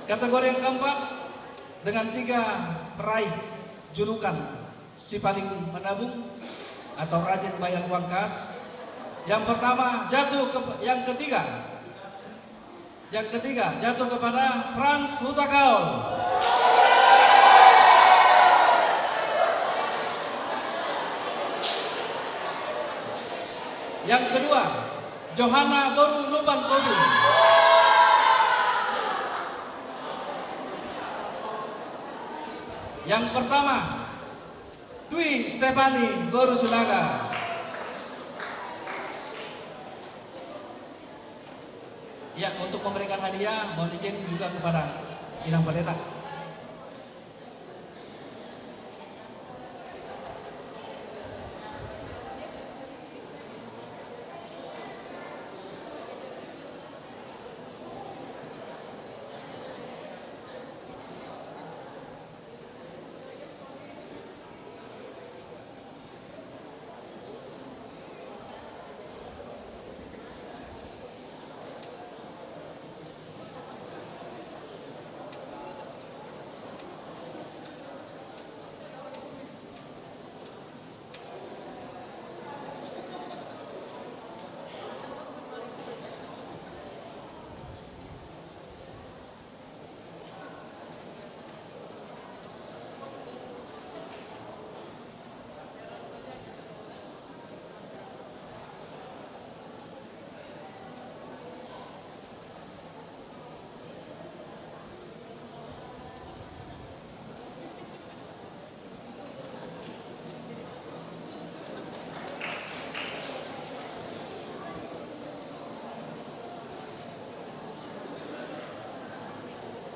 Kategori yang keempat, dengan tiga peraih julukan si paling menabung atau rajin bayar uang kas. Yang pertama jatuh ke, yang ketiga, yang ketiga jatuh kepada Frans Hutakaol. Yang kedua, Johanna boru Lumban Tobing. Yang pertama, Dwi Stefani boru Silaga. Ya, untuk memberikan hadiah, mohon izin juga kepada Inang Pendeta.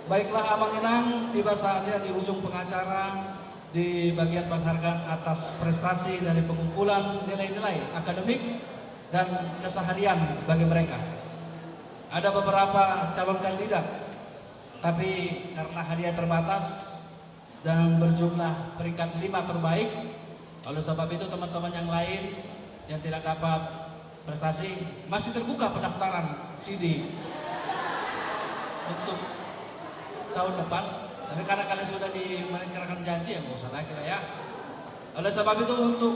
Baiklah, Amang Inang, tiba saatnya di ujung pengacara, di bagian penghargaan atas prestasi dari pengumpulan nilai-nilai akademik dan keseharian bagi mereka. Ada beberapa calon kandidat, tapi karena hadiah terbatas, dan berjumlah peringkat lima terbaik. Oleh sebab itu, teman-teman yang lain yang tidak dapat prestasi, masih terbuka pendaftaran sidi untuk tahun depan. Tapi karena kalian sudah dimainkan janji, ya nggak usah lagi lah ya. Oleh sebab itu, untuk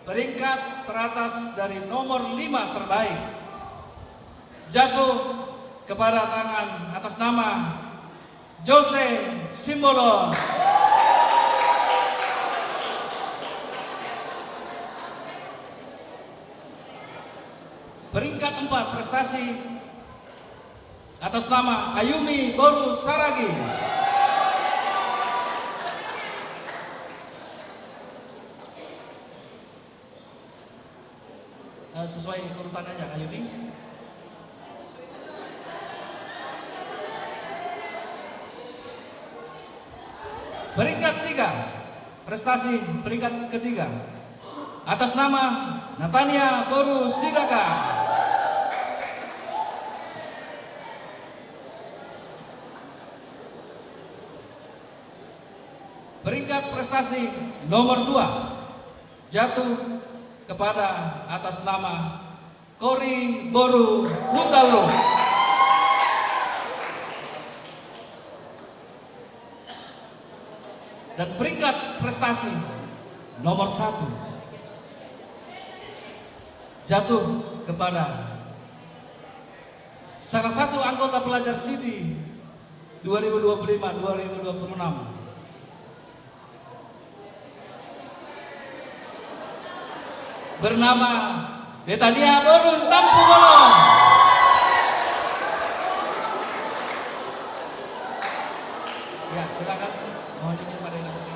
peringkat teratas dari nomor lima terbaik jatuh kepada tangan atas nama Jose Simbolon. Peringkat empat prestasi atas nama Ayumi boru Saragi. Eh, sesuai urutan aja, Ayumi. Peringkat tiga, prestasi peringkat ketiga, atas nama Natania boru Sidaga. Peringkat prestasi nomor dua jatuh kepada atas nama Kori boru Hutauruk. Dan peringkat prestasi nomor satu jatuh kepada salah satu anggota pelajar sidi dua ribu dua puluh lima dua ribu dua puluh enam, bernama Betania boru Tampubolon. Ya, silakan. Mohon izin pada yang datang.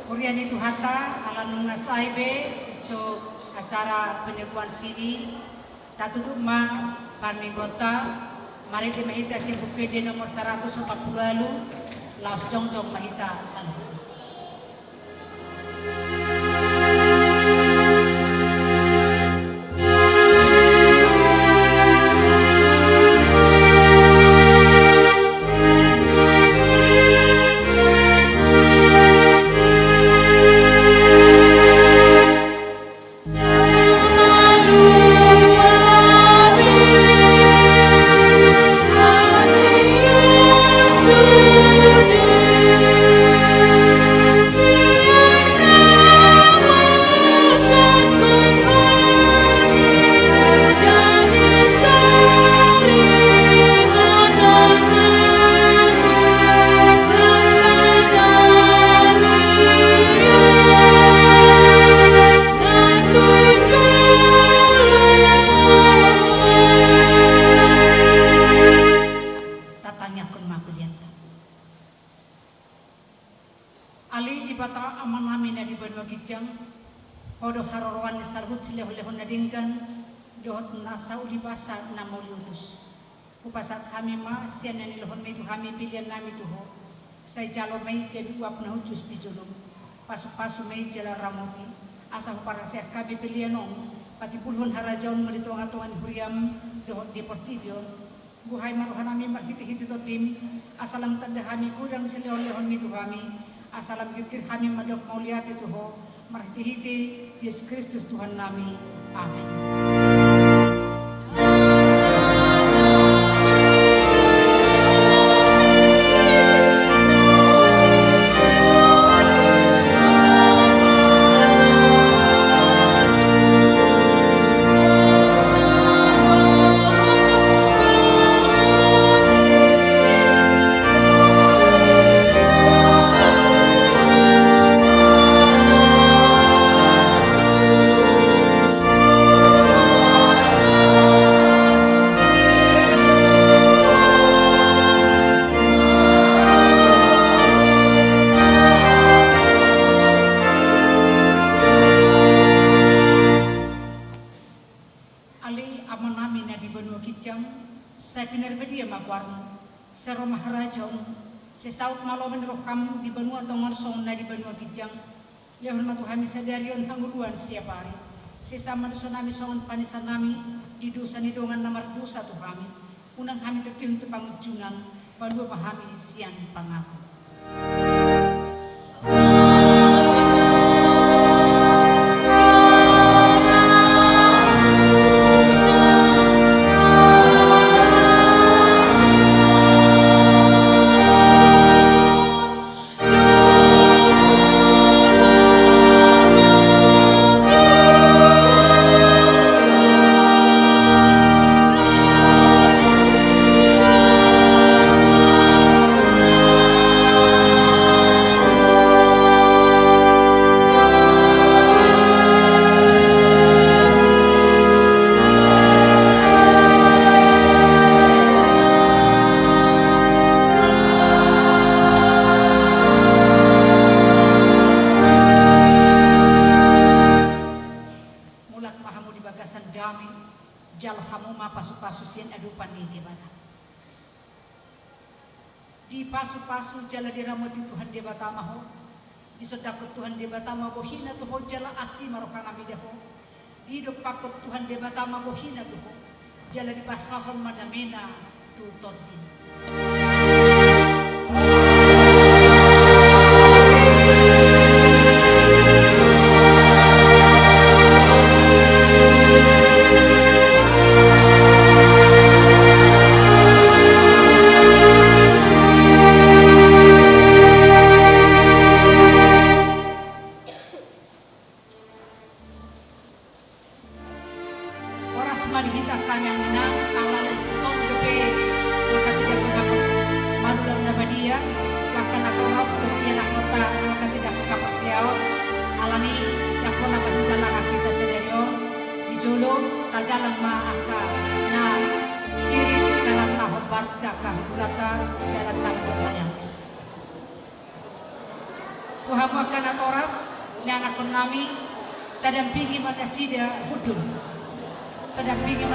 Huria ni Tuhanta, ala nunga sae be untuk acara penipuan sini, tatutup ma parmingguonta, marende ma hita sian Buku Ende nomor saratus opat pulu ualu, laos jongjong ma hita saluhutna. Tatangiangkon ma peleanta. Ale Debata Amanami na di banua ginjang, Ho do haroroan ni saluhut silehonlehon na denggan dohot nasa ulibasa na mauliutus. Hupasahat hami ma sian na nilehonmi tu hami peleannami tu Ho. Sai jalo ma i gabe uap na hushus di jolom. Pasupasu ma i jala ramoti, asa huparhaseang hami pelean on patimbulhon harajaonmu di tongatonga ni huriam dohot di portibi on. Buhai ma rohanami marhitehite Tondim, asa lam tanda hami godang silehonlehonmi tu hami, asa lam girgir hami mandok mauliate tu Ho, marhitehite Jesus Kristus Tuhannami. Amen. Ale Amanami na di banua ginjang, sai pinarbadia ma goarmu, sai ro ma harajaonmu, sai saut ma lomo ni roham di banua tonga on songon na di banua ginjang. Lehon ma tu hami sadari on hangoluan siapari. Sesa ma dosanami songon panesanami di dosa ni dongan na mardosa tu hami. Unang hami togihon tu pangunjunan, palua ma hami sian pangago. Amin. Jalo hamu ma pasu-pasu sian adopan ni Debata. Dipasupasu jala diramoti Tuhan Debata ma ho. Disondangkon Tuhan Debata ma bohina tu ho jala asi ma rohana mida ho. Didompakkon Tuhan Debata ma bohina tu ho jala dipasahon ma damena tu tondim. Horas ma di hita angka amang inang, ala na tung dope mangkatindangkon haporseaon, marulaon na badia, angka natoras dohot ianakhonta mangkatindangkon haporseaon. Alani i, ndang pola masijalangan hita sadari on. Di jolo tajalang ma angka na kirim dalan na hombar, angka hundulanta dalan na hombar. Tu hamu angka natoras, ianakhon nami, tadampingi ma nasida hundul. Tadampingi ma